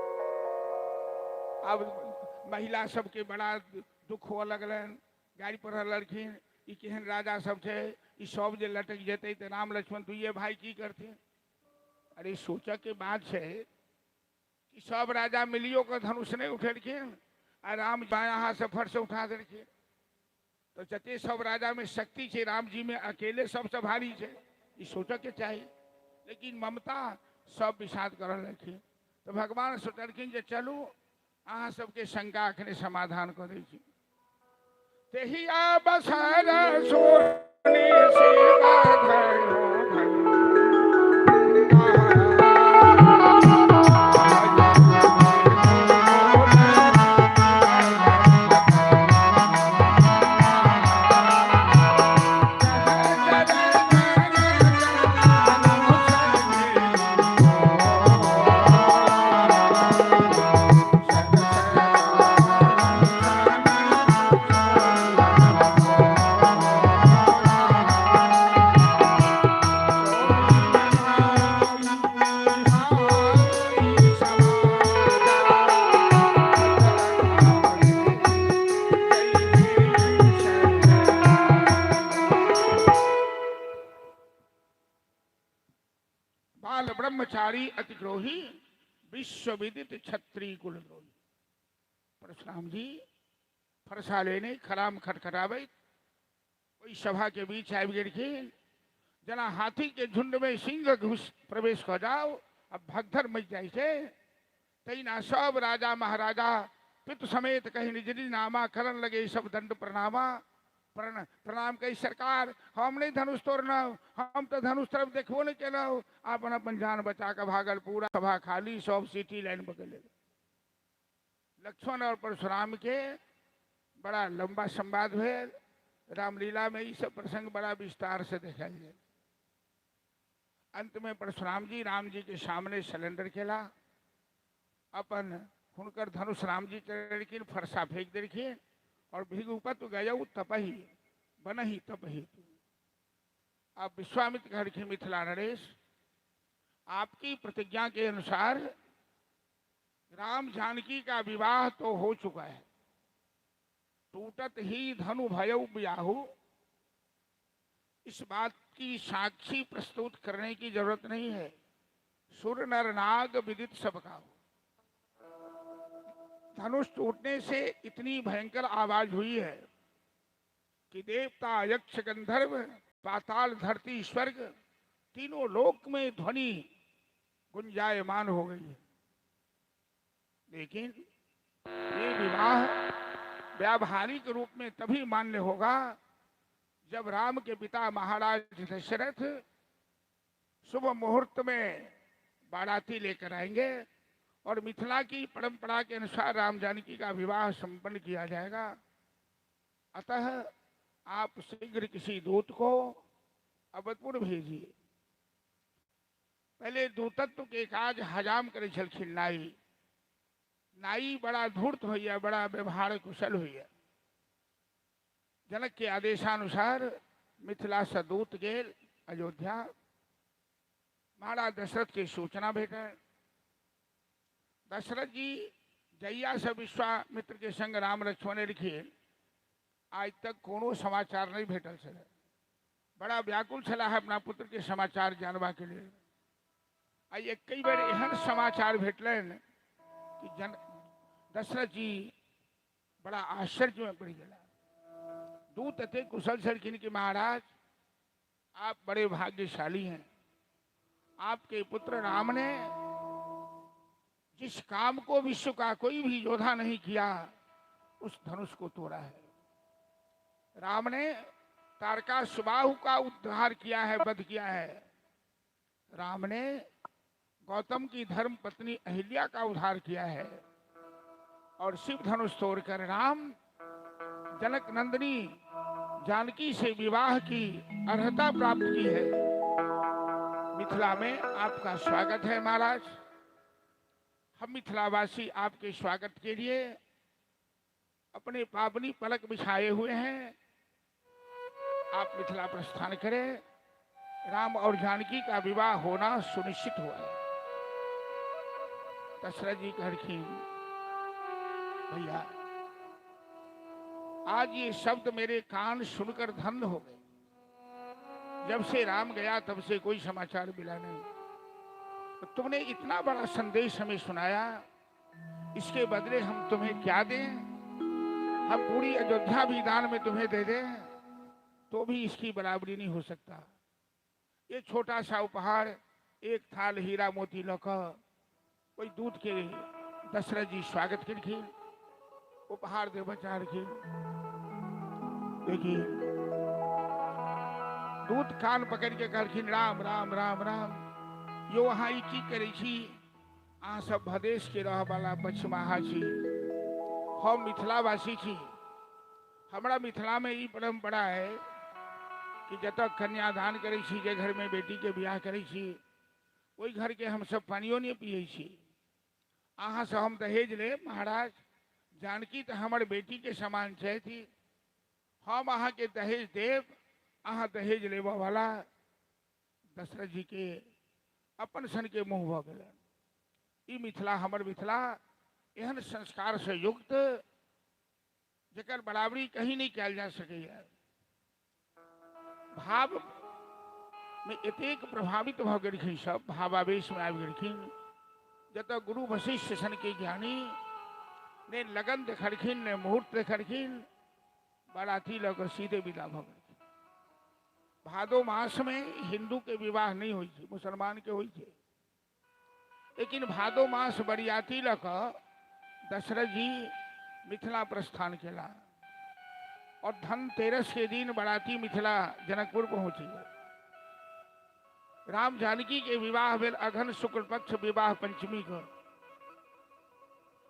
आब महिला सबके बड़ा दुख हुअ लगलनि, गाड़ी पर लड़खिन ई केहन राजा सब छै, ई सब जे लटकि जेतै तऽ राम लक्ष्मण दुइये भाई की करथिन। अरे सोचऽ के बात छै कि सब राजा मिलियो कऽ धनुष नहि उठेलखिन आ राम बायां हाथ से फट से उठा देलखिन। तो जते सब राजा में शक्ति छै राम जी में अकेले सबसे भारी छै, ई सोचऽ के चाही। लेकिन ममता सब विषाद करऽ लगलखिन। तऽ भगवान सोचलखिन जे चलू अहाँ सबके शंका अखने समाधान कऽ दै छी। तहिया बसर सोने सेवा धरो बाल ब्रह्मचारी अतिद्रोही विश्वविदित क्षत्रिय कुलद्रोही। परशुराम जी फरसा लेने खराम खटखटाबैत ओहि सभा के बीच आबि गेलखिन। जेना हाथी के झुंड में सिंह घुस प्रवेश कऽ जाओ आ भगदड़ मचि जाइ छै, तहिना सब राजा महाराजा पितु समेत कहीं निजरी नामा करन लगे सब दंड प्रणामा। प्रणाम कही सरकार हम नहीं धनुष तोड़नौ, हम तो धनुष तरफ देखबो नहीं केलहुँ, अपन अपन जान बचा कऽ भागल। पूरा सभा खाली, सब सिटी लाइन पकड़ लेलक। लक्ष्मण और परशुराम के बड़ा लंबा संवाद भेल। रामलीला में ई सब प्रसंग बड़ा विस्तार से देखायल गेल। अंत में परशुराम जी राम जी के सामने सरेंडर केला, अपन हुनकर धनुष राम जी चढ़ेलखिन, फरसा फेंक देलखिन और भृगुपत गयौ तपही बनही तपही। अब विश्वामित्र कहलखिन मिथिला नरेश आपकी प्रतिज्ञा के अनुसार राम जानकी का विवाह तो हो चुका है, टूटत ही धनु भयउ ब्याहु, इस बात की साक्षी प्रस्तुत करने की जरूरत नहीं है, सुर नर नाग विदित सबका हो। धनुष टूटने से इतनी भयंकर आवाज हुई है कि देवता यक्ष गंधर्व पाताल धरती स्वर्ग तीनों लोक में ध्वनि गुंजायमान हो गई है। लेकिन ये विवाह व्यावहारिक रूप में तभी मान्य होगा जब राम के पिता महाराज दशरथ शुभ मुहूर्त में बाराती लेकर आएंगे और मिथिला की परंपरा के अनुसार राम जानकी का विवाह संपन्न किया जाएगा। अतः आप शीघ्र किसी दूत को अवधपुर भेजिए। पहले दूतत्व के काज हजाम करे छलखिन नाई। नाई बड़ा धूर्त होइया, बड़ा व्यवहार कुशल होइया। जनक के आदेशानुसार मिथिला से दूत गेल अयोध्या। महाराज दशरथ के सूचना भेटल। दशरथ जी जहिया से विश्वामित्र के संग राम लक्ष्मण एलखिन आज तक कोनो समाचार नहीं भेटल छलै। बड़ा व्याकुल छलाह अपना पुत्र के समाचार जानबा के लिए। आइ एक बेर एहन समाचार भेटलनि कि जन दशरथ जी बड़ा आश्चर्य में पड़ गेला। दूत एते कुशल छलखिन कि महाराज आप बड़े भाग्यशाली हैं, आपके पुत्र राम ने जिस काम को विश्व का कोई भी योद्धा नहीं किया उस धनुष को तोड़ा है। राम ने तारका सुबाहु का उद्धार किया है, वध किया है। राम ने गौतम की धर्म पत्नी अहिल्या का उद्धार किया है और शिव धनुष तोड़कर राम जनक नंदिनी जानकी से विवाह की अर्हता प्राप्त की है। मिथिला में आपका स्वागत है महाराज। हम मिथिलावासी आपके स्वागत के लिए अपने पावनी पलक बिछाए हुए हैं। आप मिथिला प्रस्थान करें। राम और जानकी का विवाह होना सुनिश्चित हुआ है। दशरथ जी कहलखिन, भैया आज ये शब्द मेरे कान सुनकर धन्य हो गए। जब से राम गया तब से कोई समाचार मिला नहीं, तो तुमने इतना बड़ा संदेश हमें सुनाया, इसके बदले हम तुम्हें क्या दें? हम पूरी अयोध्या भी दान में तुम्हें दे दें तो भी इसकी बराबरी नहीं हो सकता। ये छोटा सा उपहार, एक थाल हीरा मोती लक कोई दूध के दशरथ जी स्वागत केलखिन, उपहार देबऽ चाहलखिन। देखिए दूत कान पकड़ के कहलखिन, राम राम राम राम, यो अहाँ ई की करै छी? अहाँ सब भदेश के रह वाला पछमाहा छी, हम मिथिलावासी छी। हमरा मिथिला में ई परंपरा है कि जतऽ कन्यादान करै छी, जे घर में बेटी के बियाह करै छी, ओहि घर के हम सब पानियो नहीं पियै छी। अहाँ से हम दहेज लेब महाराज, जानकी तऽ हमर बेटी के समान छथि, हम अहाँ के दहेज देब, अहाँ दहेज लेबऽ वाला। दशरथ जी के अपन सन के मुँह भऽ गेलनि। ई मिथिला हमर मिथिला एहन संस्कार से युक्त जकर बराबरी कहीं नहीं कयल जा सकैए। भाव में एतेक प्रभावित भऽ गेलखिन सब, भावावेश में आबि गेलखिन। जतऽ गुरु वशिष्ठ सन के ज्ञानी ने लगन देखलखिन ने मुहूर्त देखलखिन, बाराती लऽ कऽ सीधे विदा भऽ गेलखिन। भादो मास में हिंदू के विवाह नहीं होइ छै, मुसलमान के होइ छै, लेकिन भादो मास बरियाती लऽ कऽ दशरथ जी मिथिला प्रस्थान केला और धनतेरस के दिन बराती मिथिला जनकपुर पहुंची गेल। राम जानकी के विवाह भेल अघन शुक्ल पक्ष विवाह पंचमी के।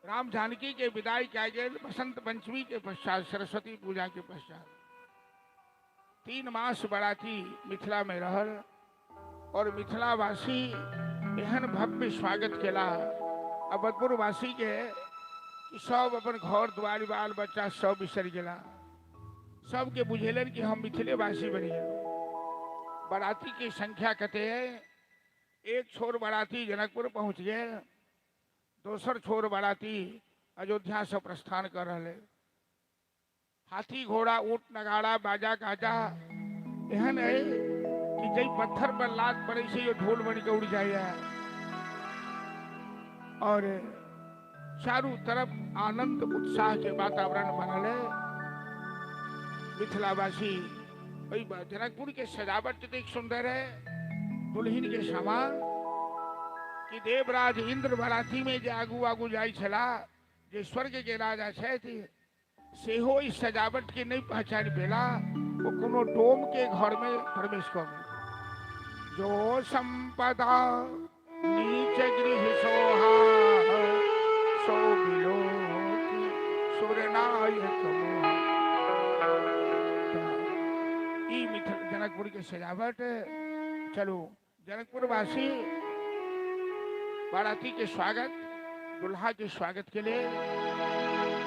राम जानकी के विदाई कयल गेल बसंत पंचमी के पश्चात, सरस्वती पूजा के पश्चात। 3 मास बराती मिथिला में रहल और मिथिलावासी एहन भव्य स्वागत केला अवधपुरवासी के कि सब अपन घर द्वार बाल बच्चा सब बिसरि गेला। सबके बुझेलनि कि हम मिथिलेवासी बनि गेलहुँ। बराती के संख्या कते है? एक छोर बराती जनकपुर पहुँच गेल, दोसर छोर बराती अयोध्या से प्रस्थान कर रहे। हाथी घोड़ा ऊँट नगाड़ा बाजा गाजा एहन है कि जै पत्थर पर लात पड़े छै ओ ढोल बन के उड़ जाइए। और चारू तरफ आनंद उत्साह के वातावरण बनल है। मिथिलावासी जनकपुर के सजावट देख सुंदर है, दुल्हन के सामान कि देवराज इंद्र बराती में जे आगू आगू जाइ छला, जे स्वर्ग के राजा छथि, सेहो इस सजावट के नहीं पहचान पेला, वो कोनो डोम के घर में प्रवेश कर गेल। जो संपदा नीच गृह सोहा सो बिलोकी सुरनायक मोहा। ई मिथिला जनकपुर के सजावट। चलो जनकपुर वासी बाराती के स्वागत, दुल्हा के स्वागत के लिए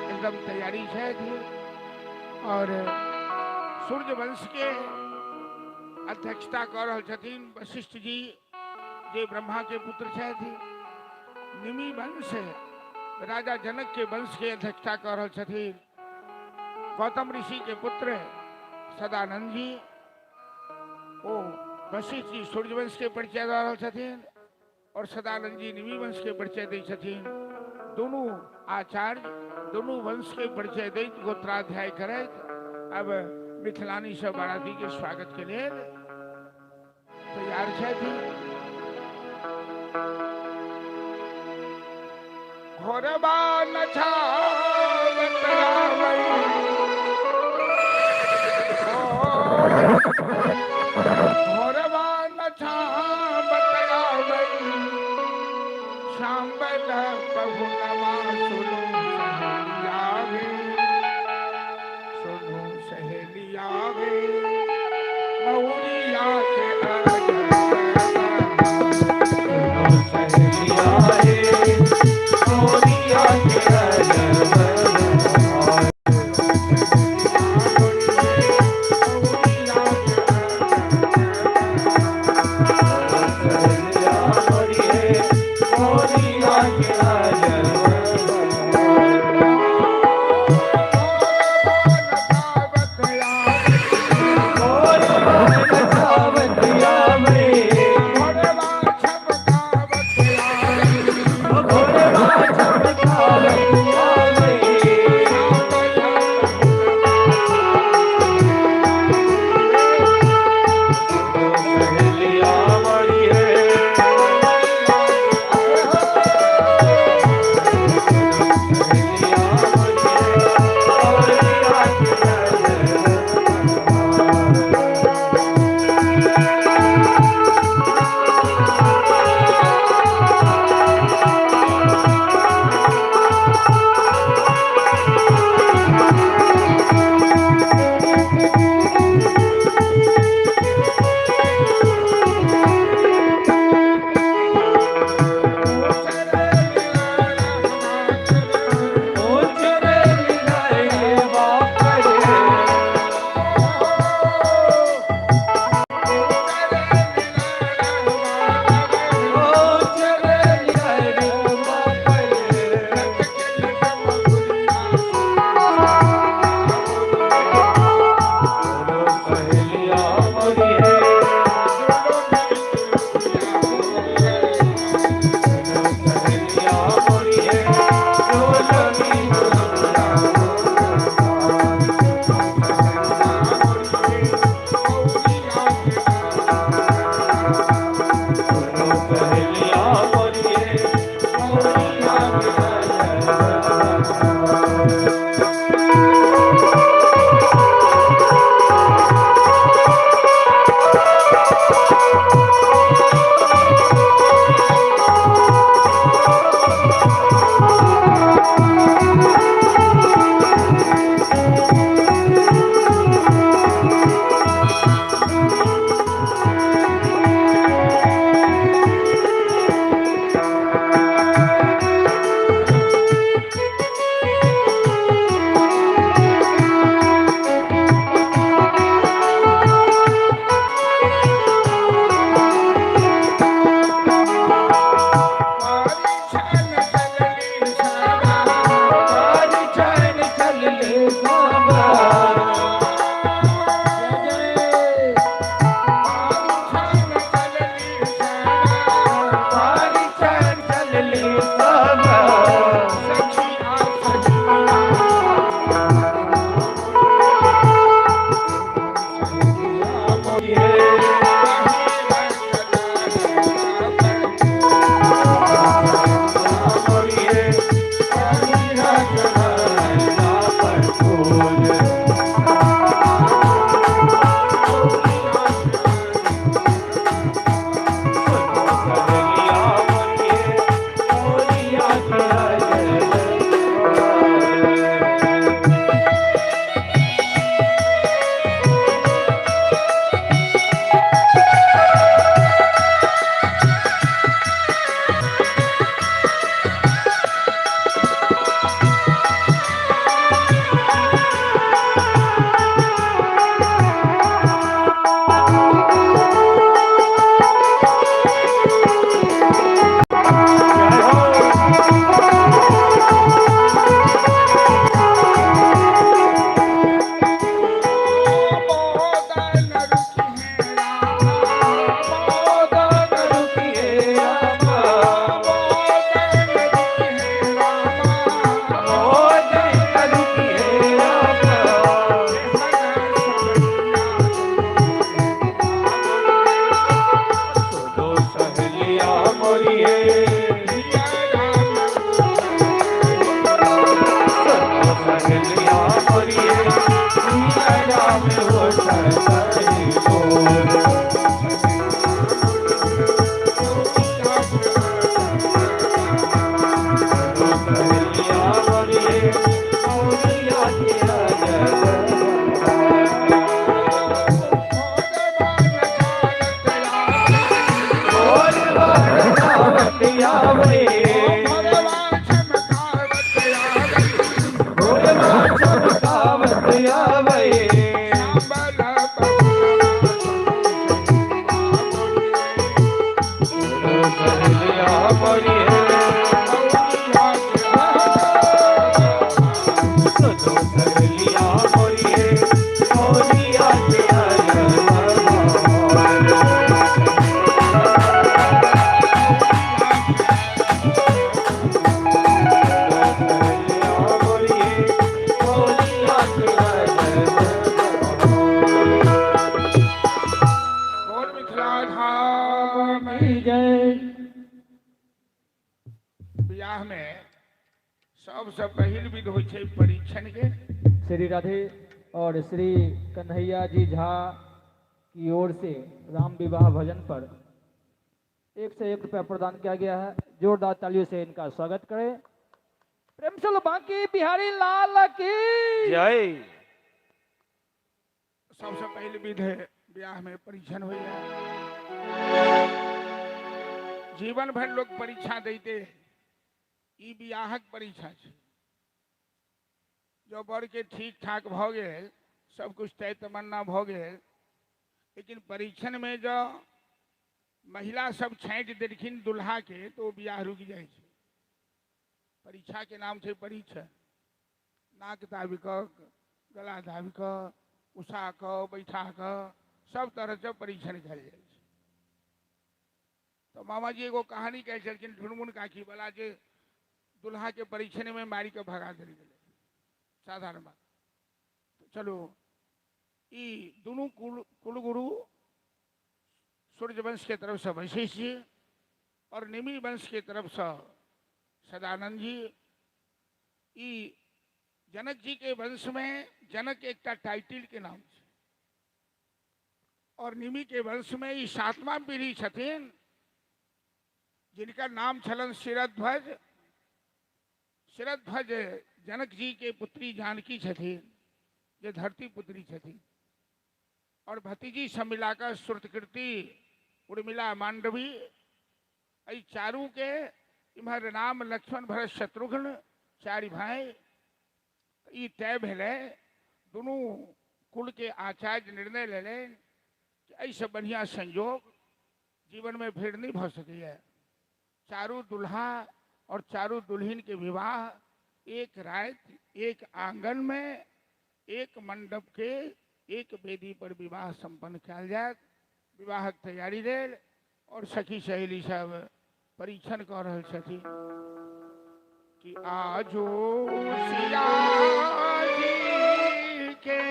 एकदम तैयारी है। और सूर्य वंश के अध्यक्षता कर रहल छथिन वशिष्ठ जी, जे ब्रह्मा के पुत्र छथि। निमि वंश राजा जनक के वंश के अध्यक्षता कर रहल छथिन गौतम ऋषि के पुत्र सदानंद जी। ओ वशिष्ठ जी सूर्यवंश के परिचय दऽ रहल छथिन और सदानंद जी निमि वंश के परिचय दै छथिन। दोनों आचार्य दोनों वंश के परिचय दैत गोत्राध्याय करैत अब मिथिलानी सब बाराती के स्वागत के लेल तैयार छथि। घोरबा नछावत रावै, घोरबा नछावत रावै, सांबल पहुनवा सुनो सहेलिया वे, सुनो सहेलिया वे, मौरिया के अजब। सुनो सहेलिया रे, मोरिया के अजब बहार। सहेलिया मोरी रे, मोरिया के अजब बहार। मोरवा नचावत आवे, मोरवा चमकावत आवे। सहेलिया मोरी रे। बियाह में सबसे पहिल विध होइ छै परीक्षण के। श्री राधे और श्री कन्हैया जी झा की ओर से राम विवाह भजन पर 101 रुपया प्रदान किया गया है। जोरदार तालियों से इनका स्वागत करें। प्रेम से बांकी बिहारी लाल की जय। सबसे पहिल विध है बियाह में परीक्षण होइए। जीवन भर लोग परीक्षा देते, ई बियाहक परीक्षा छै। जो बर के ठीक ठाक भ गेल, सब कुछ तय तमन्ना भ गेल, लेकिन परीक्षण में जो महिला सब छाँटि देलखिन दुल्हा के तो बियाह रुकि जाइ छै। परीक्षा के नाम छै परीक्षा। नाक दाबि कऽ, गला दाबि कऽ, उषा कऽ, बैठा कऽ, सब तरह से परीक्षण कयल जाइ छै। तो मामाजी एगो कहानी कहै छलखिन ढुनमुन काकी वाला, जे दुल्हा के परीक्षण में मारि कऽ भगा देल गेलै। साधारण बात। तो चलू, ई दुनू कुलगुरु सूर्यवंश के तरफ से वशिष्ठ जी और निमी वंश के तरफ से सदानंद जी। ई जनक जी के वंश में जनक एकटा टाइटिल के नाम छै और निमी के वंश में ई सातवां पीढ़ी छथिन जिनका नाम छलन शिरध्वज। शिरध्वज जनक जी के पुत्री जानकी छथिन, जे धरती पुत्री छथिन, और भतीजी सब मिलाकर श्रुतकीर्ति, उर्मिला, मांडवी, एहि चारू के इम्हर राम, लक्ष्मण, भरत, शत्रुघ्न चारि भाई। ई तय भेलै, दुनू कुल के आचार्य निर्णय लेलनि कि एहिसँ बढ़िआँ संयोग जीवन में फेर नहीं भऽ सकैए। चारू दुल्हा और चारू दुल्हिन के विवाह एक राति एक आंगन में एक मंडप के एक वेदी पर विवाह संपन्न कयल जायत। विवाहक तैयारी लेल और सखी सहेली सब परीक्षण कऽ रहल छथिन कि आजो सिया जी के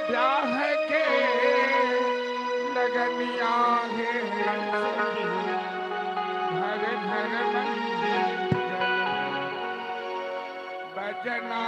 ब्याह के लगनिया है सखी, घर घर मंदिर बजना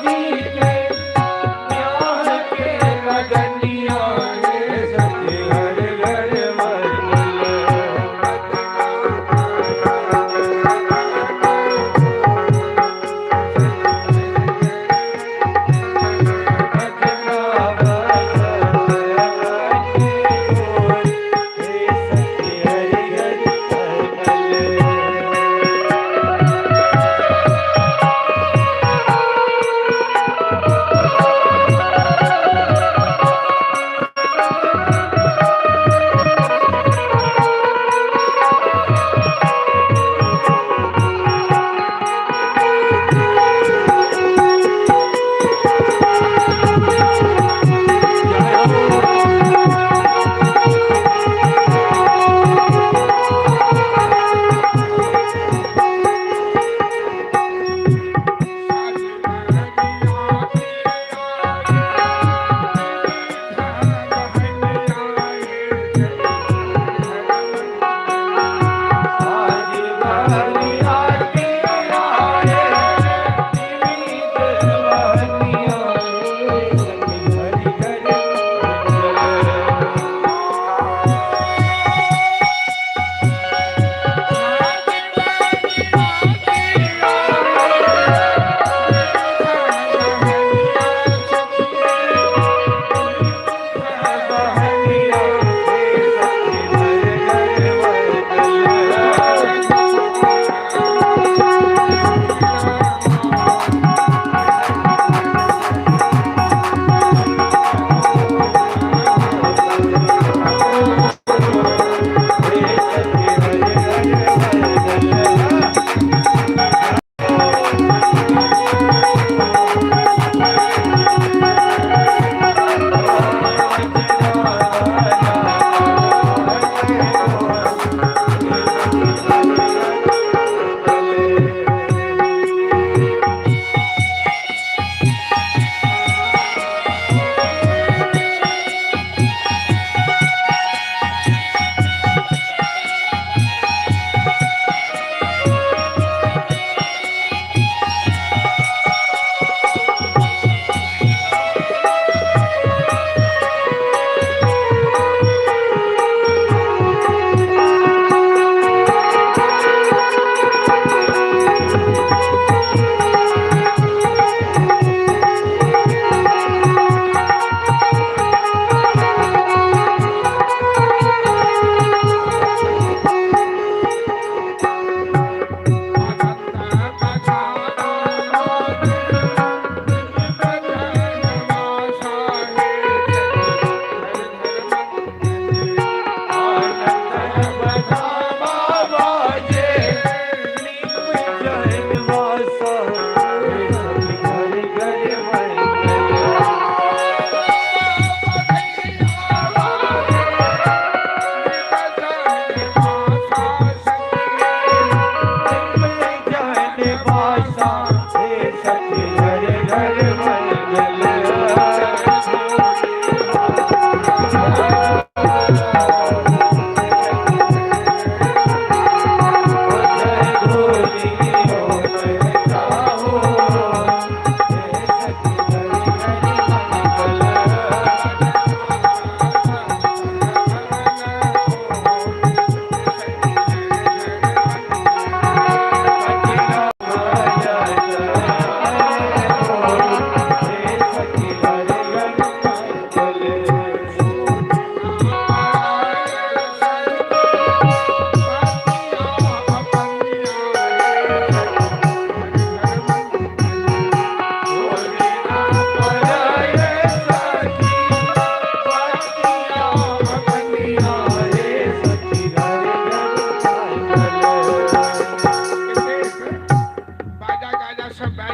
जी के ब्याह के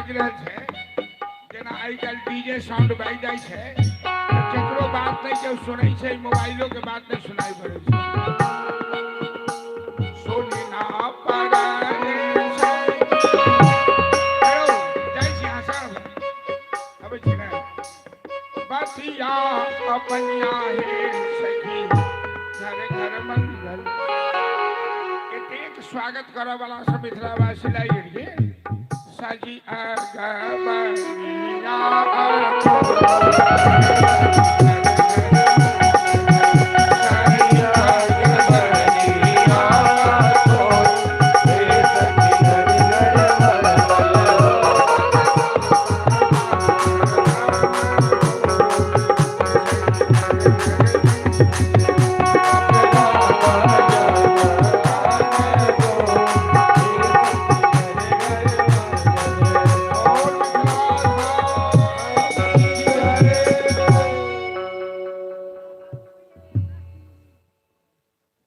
बाजि रहल छै जेना आइ काल्हि डीजे साउंड बाजि जाइ छै तऽ केकरो बात नहि केओ सुनै छै, मोबाइलो के बात नहि सुनाइ पड़ै छै। सुनि ना पड़ै छै। हेलो, जाइ छी अहाँ सब, अबै छी ने? बतिया अपनिया हे सखी, घर घर मंगल। एतेक स्वागत करऽ वाला सब मिथिलावासी लागि गेल। सजी अगबनिया।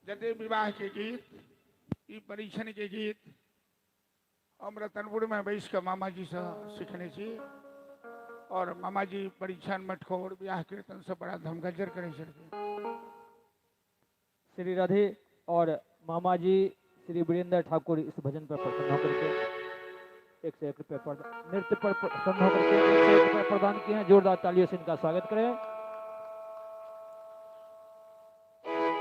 जते विवाह के गीत, ई परीक्षण के गीत हम रतनपुर में बैस के मामा जी से सीखने छी और मामा जी परीक्षण, मटकोर, ब्याह कीर्तन सब बड़ा धमगज्जर करै छलखिन। श्री राधे और मामा जी श्री वीरेंद्र ठाकुर इस भजन पर प्रसन्न होकर के 101 रुपये पर नृत्य पर प्रसन्न होकर के 101 रुपये प्रदान किए हैं। जोरदार तालियों से इनका स्वागत करें।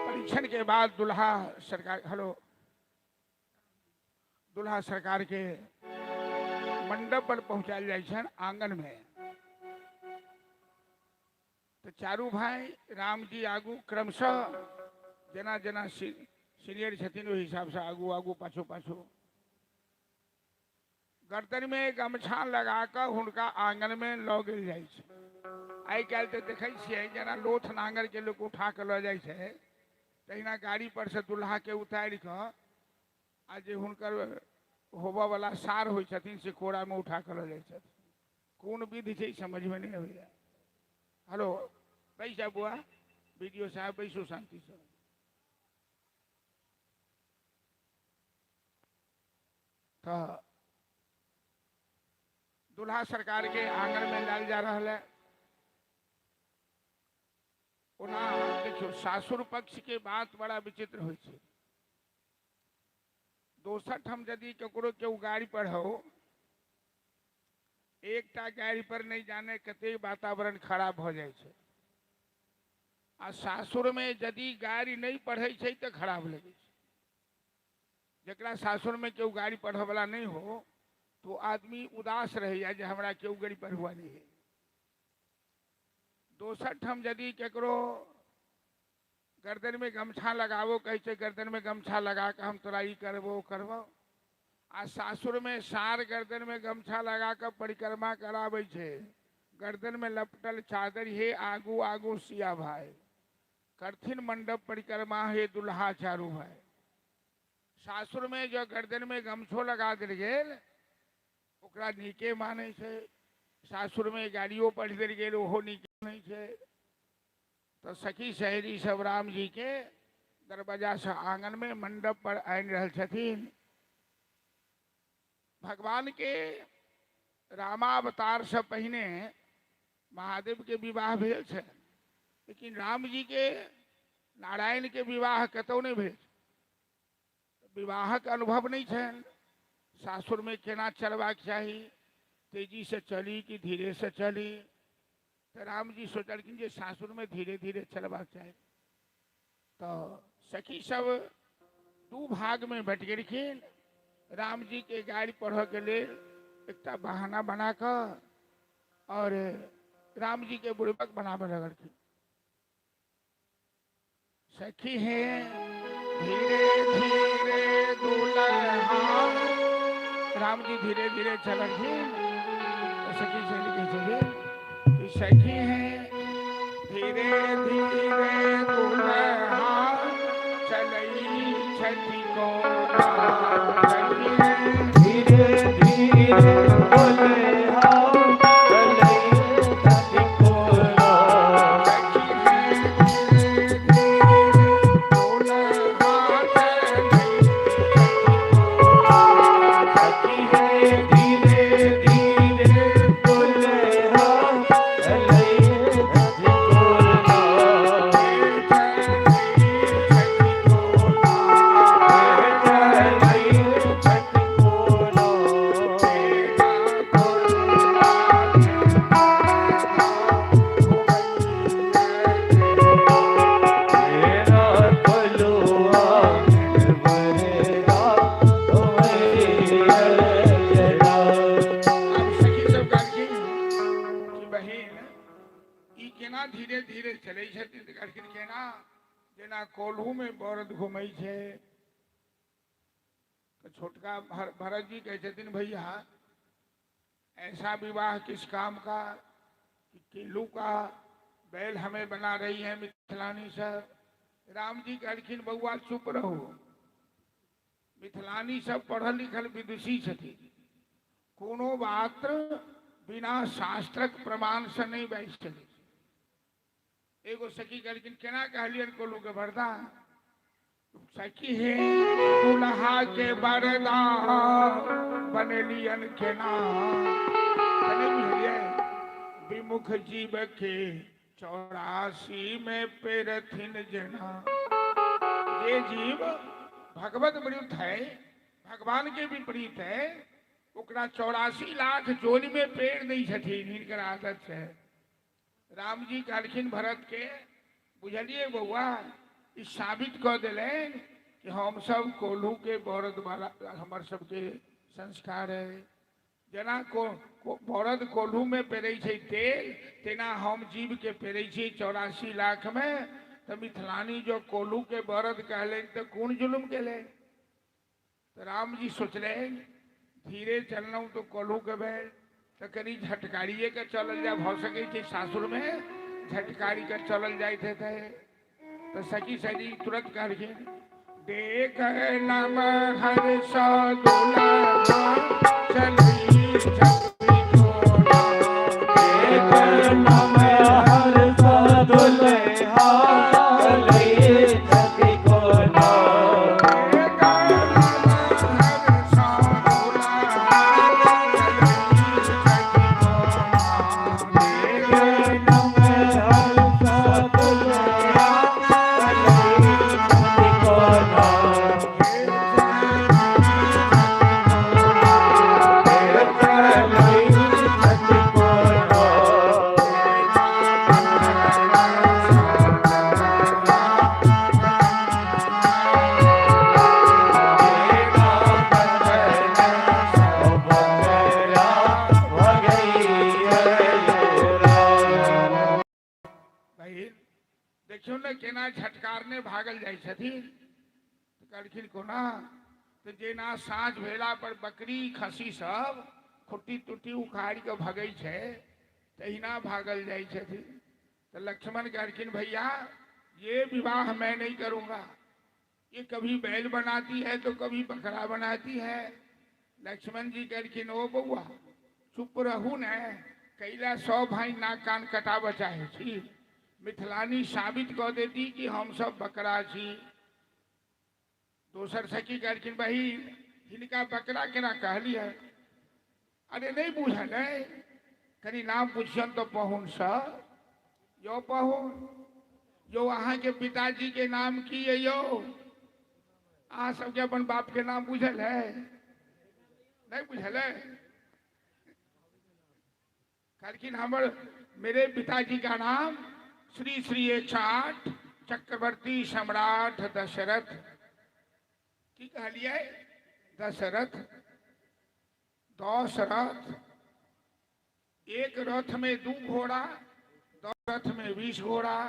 परीक्षण के बाद दुल्हा सरकार, हेलो, दुल्हा सरकार के मंडप पर पहुंचायल जाइ छनि आंगन में। तो चारू भाई राम जी आगू क्रमशः जेना जेना सीनियर छथिन ओहि हिसाब से आगू आगू पाछू पाछू, गर्दन में गमछा लगा कऽ हुनका आंगन में लऽ गेल जाइ छै। आइ काल्हि तऽ देखै छियै जेना लोथ नांगर के लोक उठा कऽ लऽ जाइ छै, तहिना गाड़ी पर से दुल्हा के उतारि कऽ आ जे हुनकर होबऽ वाला सार होइ छथिन से कोरा में उठा कऽ लऽ जाइ छथिन। कोन विधि छै समझमे नहि अबैया। हेलो, बैस जाउ बुआ, बीडीओ साहब बैसू शांति से। तऽ दुल्हा सरकार के आंगन में लायल जा रहल है। ओना देखियौ सासुर पक्ष के बात बड़ा विचित्र होइ छै। दोसर ठाम यदि ककरो केओ गारि पढ़ो, एकटा गारि पर नहि जाने कते वातावरण खराब भऽ जाइ छै। आ सासुर में यदि गारि नहि पढ़ै छै तऽ खराब लगै छै। जकरा सासुर में केओ गारि पढ़ऽवला नहि हो तो आदमी उदास रहैया जे हमरा केओ गारि पढ़ुआ नहि है। दोसर ठाम यदि ककरो गर्दन में गमछा लगाबो कहै छै, गर्दन में गमछा लगा कऽ हम तोरा ई करबो ओ करबो, आ सासुर में सार गर्दन में गमछा लगा कऽ परिक्रमा कराबै छै, गर्दन में लपटल चादर हे आगू आगू सिया भाई, करथिन मंडप परिक्रमा हे दुल्हा चारू भाई। सासुर में जो गर्दन में गमछो लगा देल गेल ओकरा नीके मानै छै, सासुर में गाड़ियो पढ़ि देल गेल ओहो नीके मानै छै। तऽ सखी सहेली सब राम जी के दरवाजा से आंगन में मंडप पर आनि रहल छथिन। भगवान के रामावतार से पहिने महादेव के विवाह भेल छै, लेकिन राम जी के नारायण के विवाह कतौ नहि भेल। विवाहक अनुभव नहि छनि, सासुर में केना चलबाक चाही, तेजी से चली कि धीरे से चली। तऽ राम जी सोचलखिन जे सासुर में धीरे धीरे चलबाक चाही। तऽ सखी सब दू भाग में बँटि गेलखिन। राम जी के गारि पढ़ऽ के लेल एकटा बहाना बना कऽ और राम जी के बुड़बक बनाबऽ लगलखिन। सखी है धीरे धीरे दुल्हा, राम जी धीरे धीरे चलखिन। तो सखी सहेली कहै छथिन, सखी है धीरे धीरे दुल्हा चलई छथि कोना, सखी है धीरे धीरे दुल्हा चलई छथि कोना, सखी है धीरे धीरे दुल्हा चलई छथि कोना, सखी है धीरे धीरे चलै छथिन तऽ कहलखिन केना जेना कोल्हूमे बरद घुमै छै। तऽ छोटका भरत जी कहै छथिन भैया ऐसा विवाह किस काम का कि केलू का बैल हमें बना रही है मिथिलानी सब। राम जी कहलखिन बौआ चुप रहो, मिथिलानी सब पढ़ल लिखल विदुषी छथिन, कोनो बात बिना शास्त्रक प्रमाण से नहीं बाजि सकै छै। एगो सखी कहलखिन केना कहलियनि कोल्हू के बरदा? सखी हे दुल्हा के बरदा बनेलियन केना? नहि बुझलियै? विमुख जीव के 84 में पेरथिन जेना। जे जीव भगवत विरुद्ध है, भगवान के विपरीत है, ओकरा 84 लाख जोन में पेड़ दै छथिन, हिनकर आदत छै। राम जी कहलखिन भरत के बुझलियै बौआ, ई साबित कऽ देलनि कि हम सब कोल्हू के बरद वाला हमर सबके संस्कार है। जेना बरद कोल्हू में पेरै छै तेल, तेना हम जीव के पेरै छियै 84 लाख में। तऽ मिथिलानी जो कोल्हू के बरद कहलनि तऽ कोन जुलुम केलनि? तऽ राम जी सोचलनि धीरे चललहुँ तऽ कोल्हू के भेल, तऽ कनि झटकारिए के चलल जाय, भऽ सकै छै सासुर में झटकारी के चलल जाइत हेतै। तऽ सखी सजी तुरंत कहलखिन देख नमहर सँ दुल्हा चली छथि कोना। देख नमहर सँ दुल्हा चलै छथि कोना। देख नमहर सँ दुल्हा चलै छथि कोना। देख नमहर सँ दुल्हा चलै छथि कोना। देख चलै छथि कोना। जेना बंधन सो बकरा भगैया राम। बहिन देखियौ ने केना झटकारने भागल जाइ छथिन। तऽ कहलखिन कोना? तऽ जेना साँझ भेला पर बकरी खस्सी सब खुट्टी तुट्टी उखाड़ि कऽ भगै छै तहिना भागल जाइ छथिन। तऽ लक्ष्मण कहलखिन भैया ये विवाह मैं नहीं करूंगा, ये कभी बैल बनाती है तो कभी बकरा बनाती है। लक्ष्मण जी कहलखिन ओ बौआ चुप रहू ने, कैला सौ भाई नाक कान कटाबऽ चाहै छी। मिथिलानी साबित कऽ देती कि हम सब बकरा छी। दोसर सखी कहलखिन बहिन हिनका बकरा केना कहलियै? अरे नहीं बुझल है, कनि नाम पुछियन तऽ पहुनसँ। यौ पहुन, यौ अहाँके पिताजी के नाम की है यौ? अहाँ सबके अपन बाप के नाम बुझल है? नहीं बुझल है? कहलखिन हमर मेरे पिताजी का नाम श्री श्री 108 चक्रवर्ती सम्राट दशरथ। की कहलियै? दशरथ। 10 रथ, एक रथ में 2 घोड़ा, 10 रथ में 20 घोड़ा।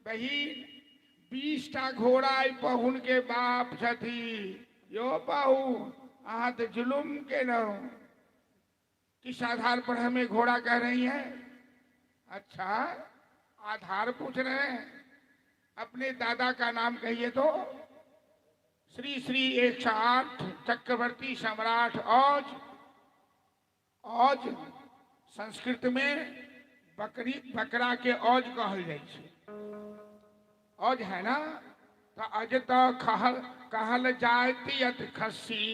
बहिन 20 टा घोड़ा एहि पहुन के बाप छथि। यो पहुन अहाँ तऽ जुलुम केलहुँ। किस आधार पर हमें घोड़ा कह रही हैं? अच्छा आधार पूछ रहे हैं, अपने दादा का नाम कहिए तो। श्री श्री 108 चक्रवर्ती सम्राट औज। औज संस्कृत में बकरी बकरा के औज कहल जाइ छै। औज है ना? तो अज तो कहल कहल जायती अत खस्सी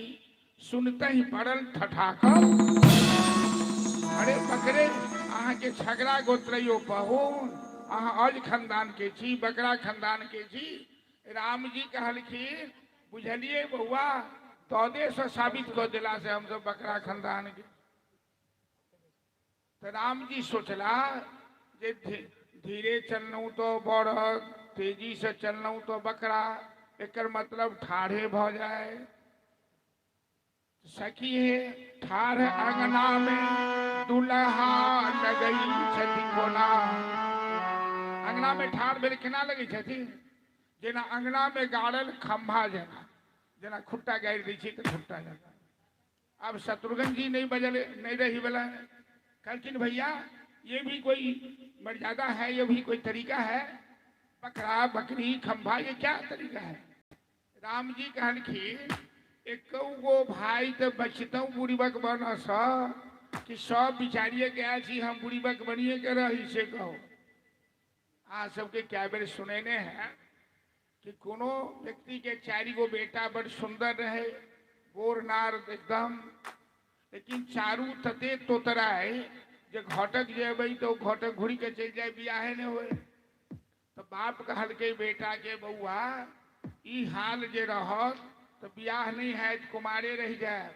सुनते ही पड़ल ठठाकर। अरे बकरे अहाँ के छगड़ा गोत्र यो पहुन, अहाँ औज खानदान के छी, बकरा खानदान के छी। राम जी कहलखिन बुझलियै बौआ, तदे से साबित कऽ देला से हमसब बकरा खानदान के। तऽ राम जी सोचला जे धीरे चललहुँ तो बरद, तेजी से चललहुँ तो बकरा, एकर मतलब ठाढ़े भऽ जाय। सखी हे ठाढ़ अंगना में दुल्हा लगई छथि कोना। अंगना में ठाढ़ भेल केना लगै छथिन जेना अंगना में गाड़ल खंभा जेना जेना खुट्टा गाड़ि दै छै तऽ खुट्टा जेना। आब शत्रुघ्न जी नहीं बजल नहीं रही वाला कहलखिन भैया ये भी कोई मर्यादा है, ये भी कोई तरीका है, बकरा बकरी खंभा ये क्या तरीका है। राम जी कहलखिन एक गो भाई तो बचतौ बुढ़बक बनस कि सब बिचारिए के आयल छी, हम बुढ़बक बनिए के रही से कहो। अहाँ सबके कए बेर सुनेने हैं कि कोनो व्यक्ति के 4 गो बेटा बड़ सुंदर रहे, गोर नार एकदम, लेकिन चारू तते तोतराय जे घटक जेबै तो घटक घुरी के चलि जाए, बियाहे नहीं होए। तो बाप कहलकै बेटा के, बौआ ई हाल जे रहत तो बियाह नहीं हैत, कुमारे रह जाए,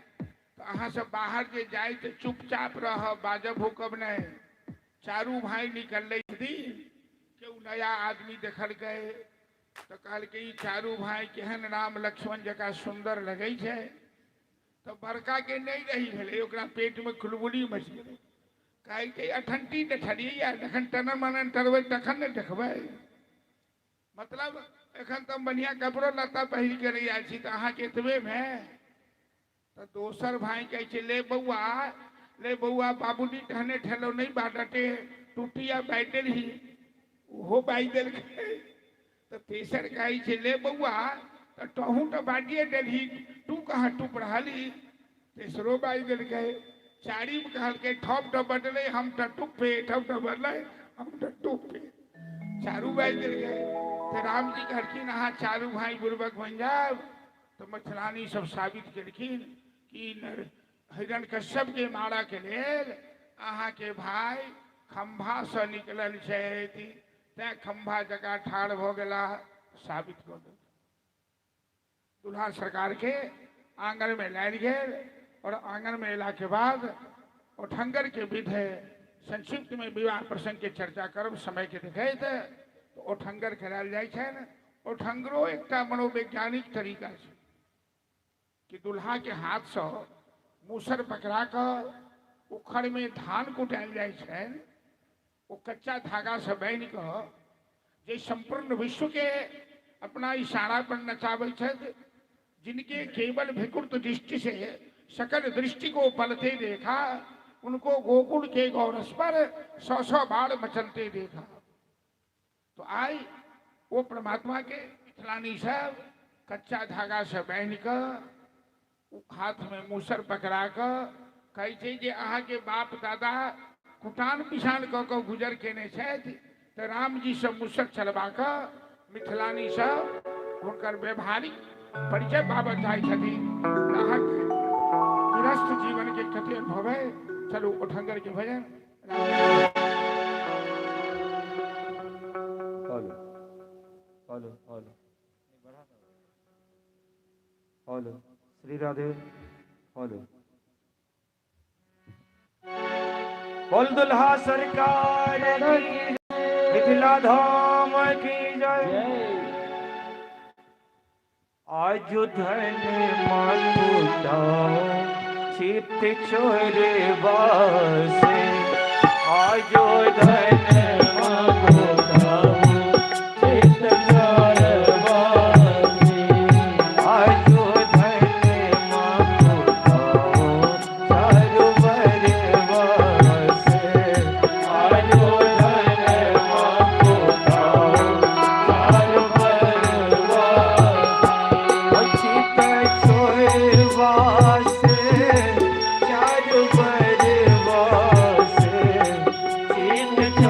तो अहाँ सब बाहर जे जाए तो चुपचाप रह, बाजब भूकब नहीं। चारू भाई निकललै दिन केओ नया आदमी देखलकै तो कहलकै ई चारू भाई केहन राम लक्ष्मण जकाँ सुंदर लगै छै। तो बड़का के नहीं रही भेलै, ओकरा पेट में खुलबुली मचि गेलै। कहलकै अठंटी देखलियै या जखन टनन मनन टरबै तखन ने देखबै, मतलब एखन तऽ हम बढ़िआँ कपड़ो लत्ता पहिर के नहि आयल छी तऽ अहाँके एतबेमे। तऽ दोसर भाई कहै छै ले बौआ ले बौआ बाबूजी टहने ठेलो नहीं बाटते टूटिया बाजि देलही, ओहो बाजि देलकै। तऽ तेसर कहै छै ले बौआ तऽ तहूँ तऽ बाजिए देलही, तू कहाँ टूप रहली, तेसरो बाजि देलकै। चारिम कहलकै ठप ठप बदलै हम तऽ टुप्पे, ठप ठप बदलै हम तऽ टुप्पे, चारू बाजि देलकै। तऽ रामजी कहलखिन अहाँ चारू भाई बुड़बक बनि जायब। तऽ मैथिलानी सब साबित केलखिन कि हिरण कश्यप के मारऽ के लेल अहाँके भाई खम्भा से निकलल छथि, तैं खम्भा जकाँ ठाढ़ भऽ गेला, साबित कऽ देलखिन। दुल्हा सरकार के आंगन में लायल गेल और आंगन में अयला के बाद ओठंगर के विध संक्षिप्त में विवाह प्रसंग के चर्चा करब समय के देखैत। तो ओठंगर करायल जाइ छनि। ओठंगरो एकटा मनोवैज्ञानिक तरीका छै कि दुल्हा के हाथ से मूसर पकड़ा कऽ उखड़ में धान कुटायल जाइ छनि, ओ कच्चा धागा से बान्हि कऽ जे संपूर्ण विश्व के अपना इशारा पर नचाबै छथि, जिनके केवल विकृत दृष्टि से सकल दृष्टि को पलते देखा, उनको गोकुल के गौरस पर सौ सौ बार मचलते देखा। तो आई वो परमात्मा के मिथिलानी सब कच्चा धागा से बान्हि कऽ हाथ में मूसर पकड़ा कऽ कहै छै जे अहाँके बाप दादा कुटान पिसान कऽ कऽ गुजर केने छथि, तऽ रामजी सब मूसर चलबा कऽ मिथिलानी सब हुनकर व्यवहारिक परिचय पाबऽ चाहै छथिन। अहाँके गृहस्थ जीवन के कते अनुभव है। चलू ओठंगर के भजन। Hello hello hello hello Shri Radhe hello. बोल दुल्हा सरकार की, मिथिला धाम की जय। आज धन मातुता चित्त चोरे वासे, आज धन मातुता चित्त चोरे वासे, आज धन मातुता सरोवर वासे, आज धन मातुता सरोवर वासे, चित्त चोरे वासे, चारोवर वासे, चित्त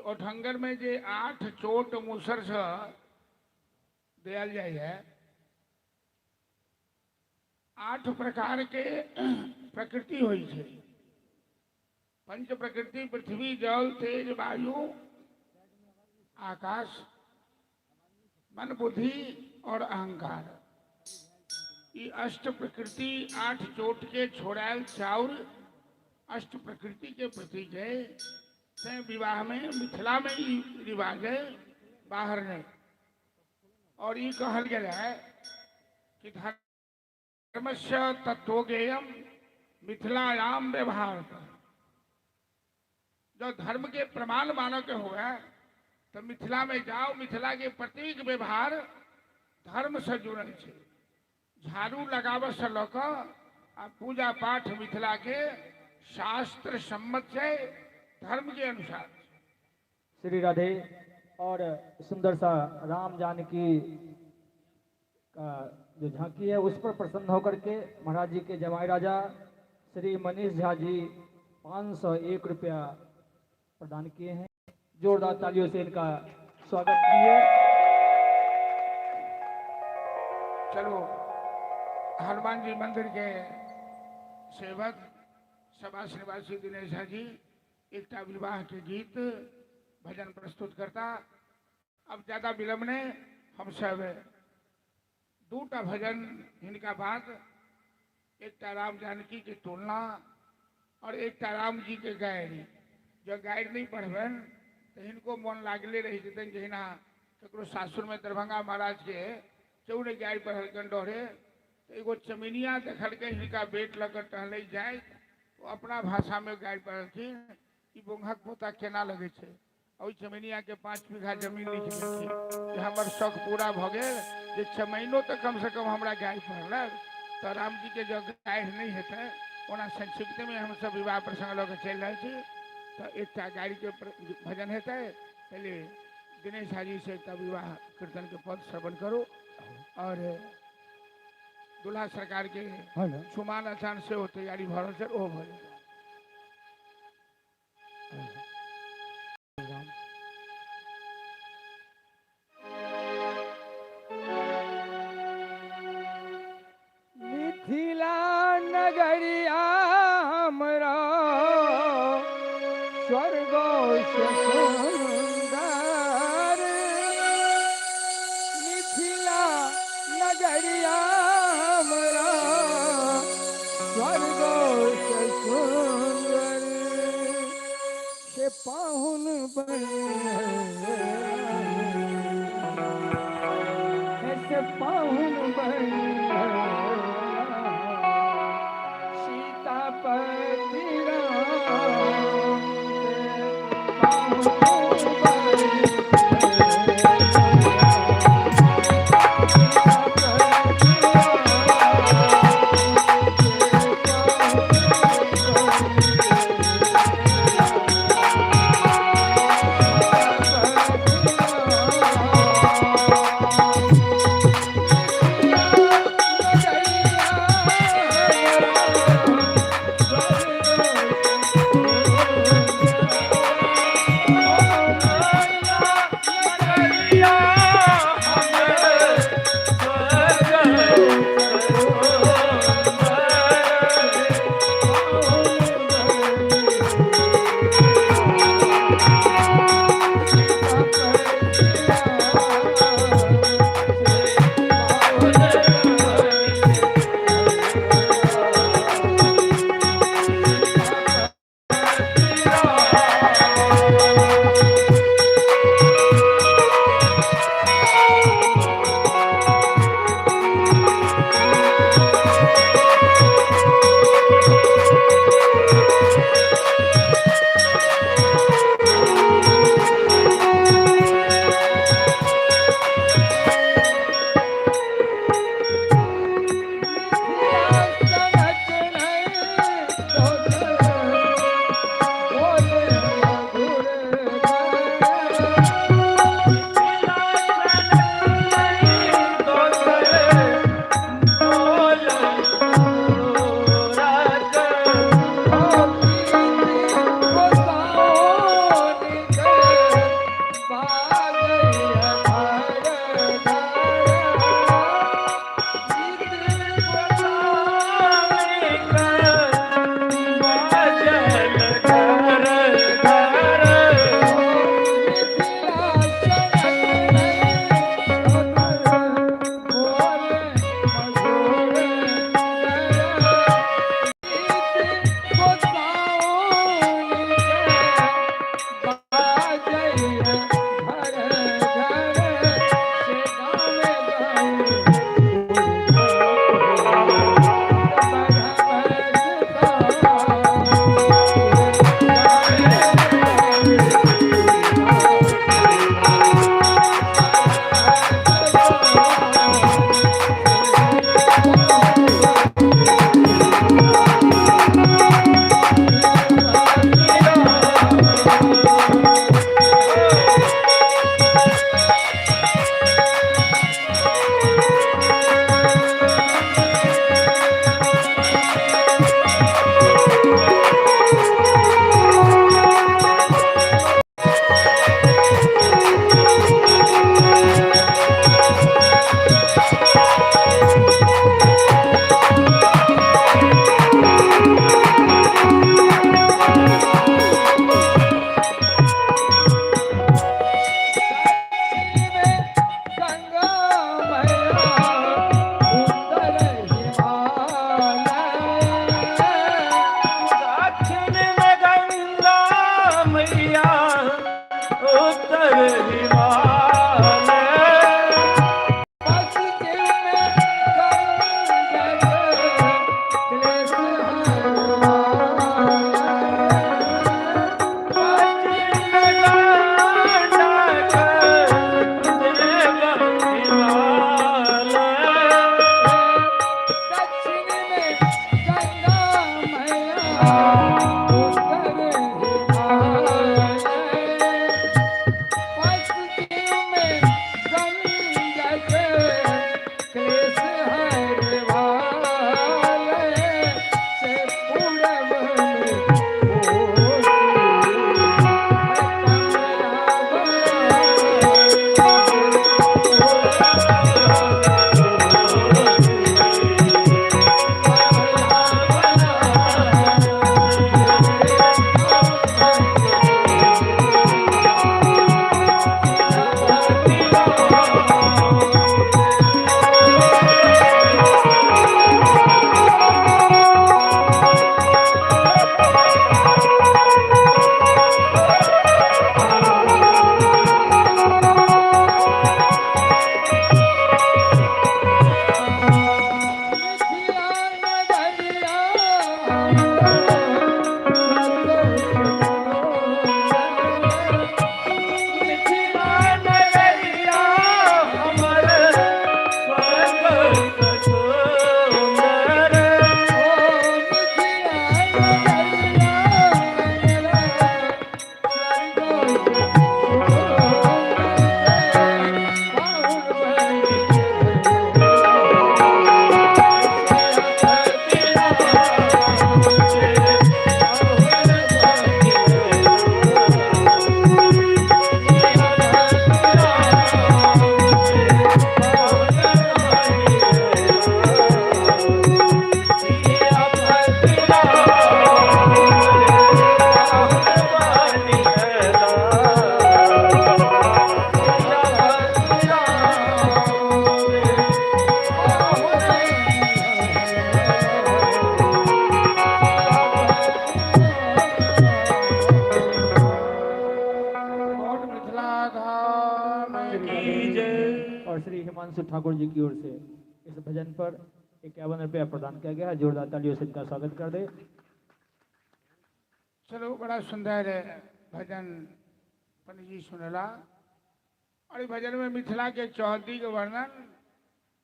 ओठंगर में जे 8 चोट मुसर से दियल जाय है, 8 प्रकार के प्रकृति होई छै। पंच प्रकृति पृथ्वी जल तेज वायु आकाश मन बुद्धि और अहंकार। ये अष्ट प्रकृति 8 चोट के छोड़ायल चाउर अष्ट प्रकृति के प्रतीक है। से विवाह में मिथिला में ई रिवाज है, बाहर नहीं। और ये कहल गया है कि धर्मस्य तत्वज्ञेयम मिथिलायाम व्यवहार। जो धर्म के प्रमाण मानो के हुआ तो मिथिला में जाओ, मिथिला के प्रतीक व्यवहार धर्म से जुड़ल है। झाड़ू लगाव से लक आ पूजा पाठ मिथिला के शास्त्र सम्मत है, धर्म के अनुसार। श्री राधे। और सुंदर सा राम जानकी का जो झांकी है उस पर प्रसन्न होकर के महाराज जी के जमाई राजा श्री मनीष झा जी 501 रुपया प्रदान किए हैं। जोरदार तालियों से इनका स्वागत किए। चलो हनुमान जी मंदिर के सेवक सभा निवासी दिनेश झा जी एक विवाह के गीत भजन प्रस्तुत करता। अब ज्यादा विलम्ब नहीं, हम सब दूटा भजन हिनका बाद एक राम जानकी की तुलना और एक राम जी के गायरी। जो गायर नहीं पढ़बन तो हिनको मन लागले रही जेतनि। जहिना ककरो सासुर में दरभंगा महाराज के केओ नहीं गायर पढ़लकन डरे, तो एगो चमिनिया देखलकै हिनका बेट लग टहलै जाय, वो अपना भाषा में गायर पढ़लखिन, ई बोंघक पोता केना लगै छै। ओहि चमैनियाके 5 बीघा जमीन लिख देलखिन जे हमर शौक पूरा भऽ गेल जे चमैनो तऽ कमसँ कम हमरा गाय पढ़लक। तऽ रामजीके जँ गारि नहि हेतै, ओना संक्षिप्तमे हमसभ विवाह प्रसंग लऽ कऽ चलि रहल छी, तऽ एकटा गाड़ीके भजन हेतै। पहिले दिनेश झा जी से एकटा विवाह कीर्तन के पद श्रवण करू और दुल्हा सरकार के चुमान अचान सेहो तैयारी भऽ रहल छै, ओहो भऽ जेतै। मिथिला नगरिया हमरा स्वर्ग से सुंदर, मिथिला नगरिया हमरा स्वर्ग से सुंदर। की जय। और श्री हिमांशु ठाकुर जी की ओर से इस भजन पर 51 रुपया प्रदान किया गया है। जोरदार तालियों से इनका स्वागत कर दे। चलो, बड़ा सुंदर भजन पंडित जी सुनला। और ई भजन में मिथिला के चौहद्दी के वर्णन,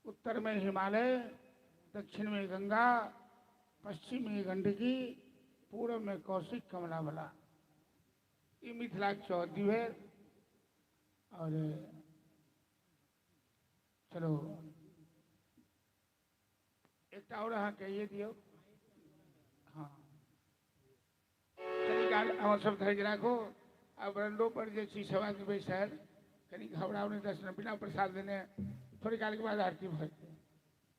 उत्तर में हिमालय, दक्षिण में गंगा, पश्चिम में गंडकी, पूर्व में कौशिक कमला बला, ई मिथिला के चौहद्दी भेल। और चलो, एकटा और अहाँ कहिए दियौ। हाँ, कनी काल अहाँ सब धैर्य राखू। आ बरंडो पर जे छी सब आदमी बैसल, कनी घबराउ नहि। 10 मिनट बिना प्रसाद लेने, थोड़ी काल के बाद आरती भऽ जेतै।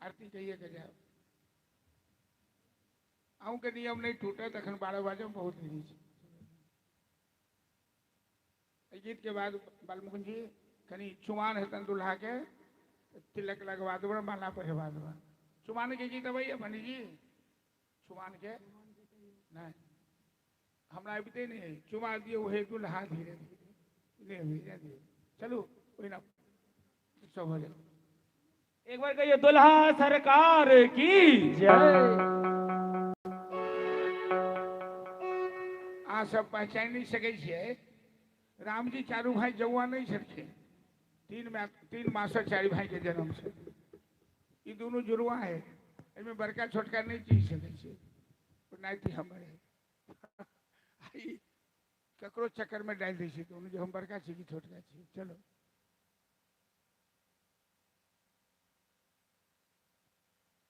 आरती कहिए के जायब। अहूँके नियम नहि टूटत। एखन 12 बाजब बहुत देरी छै। एहि गीत के बाद बालमुकुंद जी, कनी चुमान हेतनि दुल्हा के, तिलक लगवा देबनि, माला पहिरवा देबनि। चुमान के गीत अबैया पंडित जी? चुमान के नहि, हमरा अबिते नहि अइ। चुमा दियौ हे दुल्हा धीरे धीरे, नहि अबैया दियौ। चलू, ओहिना सब भऽ जायत। एक बार कहिए दुल्हा सरकार की जय। अहाँ सब पहचानि नहि सकै छियै। रामजी चारू भाई जौआ नहि छलखिन। 3 मासक चारि भाई के जन्म छै। ई दुनू जुड़वा है, एहिमे बड़का छोटका नहि चिन्ह सकै छियै। नाति हमर है। ई ककरो चक्कर में डालि दै छै दुनू जे हम बड़का छी कि छोटका छी। चलो,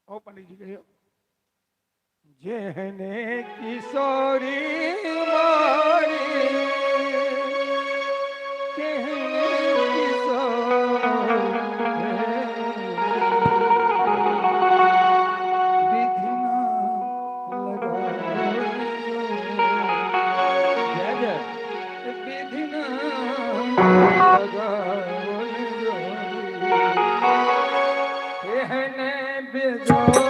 ओ पंडित जी, कहियौ। जेहने किशोरी मोरी, तेहने किशोर, विधि ना जय जय। विधि ना लगाओल जोरी, तेहने बिजोरे।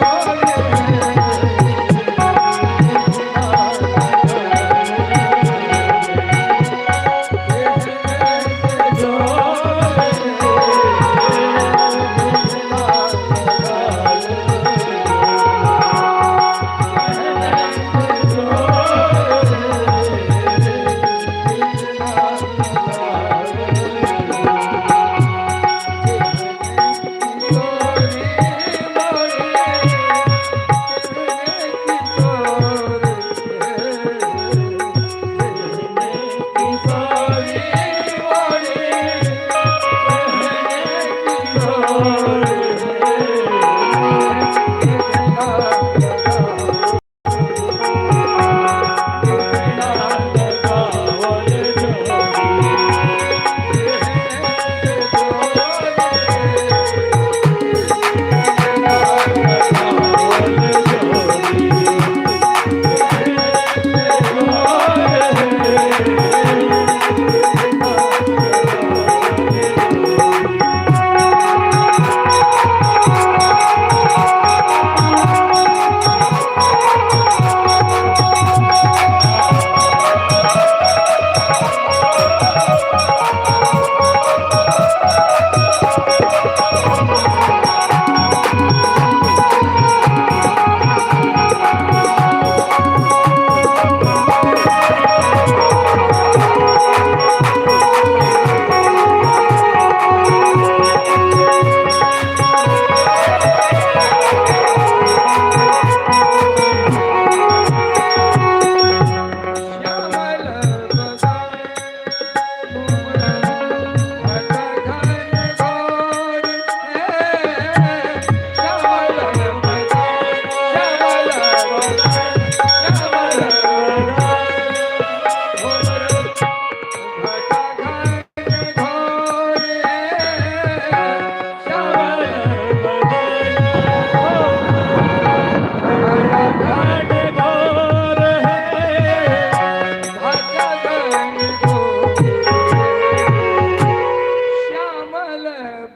श्यामल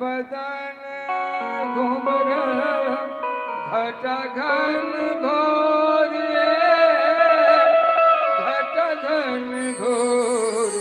बदन घुमर घट घन घोर, घट घन घोर।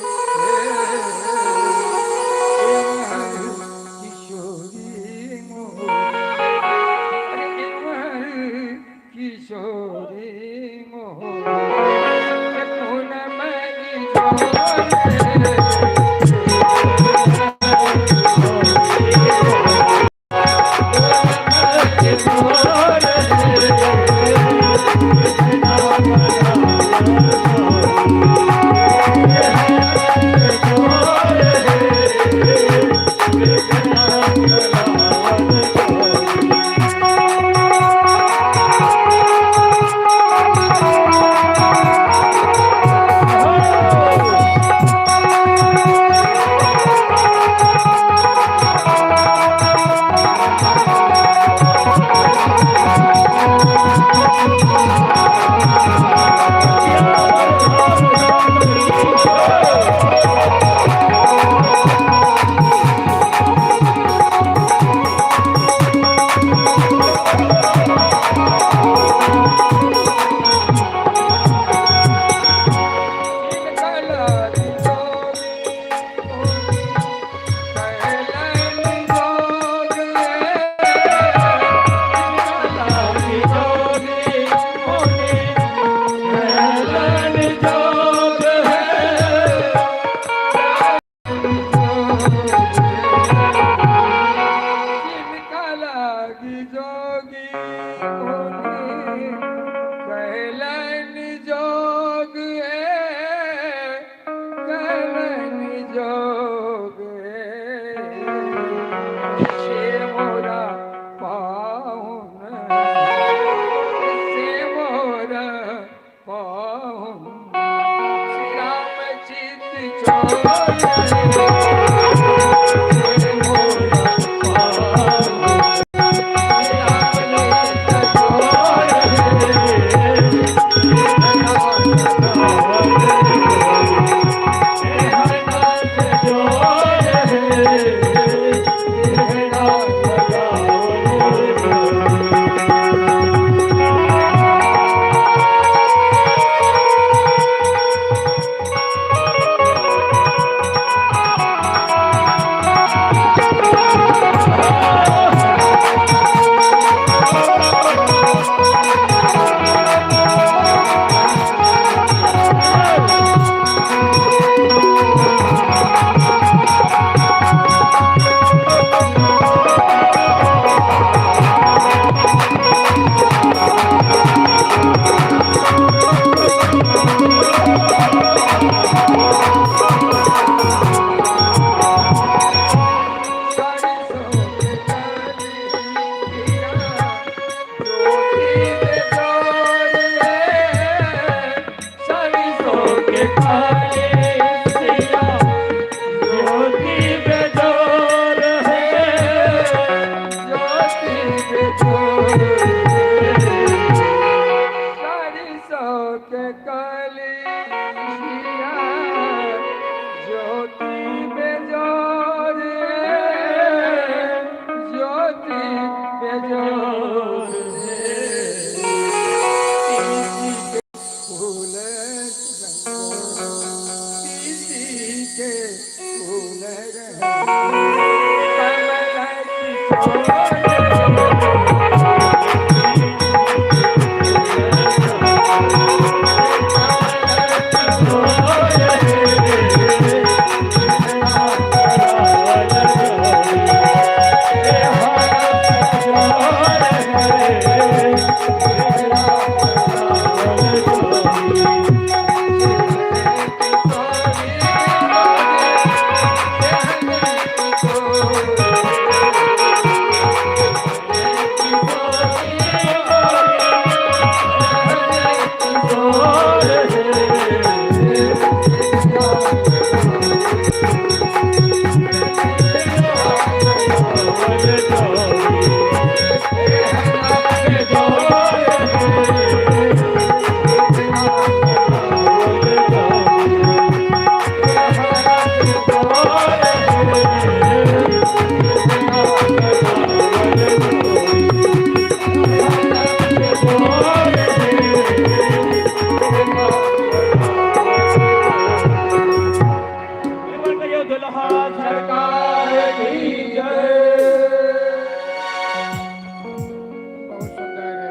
बहुत सुंदर है।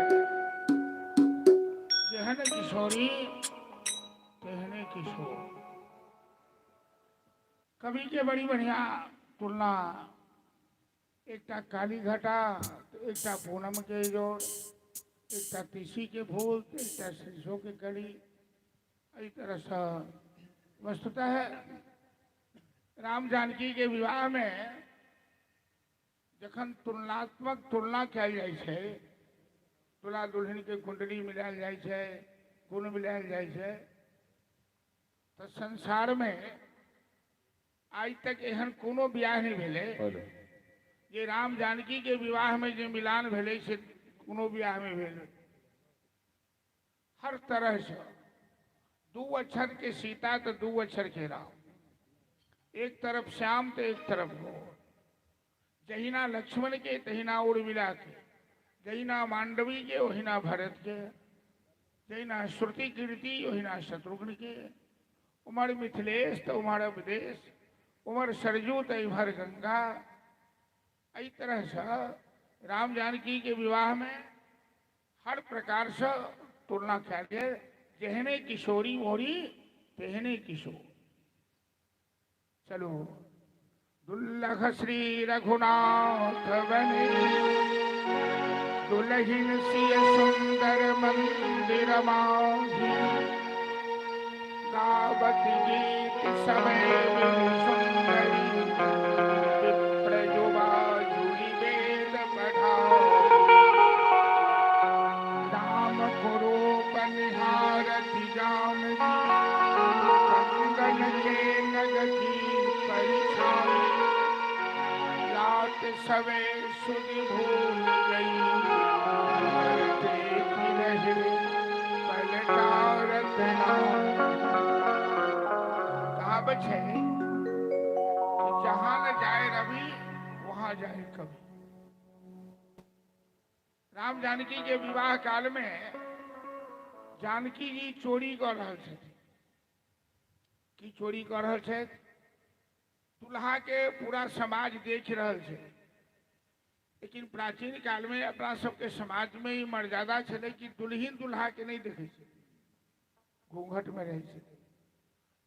जेहन किशोरी तेहने किशोर। कवि के बड़ी बढ़िया तुलना, एकटा काली घटा एकटा पूनम के जोड़, एकटा तीसी के फूल एकटा सरसों के कली, एहि तरह से वस्तुतः राम जानकी के विवाह में जखन तुलनात्मक तुलना कयल जाइ छै, दुल्हा दुल्हन के कुंडली मिलायल जाइ छै, गुण मिलायल जाइ छै, तऽ संसार में आइ तक एहन कोनो बियाह नहि भेलै जे राम जानकी के विवाह में जे मिलान भेलै से कोनो बियाह में भेल। हर तरह से दू अक्षर के सीता तो दू अक्षर के राम, एक तरफ श्याम तो एक तरफ गौर, जहिना लक्ष्मण के तहिना उर्मिला के, जहिना मांडवी के ओहिना भरत के, जहिना श्रुति कीर्ति ओहिना शत्रुघ्न के, उमर मिथिलेश तो उमर अवधेश, उमर सरजू तो इमर गंगा। एहि तरह से राम जानकी के विवाह में हर प्रकार से तुलना कयल गेल, जेहने किशोरी मोरी तेहने किशोर। चलो दुर्लभ श्री रघुनाथ बने दुलहिन सिय सुंदर मंदिर माही, गावत गीत समय सुंदरी विप्र जुबा जुड़ी वेद पढ़ाओ, राम कुरूप निहारति जानकी कंगन के नग की बात सबे सुनि भूल गई, देख रहे पलटारत कहावत है कि जहां न जाए रवि वहां जाए कवि। राम जानकी के विवाह काल में जानकी जी चोरी कर रहल छथिन। की चोरी कर रहल छथि? दुल्हा के पूरा समाज देख रहल छै, लेकिन प्राचीन काल में अपना सबके समाज में ई मर्यादा छलै कि दुल्हिन दुल्हा के नहीं देखै छै, घूंघट में रहै छै।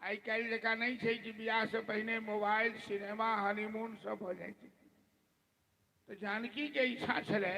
आइ काल्हि जकाँ नहीं छै कि बियाह से पहिने मोबाइल, सिनेमा, हनीमून सब हो जाइ छै। तो जानकी के इच्छा छलै